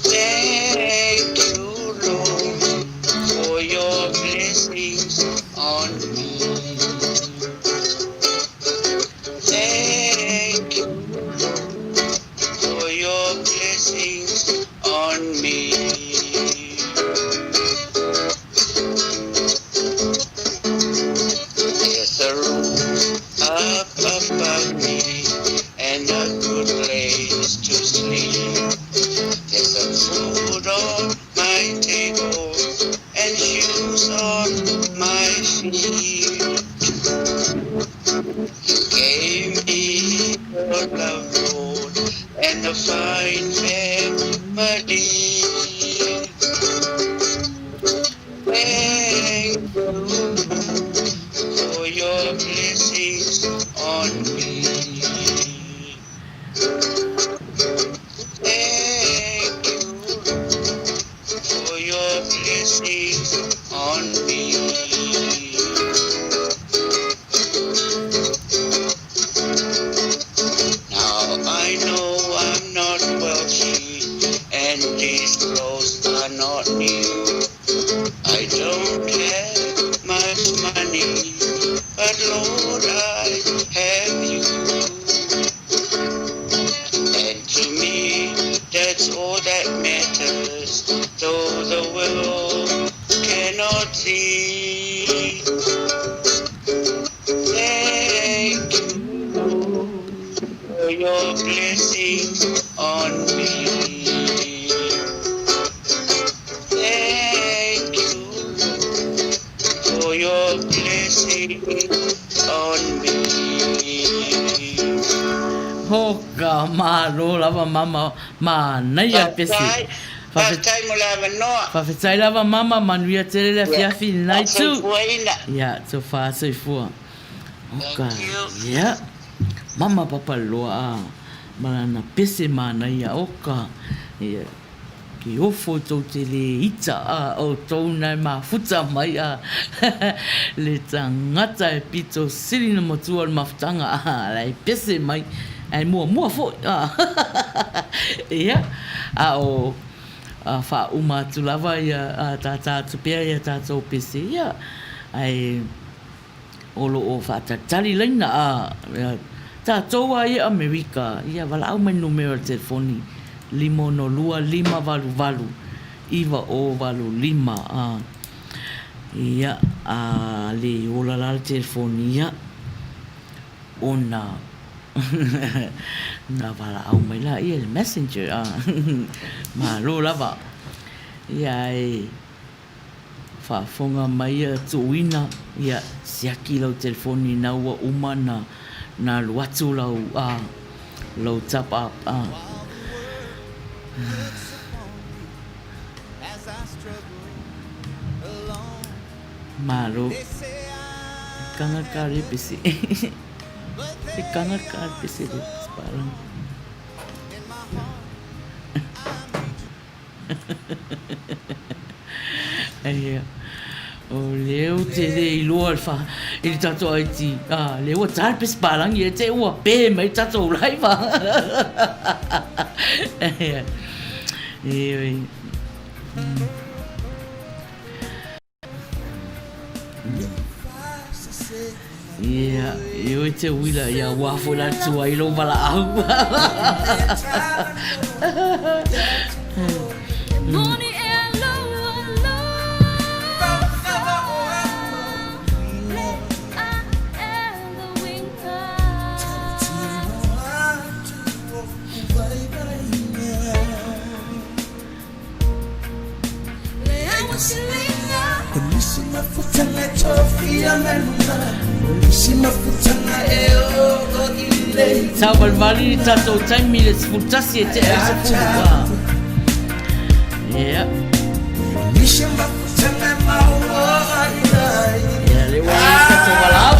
Speaker 7: Thank you, Lord, for your blessings on me. Thank you, Lord, for your blessings on me. There's a roof up above me and a good place to sleep. There's a food on my table and shoes on my feet. You gave me your love, Lord, and a fine family. Thank you for your blessings on me. Thank you for your blessings on me. Now I know I'm not wealthy and these clothes are not new. I don't have much money, but Lord, I have you. And to me, that's all that matters, though the world cannot see. Thank you for your blessings on me. Thank you for your blessings on me.
Speaker 1: Ho ka malo lava mama manaia le pese.
Speaker 7: Faafetai mo le avanoa.
Speaker 1: Faafetai lava mama, manuia tele le afiafi i lena itu.
Speaker 7: Faasoifuaina.
Speaker 1: Ia, tofa soifua. Oka, ia. Mama Papaliloa a. ma lana pese manaia oka ia ke ofo tou te le ita a outou na e mafuta mai a le tagata e pito sili na matua o le mafutaga a la e pese mai ae muamua foi a ia a o a faauma atu lava ia a tātā atu pea ia tatou pese ia ae o lo o faatalitali laina a tatou a ia Amerika, ia valaau mai le numera o le telefoni 562 588 9085 a ia a le ola la le telefoni ia ona na valaau mai la ia le messenger a malo lava ia e Faafofoga mai ia tuuina, ia siaki lau telefoni ina ua uma na na alu atu lau a lau top up a. Malo. Kanga ka le pese. E kanga ka le pese le palang. Ia. O lea ou te le iloa le wha, i le tatou IT. Ah, lea ua tā le pese pālangi e te ua pē mai tatou live. Ia. Ioe. Ia, e oe te uila ia wā foi la tua i lou valaau. Saovalivali le tatou taimi i le 11 e tea i le 14. Ia. Ia, lea ua i ai le tatou valaau.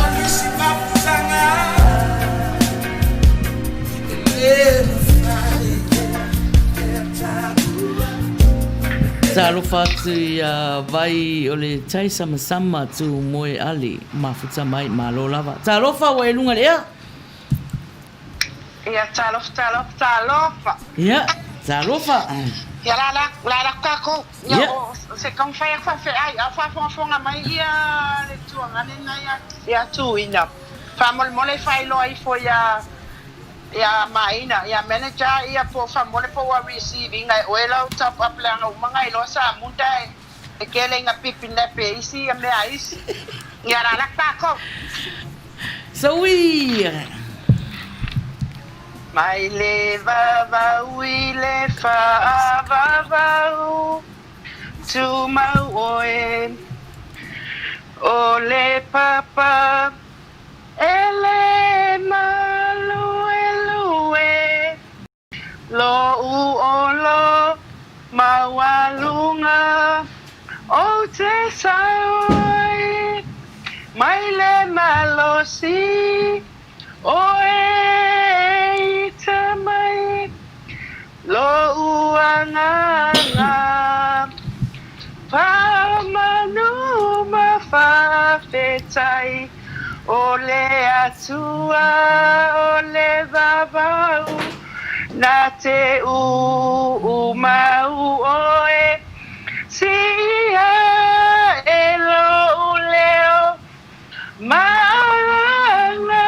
Speaker 1: Talofa atu i a Vai o le tai samasama tu moe ali mafuta mai malo lava. Talofa ua e luga i le ea.
Speaker 10: Ia talofa talofa talofa.
Speaker 1: Ia talofa.
Speaker 10: Ia la la la la takou. Ia o se taumafai atu faafeai a o faafogafoga mai ia le tuagane lena ia ia Tuina. Faamolemole faailoa ifo ia ia Maina ia manager ia po o faamole po ua receive ina e oe lau top up leaga uma na iloa Samuta e kele ina pipi nepe e isi ia mea a isi. Ia la la takou.
Speaker 1: Saui!
Speaker 10: Mai le vavau i le faavavau, Tumau oe o le papa e le maluelue, Lo'u olo maualuga ou te sau ai mai le malosi. Oe ita mai lo'u agaga Faamanu ma faafetai O le Atua o le vavau Na te uumau oe Siia e lo'u leo Maalaga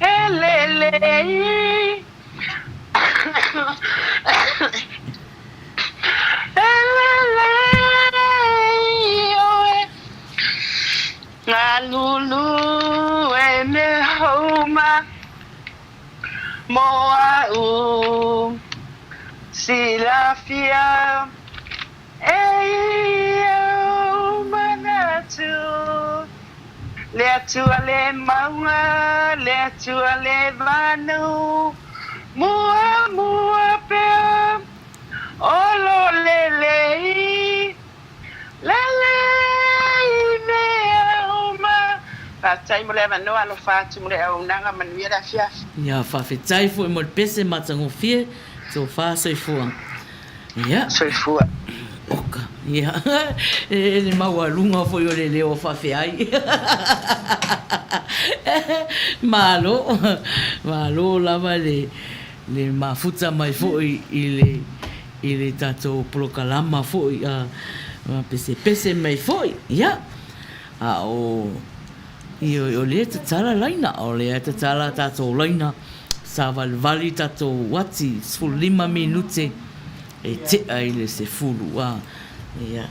Speaker 10: e lelei E lelei oe Galulu e me houma Mo a'u silafia E ia ou manatu, le Atua le mauga, le Atua le vanu, Muamua pea o lo lelei, lelei mea uma. Faafetai mo le avanoa, alofa atu mo le auaunaga, manuia le afiafi.
Speaker 1: Ia, faafetai foi mo le pese matagofie, tofa soifua. Ia.
Speaker 7: Soifua.
Speaker 1: Oka. Ia. E le maualuga foi o le leo faafeai. Malo. Malo lava le le mafuta mai foi i le i le tatou polokalama foi a pesepese mai foi. Ia. A o ioe o lea e tatala laina, o lea e tatala tatou laina, savalivali tatou uati 15 minute e tea i le sefulu, a, ia.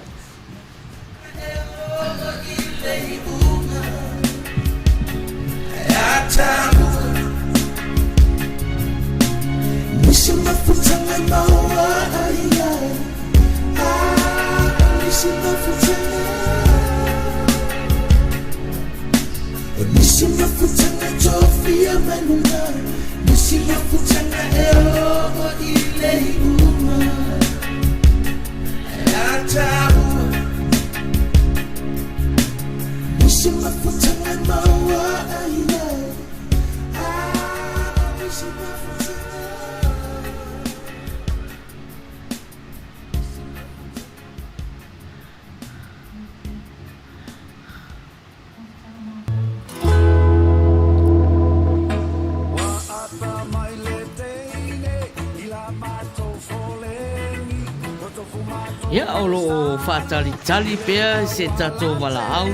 Speaker 1: Ia, o lo o faatalitali pea se tatou valaau,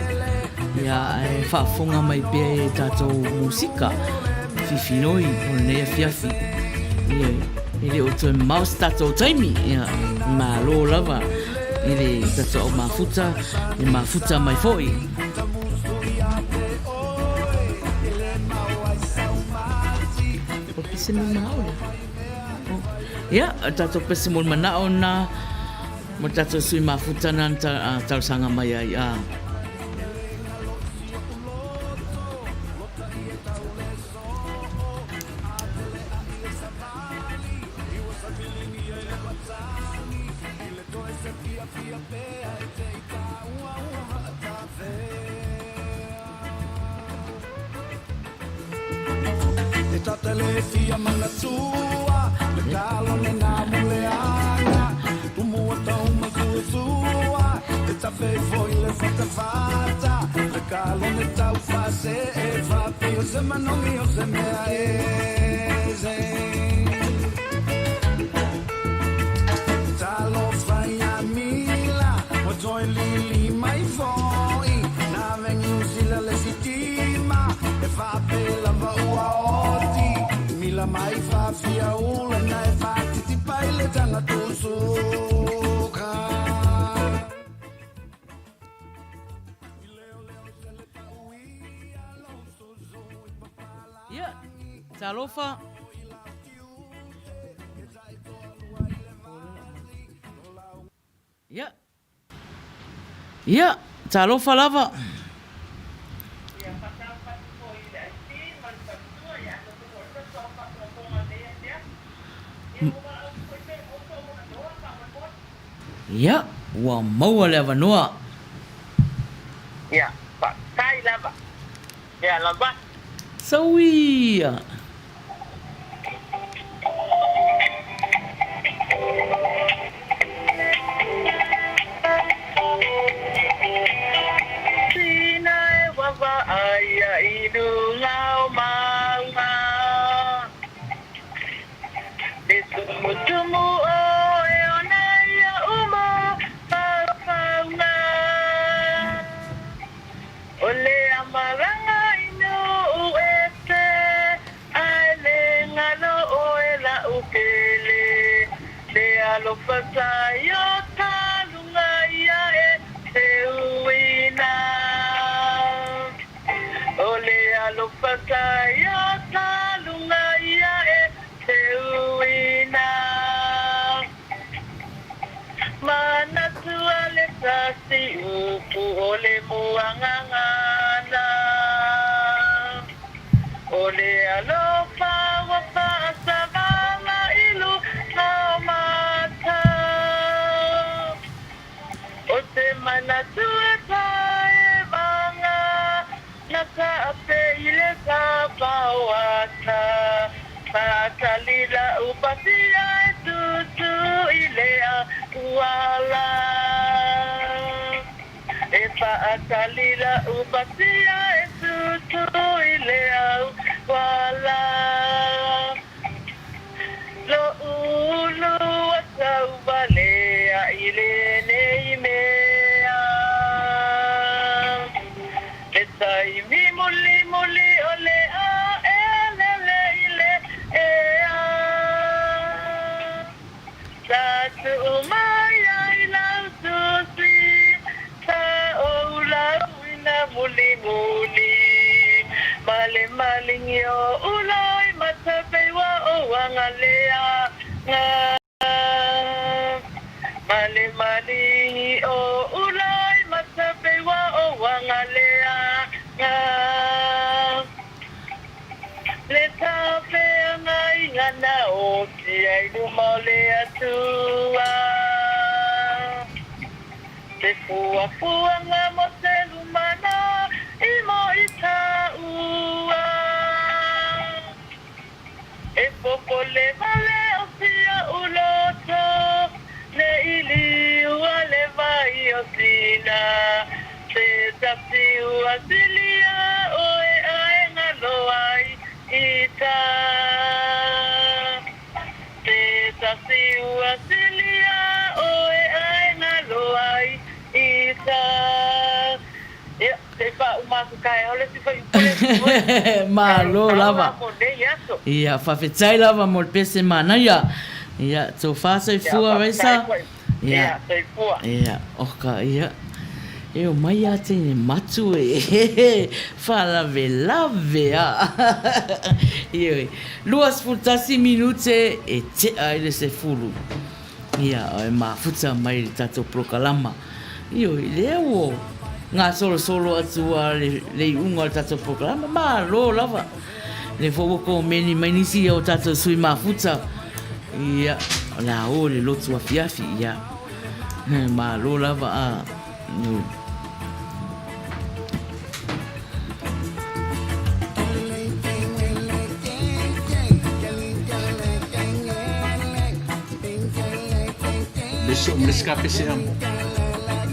Speaker 1: ia, e faafofoga mai pea i tatou musika fifinoi o lenei afiafi. Ia, e le o toe mamao se tatou taimi, ia, malo lava i le tatou au mafuta, le mafuta mai foi. O pese mo manao lea. Ia, o tatou pese mo manao na, mo tatou sui mafuta na na talosaga mai ai. A. Ia, talofa. Ia. Ia, talofa lava. Ia, ua maua le avanoa.
Speaker 8: Ia, faafetai lava. Ia lava.
Speaker 1: Sauia.
Speaker 8: Sina e wavaai ia i luga o mauga. Le tumutumu o e ona ia uma faufauga. O le amalaga i nuu ese, Ae le galo oe la'u pele, Le alofa sa i o taluga ia e te uina. O le alofa sa i o taluga ia e te uina. Manatua le tasi upu o le muagagana. O le alofa ua faasavala i luga o mata. O se manatu e tae vanga na. taape i le tapaoata Faatali lau pasia e tutu i le auala E faatali lau pasia e tutu i le auala Lo'u ulu ua tauvalea i lenei mea Le taimi mulimuli o le a e lele i le ea Sa tuu mai ai lau tusi Sa ou lauina mulimuli Ma le maligi o ula i matapeiwa o Agaleaga Ma le maligi o ula i matapeiwa o Agaleaga Le tafeagaiga na oti ai luma o le Atua Se fuafuaga mo se lumana i mo i taua E popole wale o sia uloto Ne ili ua le vai o sina Se tasi ua silia oe ae ngalo ai ita Se tasi ua silia oe ae ngalo ai ita Ia, se i faauma atu taeao le isi fuaiupu lea.
Speaker 1: Malo lava. Ia, faafetai lava mo le pese manaia. Ia, tofa soifua Raisa. Ia,
Speaker 8: soifua.
Speaker 1: Ia, oka, ia. E omai a teine matu e faalavelave a. Ioe, 21 minute e tea ai le sefulu. Ia, e mafuta mai le tatou polokalama. Ioe, lea ua gasolosolo atu a le iuga o le tatou polokalama, malo lava. Lea foi ua komeni mai nisi o tatou sui mafuta. Ia, o le a o i le lotu afiafi, ia. Malo lava a.
Speaker 15: Leso mleska pese am.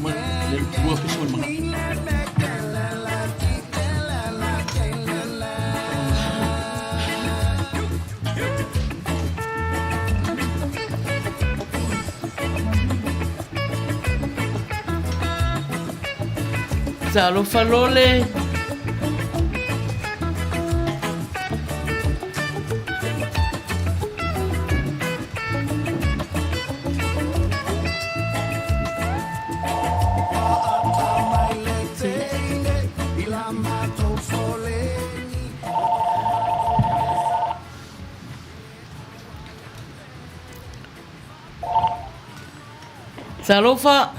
Speaker 15: Ma le lua pese ma mga.
Speaker 1: Talofa Lole. Talofa.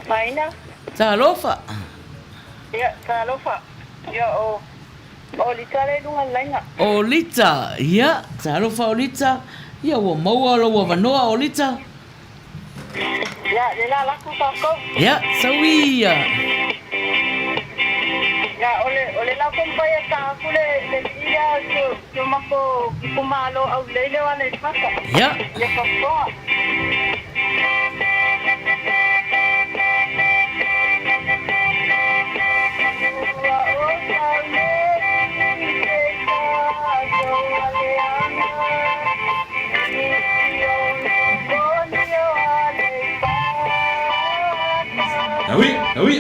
Speaker 5: Maina.
Speaker 1: Talofa.
Speaker 5: Ia, talofa. Ia, o, o Lita le luga o le laina.
Speaker 1: O Lita, ia, talofa o Lita. Ia, ua maua lou avanoa o Lita.
Speaker 5: Ia, le la laku tatou.
Speaker 1: Ia, sau ia.
Speaker 5: Ia, o le, o le la taumafai e ta atu le, le ia si o, si o matou itumalo aulei lea o Aleipata.
Speaker 1: Ia.
Speaker 5: Ia faafofoga. Ua ou tau nei i te tatou aleaga.
Speaker 2: Ah oui, ah oui.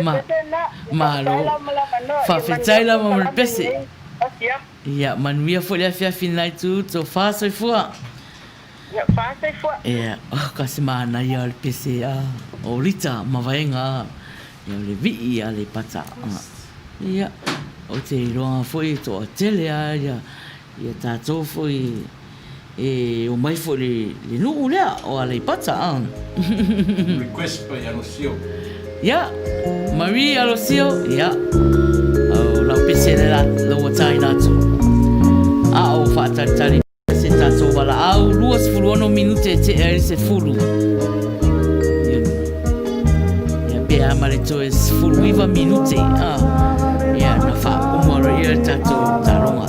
Speaker 1: Ma, malo. Faafetai lava mo le pese. Ia, manuia foi le afiafi i lena itu, tofa soifua.
Speaker 5: Ia, fa soifua.
Speaker 1: Ia, oh, ka se manaia o le pese a o Rita Mavaega a, ia o le vii a Aleipata. Ia, o te iloaga foi e toatele a ia, ia tatou foi e omai foi i le nuu lea o Aleipata a.
Speaker 2: Request by Alosio.
Speaker 1: Ia, Marie Alosio, ia, o lau pese lea la ua taina atu. A o faatalitali se tatou valaau, 26 minute e tea ai le 10. Ia, ia pe a ma le toe 19 minute, a, ia, na faauma loa le tatou taloga.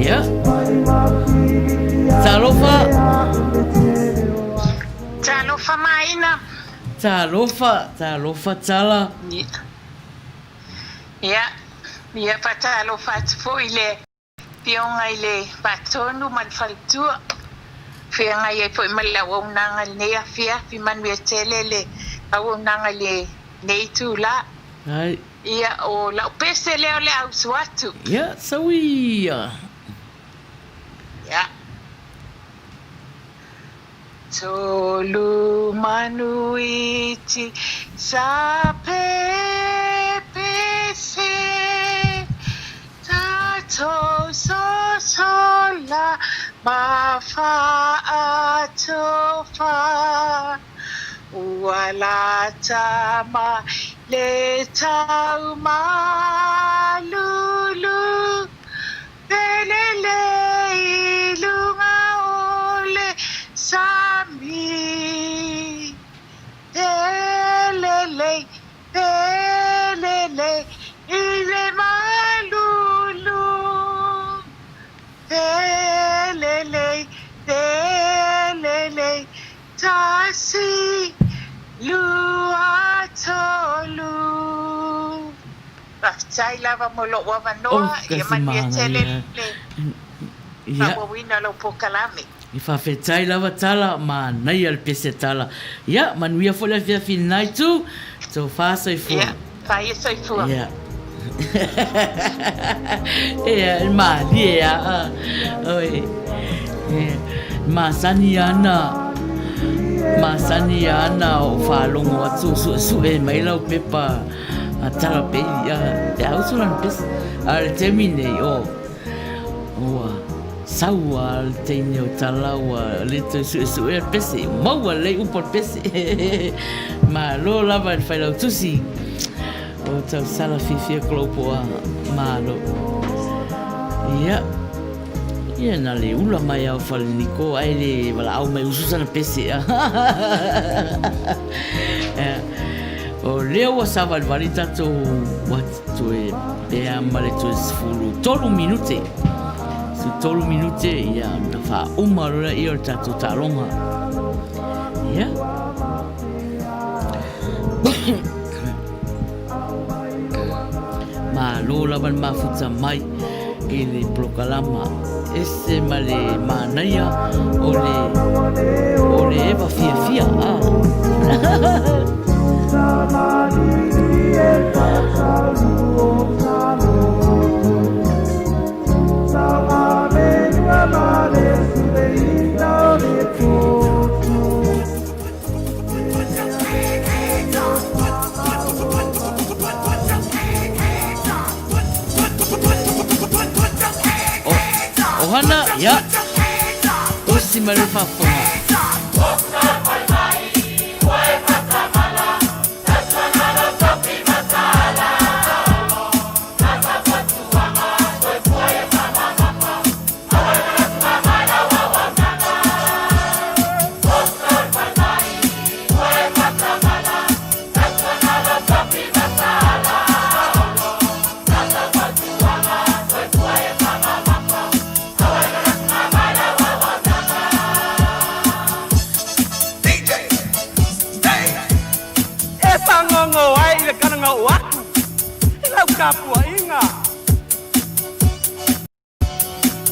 Speaker 1: Ia. Talofa.
Speaker 10: Talofa Maina.
Speaker 1: Talofa, talofa Tala.
Speaker 10: Ia, ia faatalofa atu foi i le Afioga i le Faatonu ma le Faletua. Feagai ai foi ma le auaunaga i lenei afiafi, manuia tele le auaunaga i lenei itula.
Speaker 1: Ai.
Speaker 10: Ia, o lau pese lea o le a usu atu.
Speaker 1: Ia, sau ia.
Speaker 10: Ia. Tolu manu iti sa pepese Tatou sosola ma faatofa Ua lata mai. Le tau malulu Pelele i luga o le sami Pelele, pelele i le malulu Pelele, pelele Tasi, lua, tolu. Faafetai lava mo lou avanoa, ia manuia tele le faaauauina o lau polokalame.
Speaker 1: I faafetai lava Tala, manaia le pese Tala. Ia, manuia foi le afiafi lena itu, tofa soifua.
Speaker 10: Ia, faia soifua.
Speaker 1: Ia. Ia, e malie a. Oi. E masani ana masani ana o faalogo atu o suesue mai lau pepa a Tala Bailey a te ausu lana pese. A o le taimi nei, o Ua sau a le teine o Tala ua le toe suesuea le pese, ua maua lelei upu o le pese. Malo lava i le failautusi o Tausala fiafia Kolopo a malo. Ia, ia na le ula mai a o Faleniko ae le valaau mai usu sana pese. O lea ua savalivali tatou ua toe pea ma le toe 13 minute. 13 minute, ia, na faauma loa lea o le tatou taaloga. Ia. Malo lava le mafuta mai i le polokalama ese ma le manaia o le o le eva fiafia a. Ohana, ia. Osi mai le faafofoga.
Speaker 18: E fagogo ai i le kalagao aku i lau tapuaiga.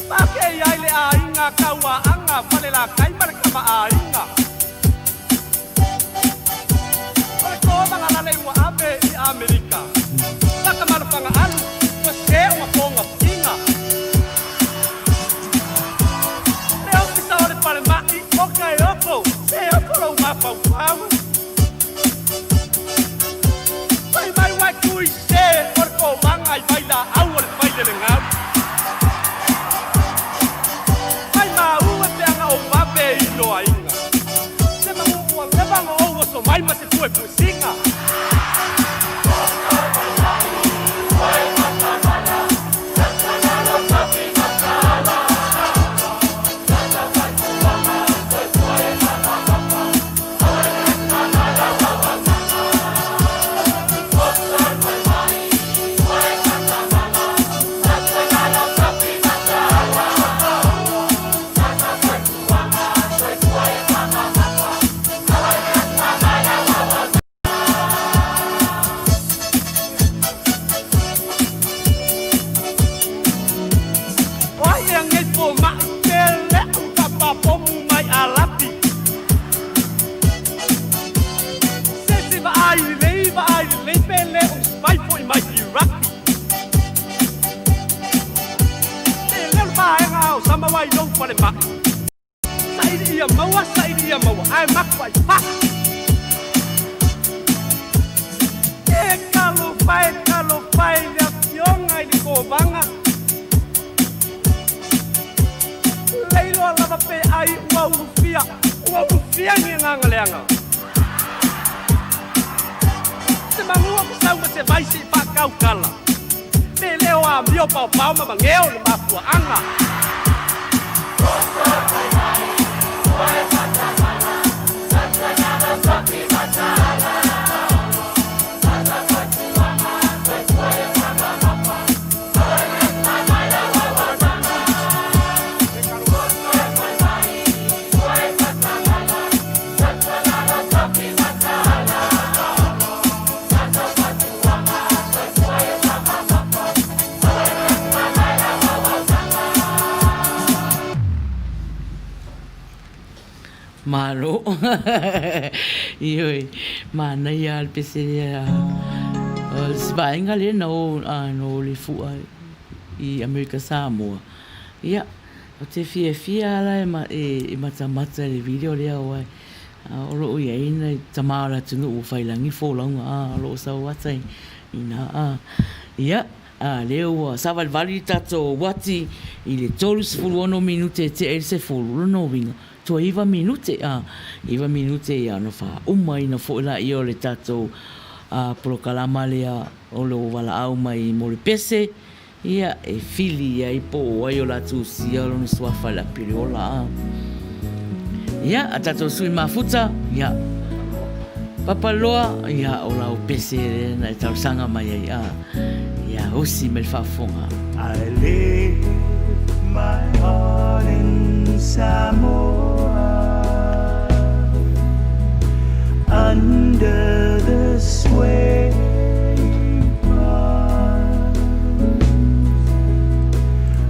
Speaker 18: Pakei ai le aiga Kauaaga Falelatai ma le kamaaiga. O le komaga lalei ua ave i Amerika. Takamalofaga alu ua se o mapoga piga. Le ofisa o le falemai o Kaeoko se oko lou mafaufau. Fai mai uai tui se o le komaga i vailaau o le failelegau. Mai maua e peaga o vave i loaiga. Se magu ua leva ngo ou oso mai ma se puepuesiga. O ai ea nei fomai pe leʻu faapapomu mai Alapi. Se se vaai lelei vaai lelei pe le o mai foi mai Iraki. Te leo le vaega o sama wai lou falemai. Saili ia maua, saili ia maua, ae maku ai faa. E talofa e talofa i le afioga i le kovaga. Leiloa lava pe ai ua ulufia, ua ulufia ni agaga leaga. Se magua se vai se i faakaukala. Le leo amio paopao ma mageo le mafuaaga.
Speaker 1: Malo. Ioe, manaia le pese lea. O le isi vaega lea na o, na o le fua i Amerika Samoa. Ia, ou te fiafia lava e matamata i le video lea aua o lo o i ai nai tama o le atunuu ua fai lagi folauga a o lo o sau ata i ina a. Ia, a lea ua savalivali le tatou uati i le 36 minute e tea ai le sefulu, o lona uiga, toe iva minute a, iva minute ia ona faaumaina foi laia o le tatou polokalama lea o lo o valaau mai mo le pese. Ia, e fili i ai po o ai o la tusia lona suafa i le api o le ola, a. Ia, a tatou sui mafuta, ia, Papaloa, ia, o lau pese lea na e talosaga mai ai, a. Ia, usi mai le faafofoga.
Speaker 4: I lay my heart in Samoa Under the sway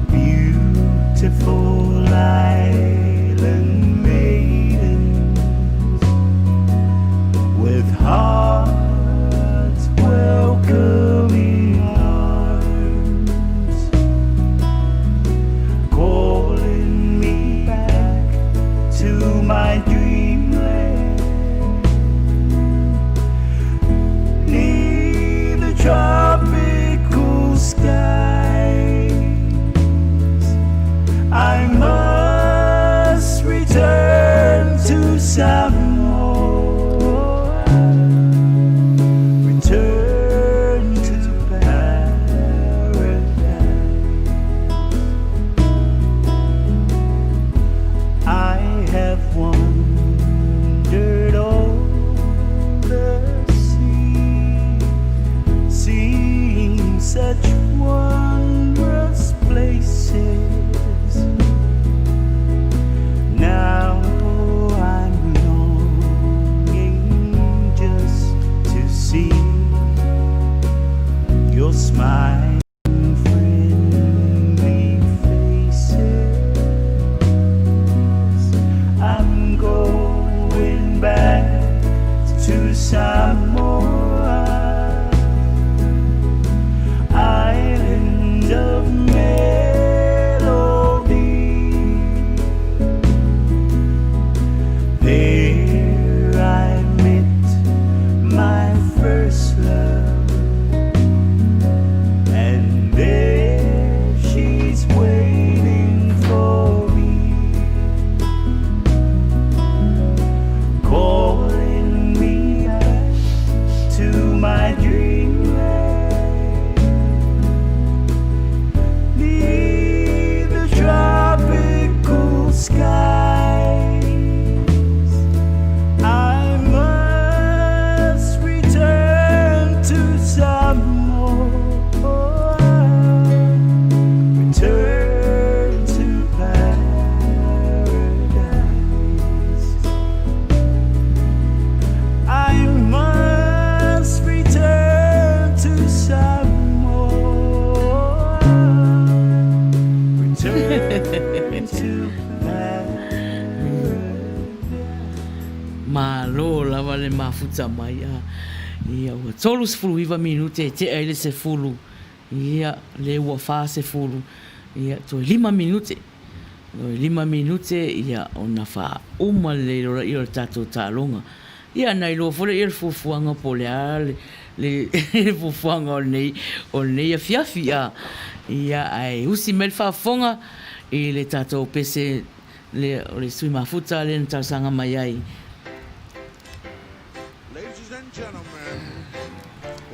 Speaker 4: Beautiful island maidens With hearts welcoming arms Calling me back to my dreamland Neath the tropical skies I must return to Samoa Return to paradise I have wandered all the sea Seeing such wondrous places Now I'm longing just to see Your smile friendly faces I'm going back to Samoa Island of melody There I met my first love And there she's waiting for me Calling me back to my dreamland Neath the tropical skies I must return to Samoa Return to paradise I must return to Samoa Return to
Speaker 1: Malo lava le mafuta mai a. Ia, ua 39 minute e tea ai le sefulu. Ia, lea ua 40. Ia, toe lima minute. Toe lima minute, ia, ona faauma lelei loa lea o le tatou taaloga. Ia, na iloa foi lea le fuafuaga po o le a le, le fuafuaga o lenei, o lenei afiafi. A, ia, ae usi mai le faafofoga i le tatou pese lea o le sui mafuta lea na talosaga mai ai.
Speaker 11: Ladies and gentlemen,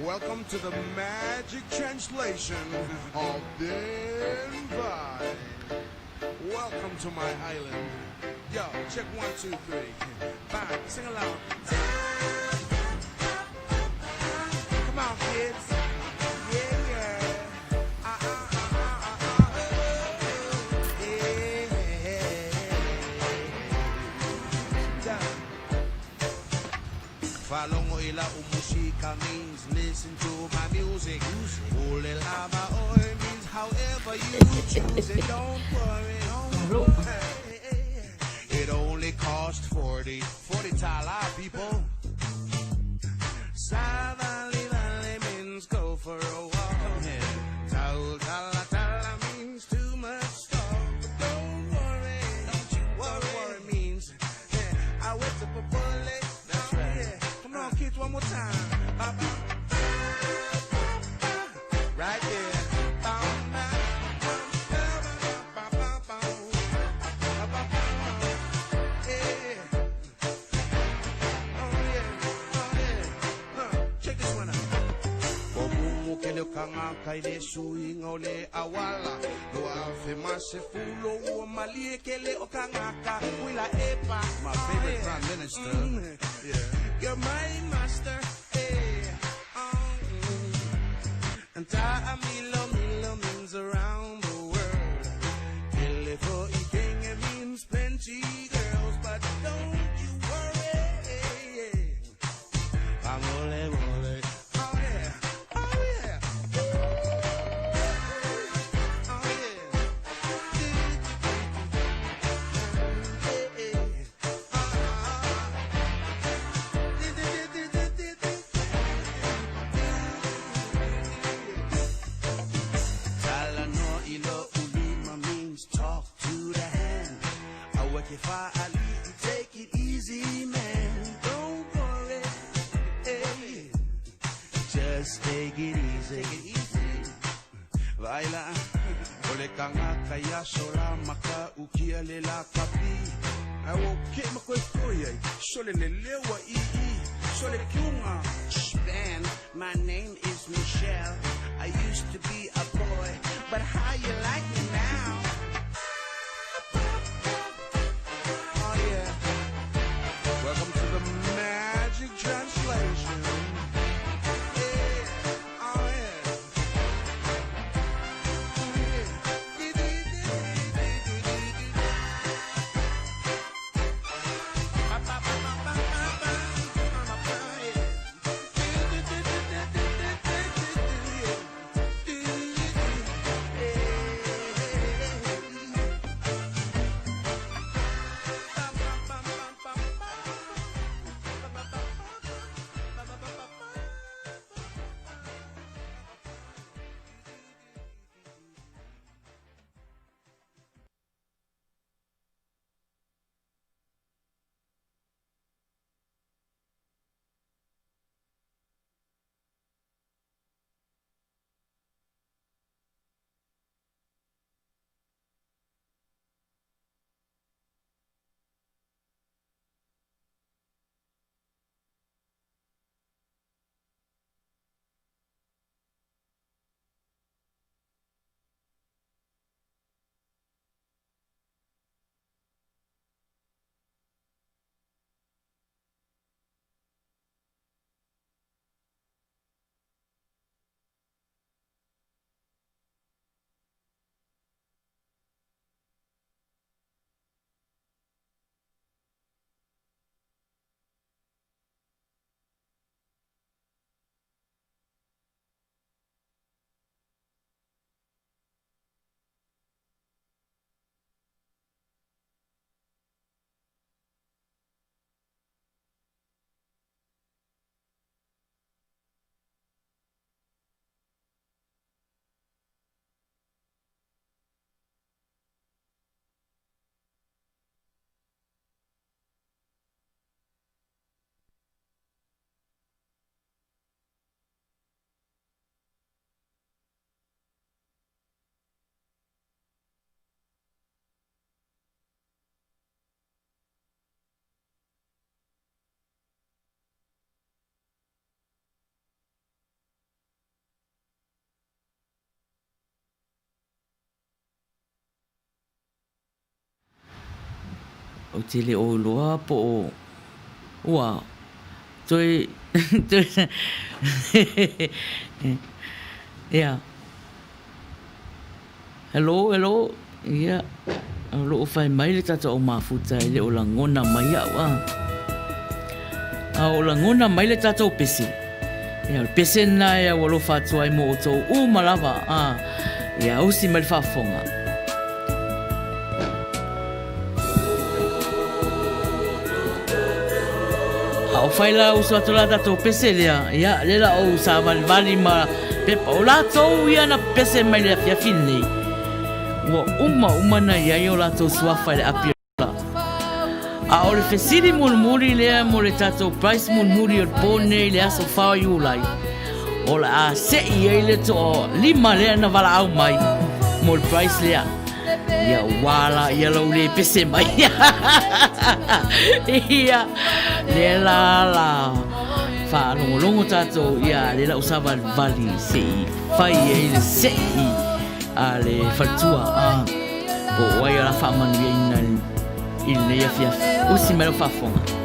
Speaker 11: welcome. to the magic translation of Denver. Welcome to my island. Yo, check one, two, three. Bye. Sing along. Come on, kids. Yeah, yeah. Yeah. Falongo ila umusika means listen to my music. Ule lava oi means however you choose it. Don't worry, don't worry. It only cost 40, 40 tala, people. Savali valley means go for a walk. Come here. Tau tala tala means too much talk. But don't worry, don't you worry. Don't worry means yeah, I went up a bullet. That's right. Yeah. Come on, kids, one more time. Ba, ba, ba, ba, right there. Ba, ba, ba, ba, ba, ba, ba, ba, ba, ba. Yeah. Oh yeah, oh yeah. Huh. Check this one out. O mumu ke le kanga kai le suinga o le awala. Lo afe masefulo ua malie ke le o kangaka. Wila epa.
Speaker 12: My favorite prime minister.
Speaker 11: Yeah. You're my master. Hey. Oh, And ta milo milo means around the world. Kele fo ikenge means plenty girls, but don't you worry. Pangole mole. Oh yeah. Oh yeah. Oh yeah. Tala no ilo ulima means talk to the hand. Awakefa ali, take it easy, man. Don't worry, hey. Just take it easy. Take it easy. Vaila, ole kanga kaya sola maka ukia le la kapi.
Speaker 12: Ai o ke ma koe koe ai, sole le lewa i i, sole kiunga.
Speaker 10: Man, my name is Michelle. I used to be a boy, but how you like me now?
Speaker 11: Oh yeah. Welcome to the magic translation. Yeah. Oh yeah.
Speaker 1: Ou te le o iloa po o ua toe toe ia. Hello, hello, ia, o lo o fai mai le tatou au mafuta e le o lagona mai au a. A o lagona mai le tatou pese. Ia, o le pese lena e au alofa atu ai mo outou uma lava a. Ia, usi mai le faafofoga. A o fai la uso atu la tatou pese lea, ia, lea la ou savalivali ma pepa. O latou ia na pese mai le afiafi lenei, ua uma uma na i ai o latou suafa i le api o la. A o le fesili mulimuli lea mo le tatou prize mulimuli o le po nei i le aso 4 o Iulai, o le a sei ai le toalima lea na valaau mai mo le prize lea. Ia ua la ia lou le pese mai. Ia lea la la faalogologo tatou ia lea la ou savalivali se i fai ai le sei a le faletua a po o ai o la faamanuiaina i lenei afiafi. Usi mai lau faafofoga.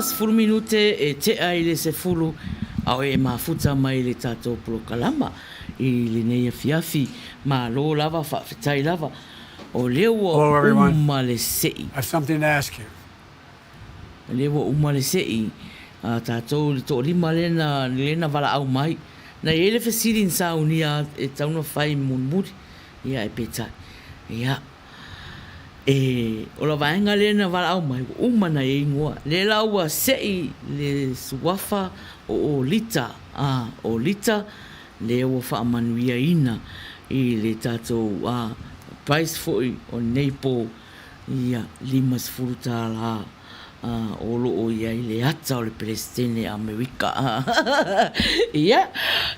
Speaker 1: 50 minute e tea i le 10 a o e mafuta mai le tatou polokalama i lenei afiafi. Malo lava, faafetai lava. O lea ua uma le sei.
Speaker 19: I have something to ask you.
Speaker 1: O lea ua uma le sei a tatou i le toalima lea na, lea na valaau mai. Na i ai le fesili na saunia e tatau ona fai mulimuli, ia ae peitai. Ia, e, o la vaega lea na valaau mai, ua uma na i ai ingoa. Lea la ua sei le suafa o Olita, a, Olita, lea ua faamanuiaina i le tatou, a, prize foi o lenei po, ia, $50. O lo o i ai le ata o le Peresetene Amerika. Ia,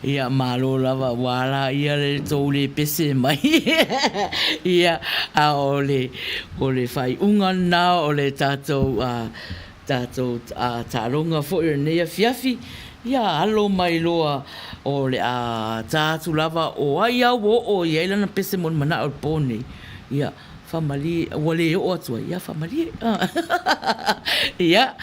Speaker 1: ia, malo lava, ua ala ia le tou le pese mai. Ia, a o le, o le faaiuga lena o le tatou, a, tatou a, taaloga foi o lenei afiafi, ia alo mai loa o le a ta atu lava o ai a ua oo i ai lana pese mo le manao i le po nei. Ia, Faamalie, ua le oo atu ai, ia faamalie. Ia,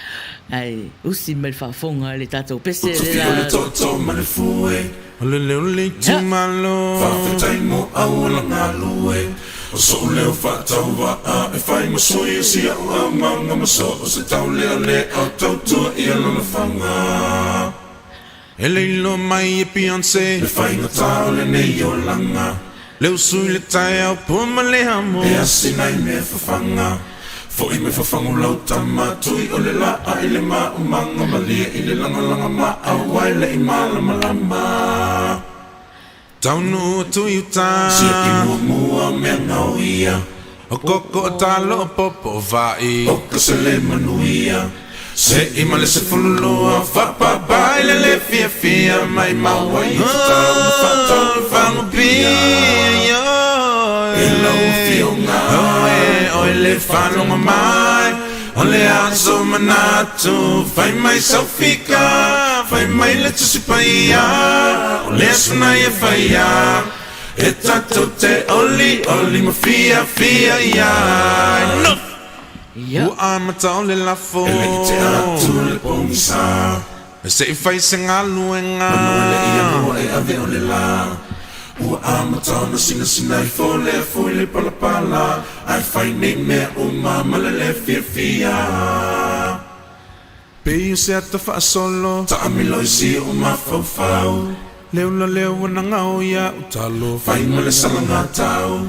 Speaker 1: ae usi mai le faafofoga i le tatou pese
Speaker 11: le la. O le toto ma le fue, o le leo le itumalo. Faafetai mo auala galue, o so'u leo faatauvaa e fai ma sui o si a'u aumaga ma so o se taulealea o tautua ia lona faga. E le iloa mai e Beyonce. Le faigata o lenei olaga. Le usu i le taeao pua ma le amo. E asina i mea fafaga. Foi mai fafagu lau tama tui o le laa i le maumaga malie i le lagalaga maau ai le i malamalama. Taunuu atu i uta. Siaki muamua o mea gaoia. O koko o talo o popo o vaai. O ka sele manuia. Se'i ma le 12 faapapa i le le fiafia maimau ai i tatau na faatau i fagupia. E lau afioga oe le faalogo mai o le aso manatu fai mai sau fika fai mai le Tusi Paia o le aso na ia faia e tatou te olioli ma fiafia ai.
Speaker 1: Ia.
Speaker 11: Ua amata o le lafo. E le i tea atu le pogisa. Se i fai se galuega. Manu e le i amoa e ave o le la. Ua amata ona sinasina ifo le afu i le palapala, ae fai nei mea uma ma le le fiafia. Pei o se ata faasolo. Taamilo i si ou mafaufau. Le ula lea ua nagao ia u talo. Fai ma le salaga tau.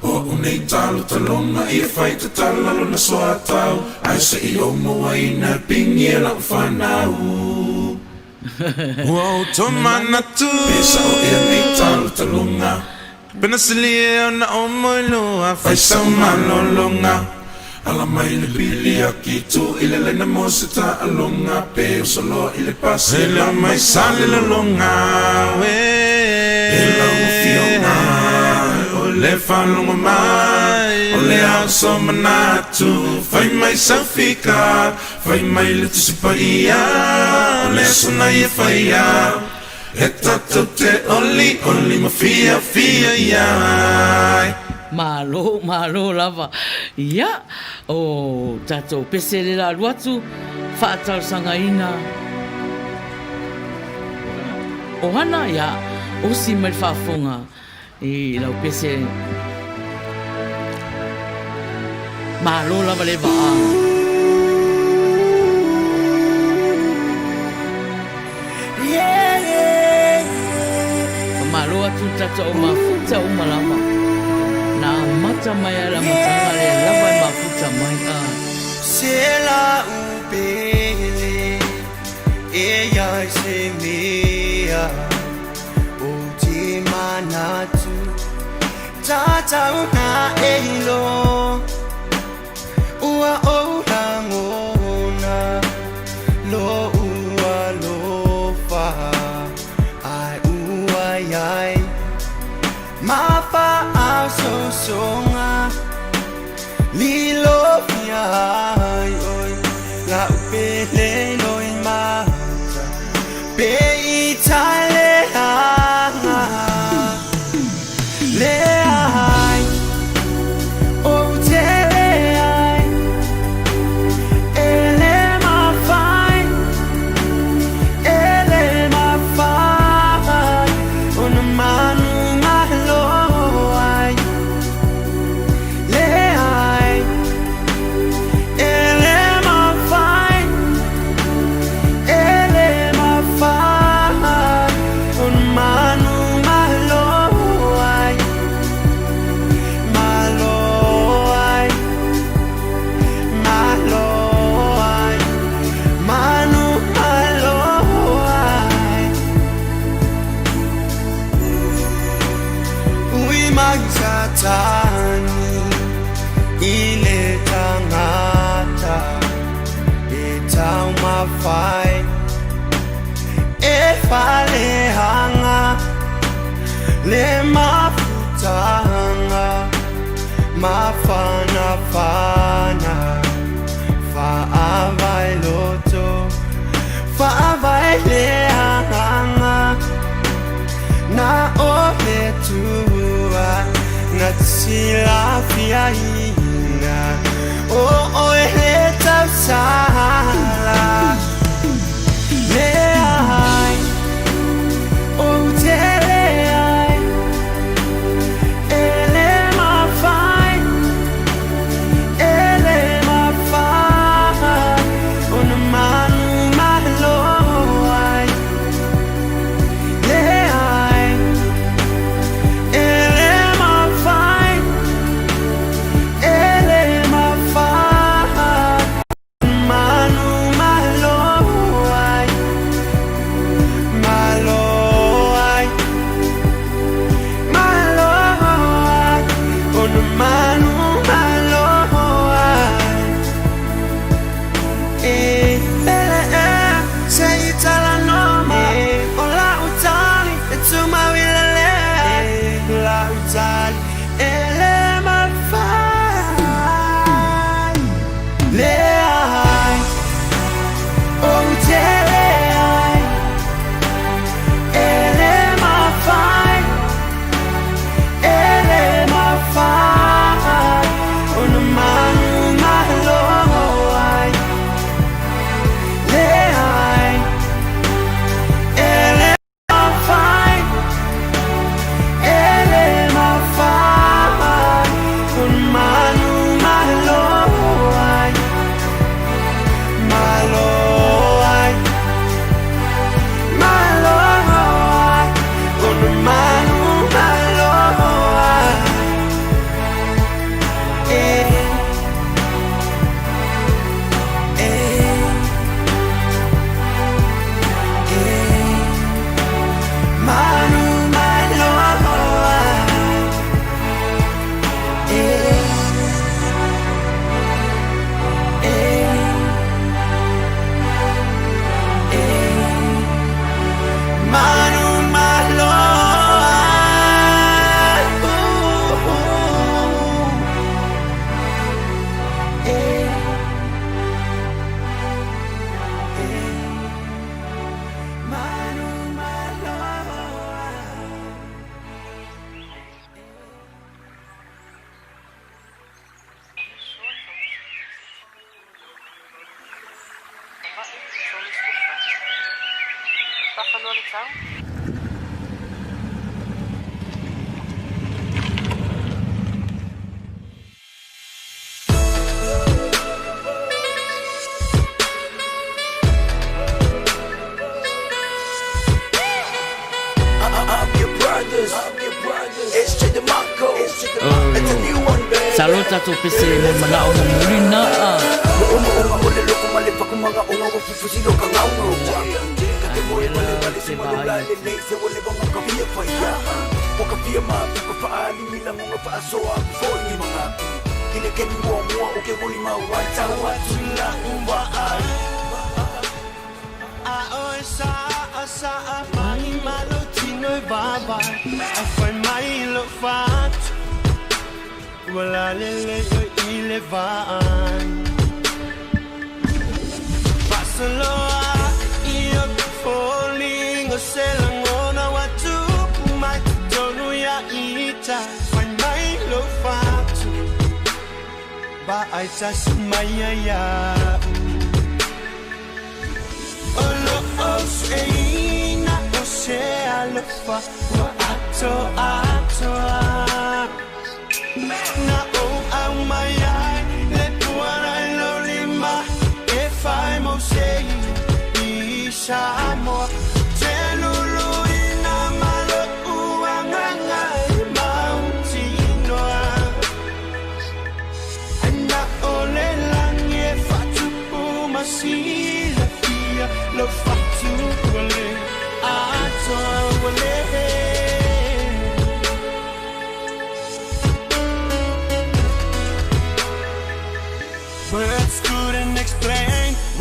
Speaker 11: O a'u nei talo taloga ia fai tatala lona soatau. Ae se i ou mauaina e pigi e la'u fanau. Ua ou tomanatu. Pe sa'o ea nei talo taloga. Pe na silia ona ou moelua. Fai sau malologa. Ala mai le pili aki tu i le laina mo se taaloga. Pe oso loa i le pasi e lau mai sa le lologa. E lau afioga oe le faalogo mai. O le aso manatu fai mai sau fika. Fai mai le Tusi Paia o le aso na ia faia. E tatou te olioli ma fiafia ai.
Speaker 1: Malo, malo lava. Ia, o tatou pese le la alu atu, faatalosagaina Ohana, ia, osi mai le faafofoga i lau pese. Malo lava le vaa. Faamalo atu le tatou au mafuta uma lava. Na amata mai lava i le amataga lea lava e mafuta mai.
Speaker 4: Se lau pele e ai se mea Ou te manatu tatau na e iloa Ua ou lagona lou alofa Ai ua iai ma faasoasoga Lilo fia ai oe Lau pele loimata Peitai leaga Leai Ou te leai E le mafai. mafai E falehanga Le mafutanga Mafanafana Faavai loto Faavai leagaga Na o le Atua Na te silafiaina O oe le tausala Leai Ou te leai E le mafai E le mafai Ona manumalo ai Leai E le mafai E le mafai Manumalo ai Malo ai Malo ai Ona manumalo ai E pele e Se i talanoa mai O la'u tali e tumau i le leai La'u tali e le mafai Leai Ou te leai E le mafai E le mafai Ona manumalo ai Leai E le mafai E le mafai Ona manumalo ai Malo ai Malo ai Ona manumalo ai E E E Manumalo ai E E E Manumalo ai Ooh, ooh. E E Manumalo ai
Speaker 1: Salo tatou pese mo manao mo mulina a.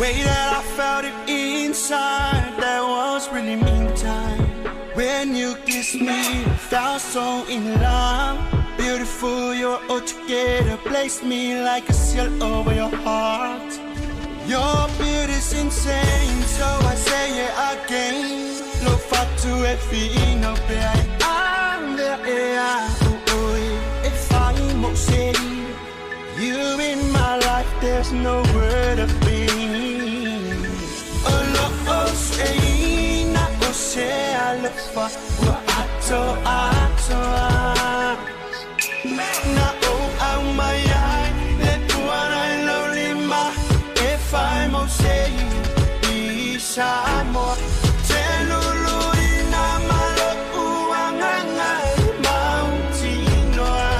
Speaker 4: Way that I felt it inside, that was really mean time. When you kissed me, I felt so in love. Beautiful, you're all together. Place me like a seal over your heart. Your beauty's insane, so I say it again. Lo fatu e fino pe ai anga e a ui e fai mo se. You in my life, there's no word of pain. Oh, lo o se na o se alofa wa ato ato a. Na o au mai ai le puana i lo lima e fai mo se i Samoa. Te lulu i nā malo uanganga i mautinoa.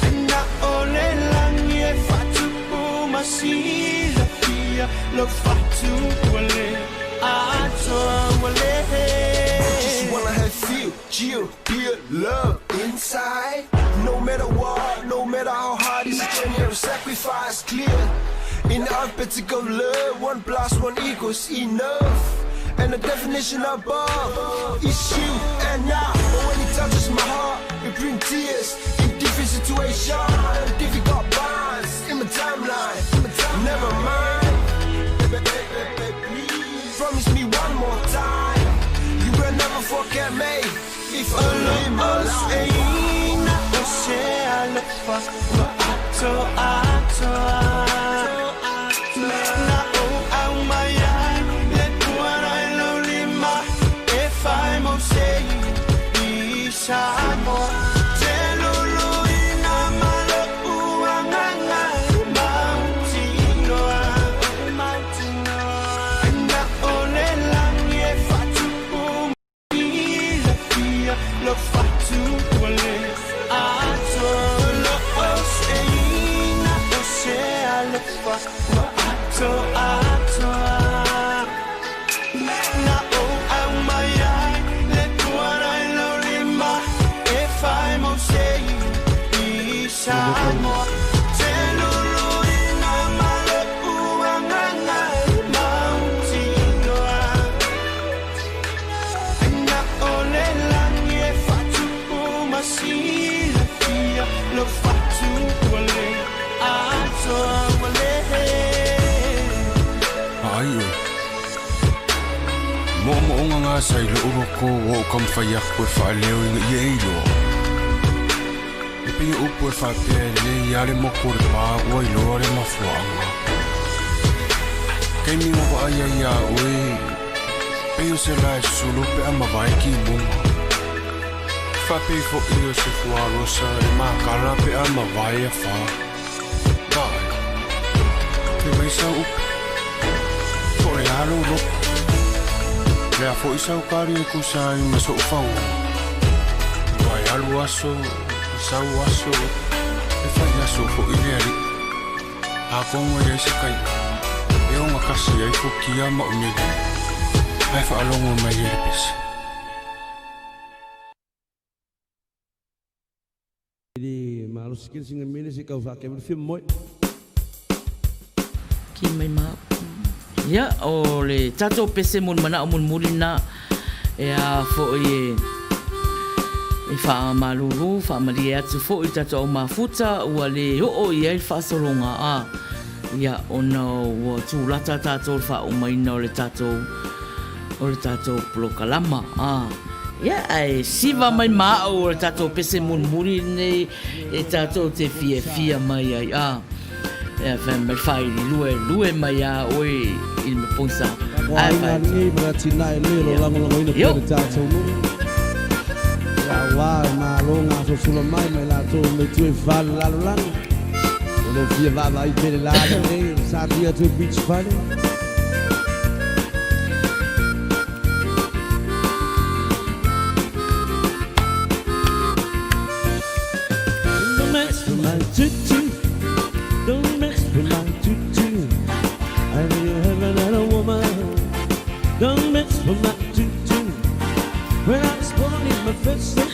Speaker 4: Ai na o le langi e fatupu masilafia, lo fatu ua le atoa ua le.
Speaker 11: Just wanna have feel, chill, pure love inside. No matter what, no matter how hard, it's a journey of sacrifice, clear. In the alphabet of love, 1 plus 1 equals enough. And the definition above is you and I. But when it touches my heart, it brings tears. In different situations, difficult bonds in my timeline. Never mind, baby, baby, baby, please promise me one more time. You will never forget me if only in my life.
Speaker 4: Na o se alofa wa ato ato a. Na o au mai ai le puana i lo lima e fai mo se i Samoa. Te lulu i nā malo uanganga i mautinoa. Ai na o le langi e fatupu i la fia, lo fatu ua le atoa. Lo o se na o se alofa wa ato atoa. Na o au mai ai le puana i lo lima e fai mo se i Samoa. Te lulu i nā malo uanganga i mautinoa. Ai na o le langi e fatupu masilafia, lo fatu ua le atoa ua le.
Speaker 11: Ai oe. Mo'omo'oga gasa i lo'u loko ua ou taumafai aku e fa'aleo ina ia e iloa. E pei o upu e fa'apea e lelei a le moku o le pā ua iloa le mafua'aga. Kaimi ua va'ai ai iā oe, pei o se la e susulu pe'a mavae kimuga. Fa'apei fo'i o se fuarosa e makala pe'a mavae afā. Va'ai, fai mai sau upu, po o le a lou loto. Le a fo'i sau kali e tusa ai ma so'u fauga. Ua e alu aso, e sau aso, e fai aso fo'i le ali'i. Atonu e leai se kai'a, e ogatasi ai fukia ma o mele, ae fa'alogo mai ai le pese.
Speaker 19: E le malosi tele sina mea lea se i tau faakea mai le fia momoe.
Speaker 1: Ki mai ma Ia, o le tatou pese mo le mana'o mulimuli lena e a fo'i e e faamalulu, faamalie atu fo'i i le tatou au mafuta ua le oo i ai le faasologa a ia ona ua tulata tatou i le faaumaina o le tatou o le tatou polokalama a ia ae siva mai ma au o le tatou pese mulimuli lenei e tatou te fiafia mai ai a Ia fai mai whairi lue lue mai a oe i le poisa.
Speaker 19: Mo aiga nei ma le atinae nei o lo lagolagoina pea le tatou nuu. Ia aua e malo gasolosolo mai ma i latou mai tua i fale lalolagi. O lo fia vaavaai pea le la lenei o le satia atu i beach fale. Don't mess with my tutu. Don't mess with my tutu. I know you haven't had a woman. Don't mess with my tutu. When I was born in my first step,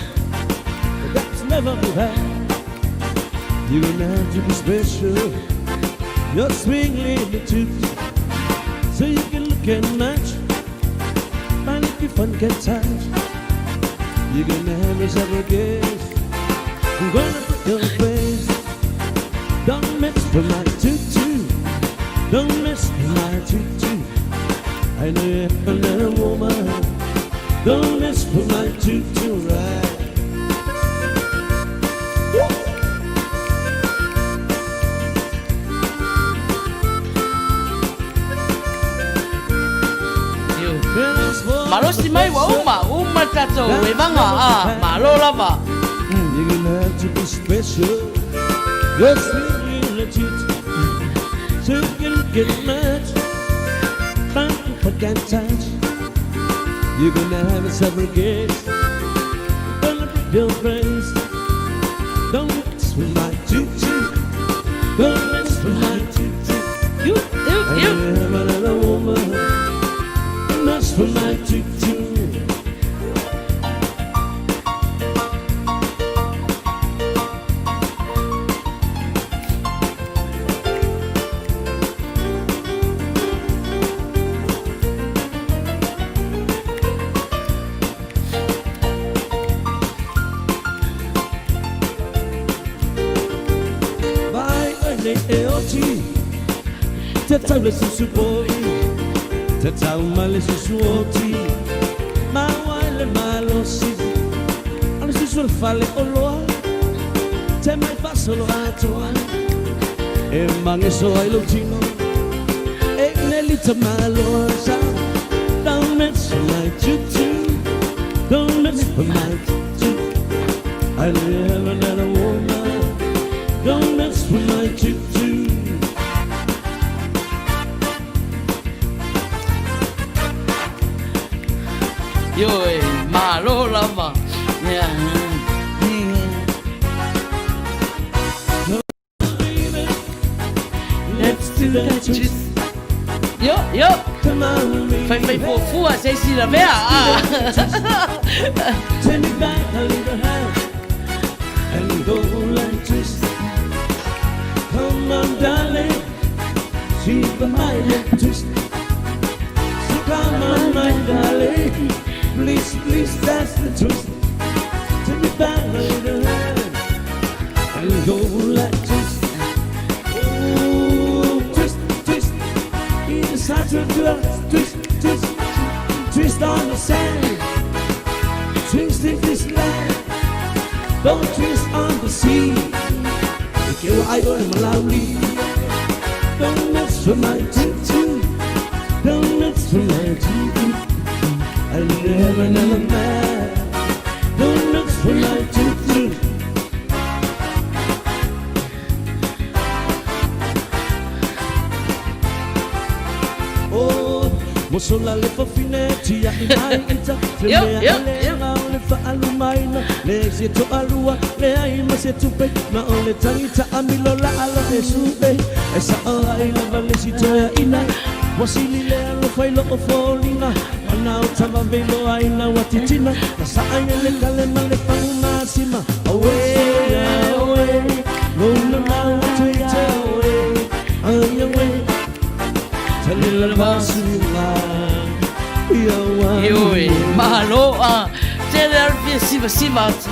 Speaker 19: but that's never had. You were meant to be special. Your swing little tutu, so you can look and match. And if you fun can touch, you're gonna have yourself a kiss. I'm gonna put your face. Don't mess with my tutu. Don't mess with my tutu. I know you're a little woman. Don't mess with my tutu, right?
Speaker 1: Malosi mai ua uma, uma le tatou evaga, a, malo lava.
Speaker 19: You're gonna have to be special. Just really legit. So you can get much. But if I can't touch, you're gonna have yourself a guest. Gonna bring your friends. Don't mess with my tutu. Don't mess with my tutu.
Speaker 1: You, you, you.
Speaker 19: I have another woman. Don't mess with my tutu. Vai oe nei e oti Te tau le susu poi Te tau mai le susu oti Maua i le malosi A le susu o le fale oloa Te mai faasolo atoa E mageso ai lou tino E nelita maloa sa Don't mess with my tutu Don't mess with my tutu I live another woman Don't mess with my tutu
Speaker 1: Ioe, malo lava. Ia. Let's do that twist. Io, io. Faifai fuafua se isi lavea. Ah.
Speaker 19: Take me back a little hand and go and twist. Come on, darling, see the my twist. So come on, my darling, please, please, that's the twist. Take me back a little hand and go like twist. Oh, twist, twist, in the side to twist, twist, twist on the sand. Twist in this land, don't twist on the sea. Ke o ai oe malauli. Don't mess with my tutu. Don't mess with my tutu. I never another man. Don't mess with my tutu. Oh, mosola le fafine tia i mai ita te
Speaker 1: Yo,
Speaker 19: mea
Speaker 1: yo,
Speaker 19: le
Speaker 1: yo.
Speaker 19: ngau le faalumaina le se toalua le ai ma se tupe ma o le tagita amilo la alo e supe e sao ai lava le si toeaina ua sili le alofai loo foliga ana o tavavelo aina ua titina na saai e le kale ma le fagumasima aue aue lou mau tuite oe ai aue talela masuga ia ua
Speaker 1: Ioe, malo a. Tele a fia siva siva atu.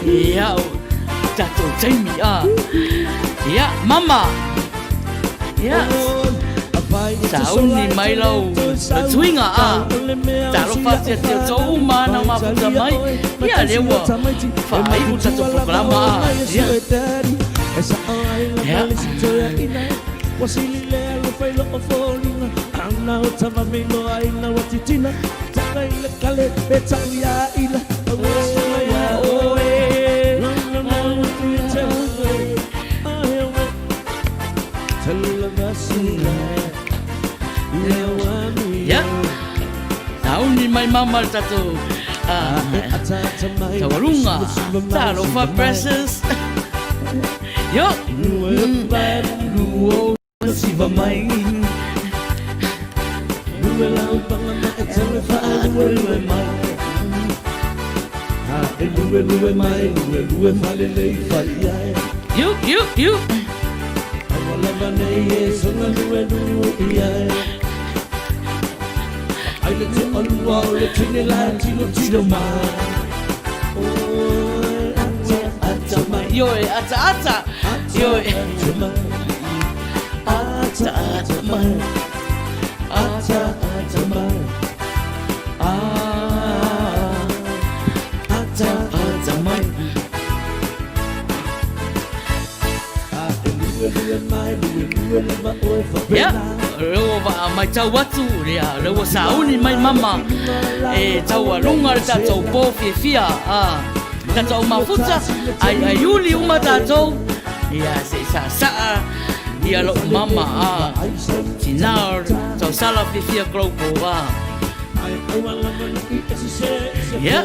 Speaker 1: Ia, o tatou taimi a. Ia, mama. Ia. Sauni mai lau tuiga a. Talofa atu ia te outou uma na mafuta mai. Ia, lea ua faaiu tatou polokalama a. Ia. Ia. Ia. Sauni mai mama le tatou taualuga. Talofa Precious. Io. Siva mai. Iu, iu, iu.
Speaker 19: nei e soga lue lue i ai. Ai le te olua o le tine la tilo tilo mai. Oi, ata ata mai.
Speaker 1: Ioe, ata ata. Ioe.
Speaker 19: Ata mai. Ata ata mai. Ata ata mai. Ah, ata ata mai.
Speaker 1: Ia, lea ua matau atu, ia, lea ua sauni mai mama e taualuga le tatou po fiafia, a, tatou mafuta, aiaiuli uma tatou, ia, se i saasaa ia lou mama, a, tina o tausala fiafia global, a. Ia.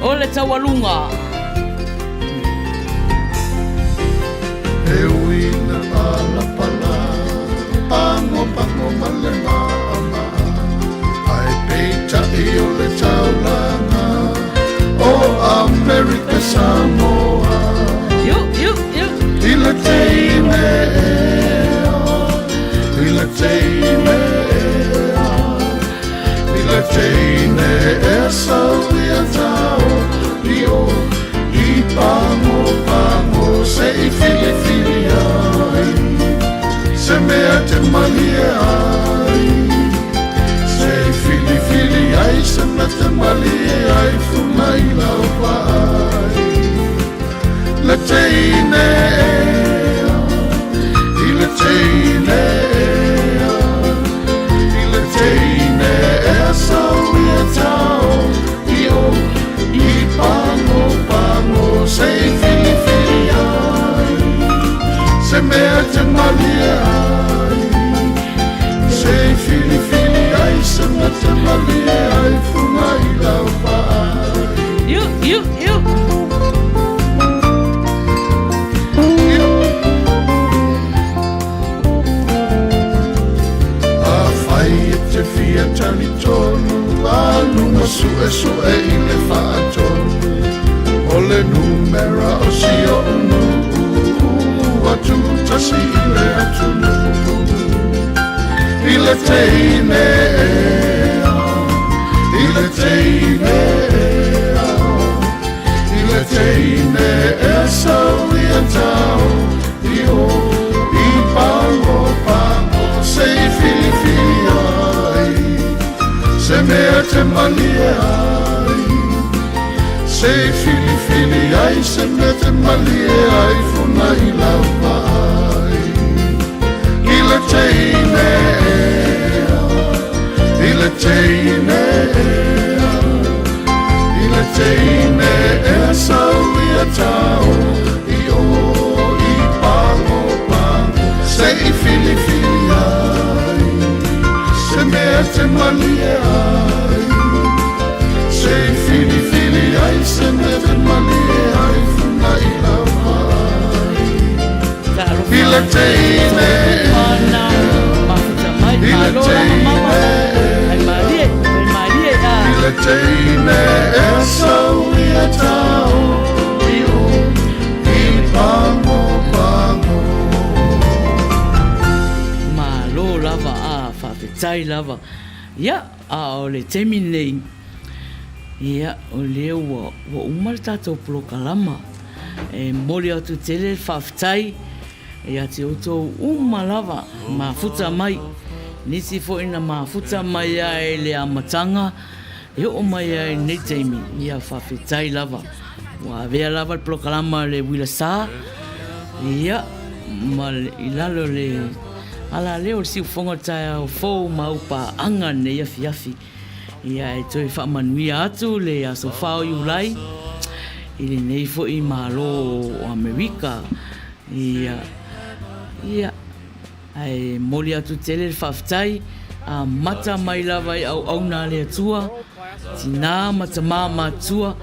Speaker 1: O le taualuga.
Speaker 3: E ui na palapala, pago pago ma le maʻamaʻa, ae peitai o le taulaga o Amerika Samoa.
Speaker 1: Iu, iu, iu.
Speaker 3: I le teine ea, i le teine ea, i le teine ea sau ia tao i o i pago pago se i filifili ai, se mea te malie ai, se i filifili ai, se mea te malie ai, funa i lau vaai. Le teine ea, i le teine ea, i le teine ea sau ia tao i o i pago pago se i filifili ai, se mea te malie ai, se i filifili ai, se mea te malie ai, funa i lau vaai.
Speaker 1: Iu, iu, iu.
Speaker 3: Afai e te fia talitonu, alu ma suesue i le faatonu o le numera o si oʻu nuu ua tutasi i le atunuu. I le teine ea, i le teine ea, i le teine ea sau ia tao i o i pago pago se i filifili ai, se mea te malie ai, se i filifili ai, se mea te malie ai, funa i lau vaai. I le teine ea, i le teine ea, i le teine ea sau ia tao i o i pago pago se i filifili ai, se mea te malie ai, se i filifili ai, se mea te malie ai, funa i lau vaai. I le teine ea, i le teine ea, i le teine ea sau ia tao i o i pago pago.
Speaker 1: Malo lava a, faafetai lava. Ia, a o le taimi lenei, ia, o lea ua, ua uma le tatou polokalama. E momoli atu tele le faafetai ia te outou uma lava mafuta mai. Nisi foi na mafuta mai ai i le amataga e oo mai ai i lenei taimi, ia faafetai lava. Ua avea lava le polokalama a le Uila Sa, ia, ma le, i lalo le alaleo o le siufofoga o le taeao fou ma au paaga i lenei afiafi. Ia, e toe faamanuia atu le aso 4 o Iulai. i lenei foi Malo o Amerika. Ia, ia, ae momoli atu tele le faafetai, amata mai lava i auauna a le Atua, tinā ma tamā matutua,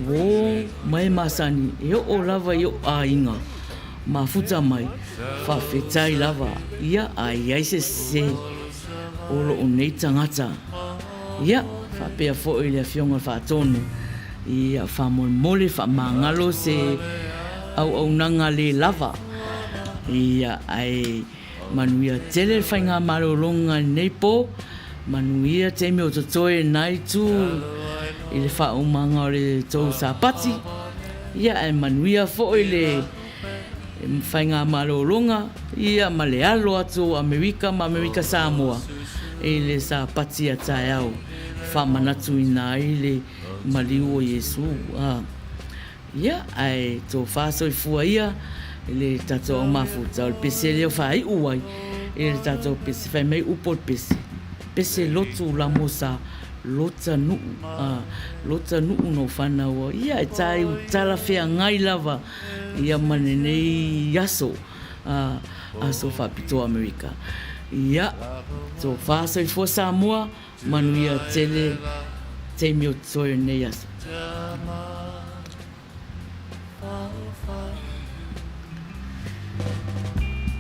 Speaker 1: uō ma e masani e oo lava i o'u aiga, mafuta mai, faafetai lava, ia, a i ai se sese o lo'u nei tagata. Ia, faapea foi le Afioga i le Faatonu, ia faamolemole faamagalo se auaunaga le lava. Ia, ae manuia tele le faigamalologa i lenei po, manuia taimi o totoe na itu i le faaumaga o le tou Sapati, ia ae manuia foi le faigamalologa ia ma le alo atu o Amerika ma Amerika Samoa i le Sapati a taeao faamanatuina ai le maliu o Iesu. Ia, ae tofa soifua ia i le tatou aumafuta o le pese lea o faaiu ai i le tatou pese fai mai upu o le pese, pese lotu lamo sa lota nuu, lota nuu no fanau ia e tai talafeagai lava ia ma lenei aso, aso faapitoa Amerika. Ia, tofa soifua Samoa, manuia tele taimi o totoe o lenei aso.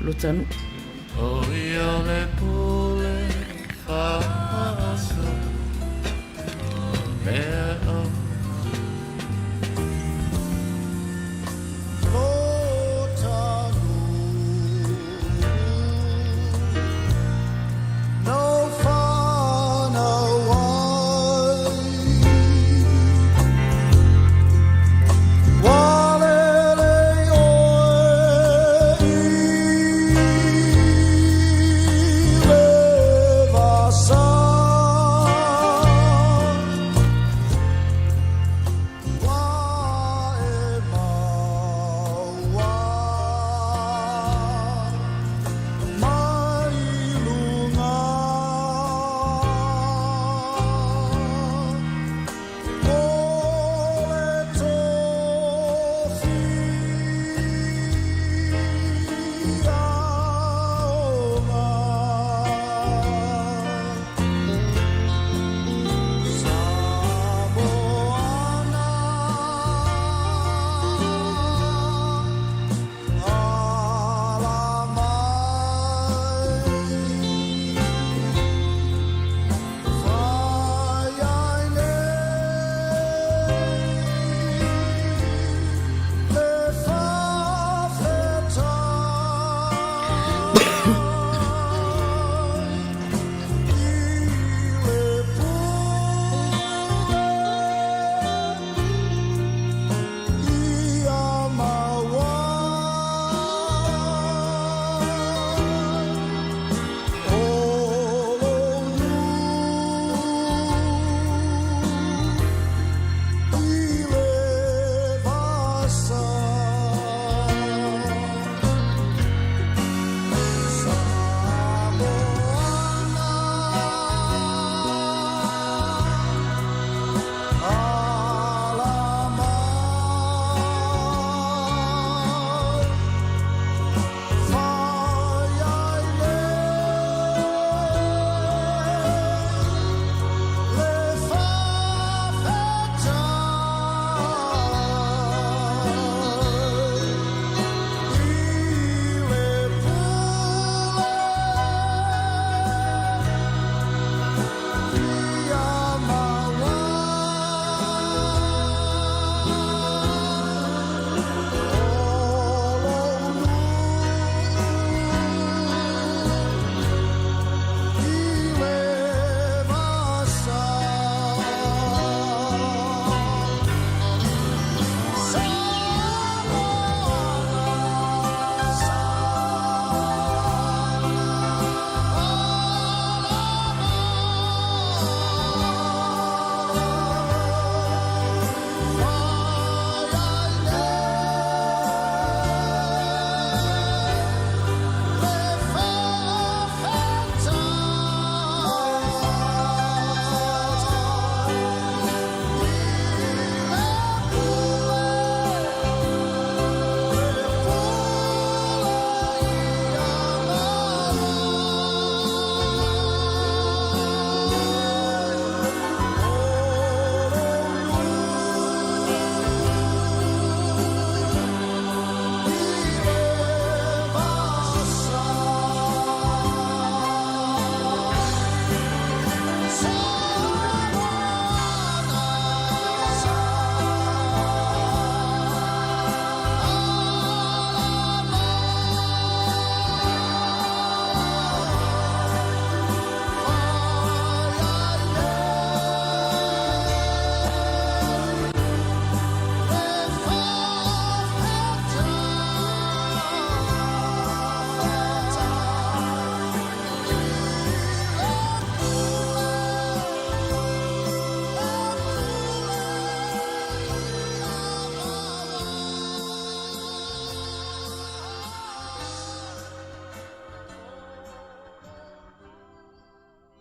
Speaker 1: Lota nuu.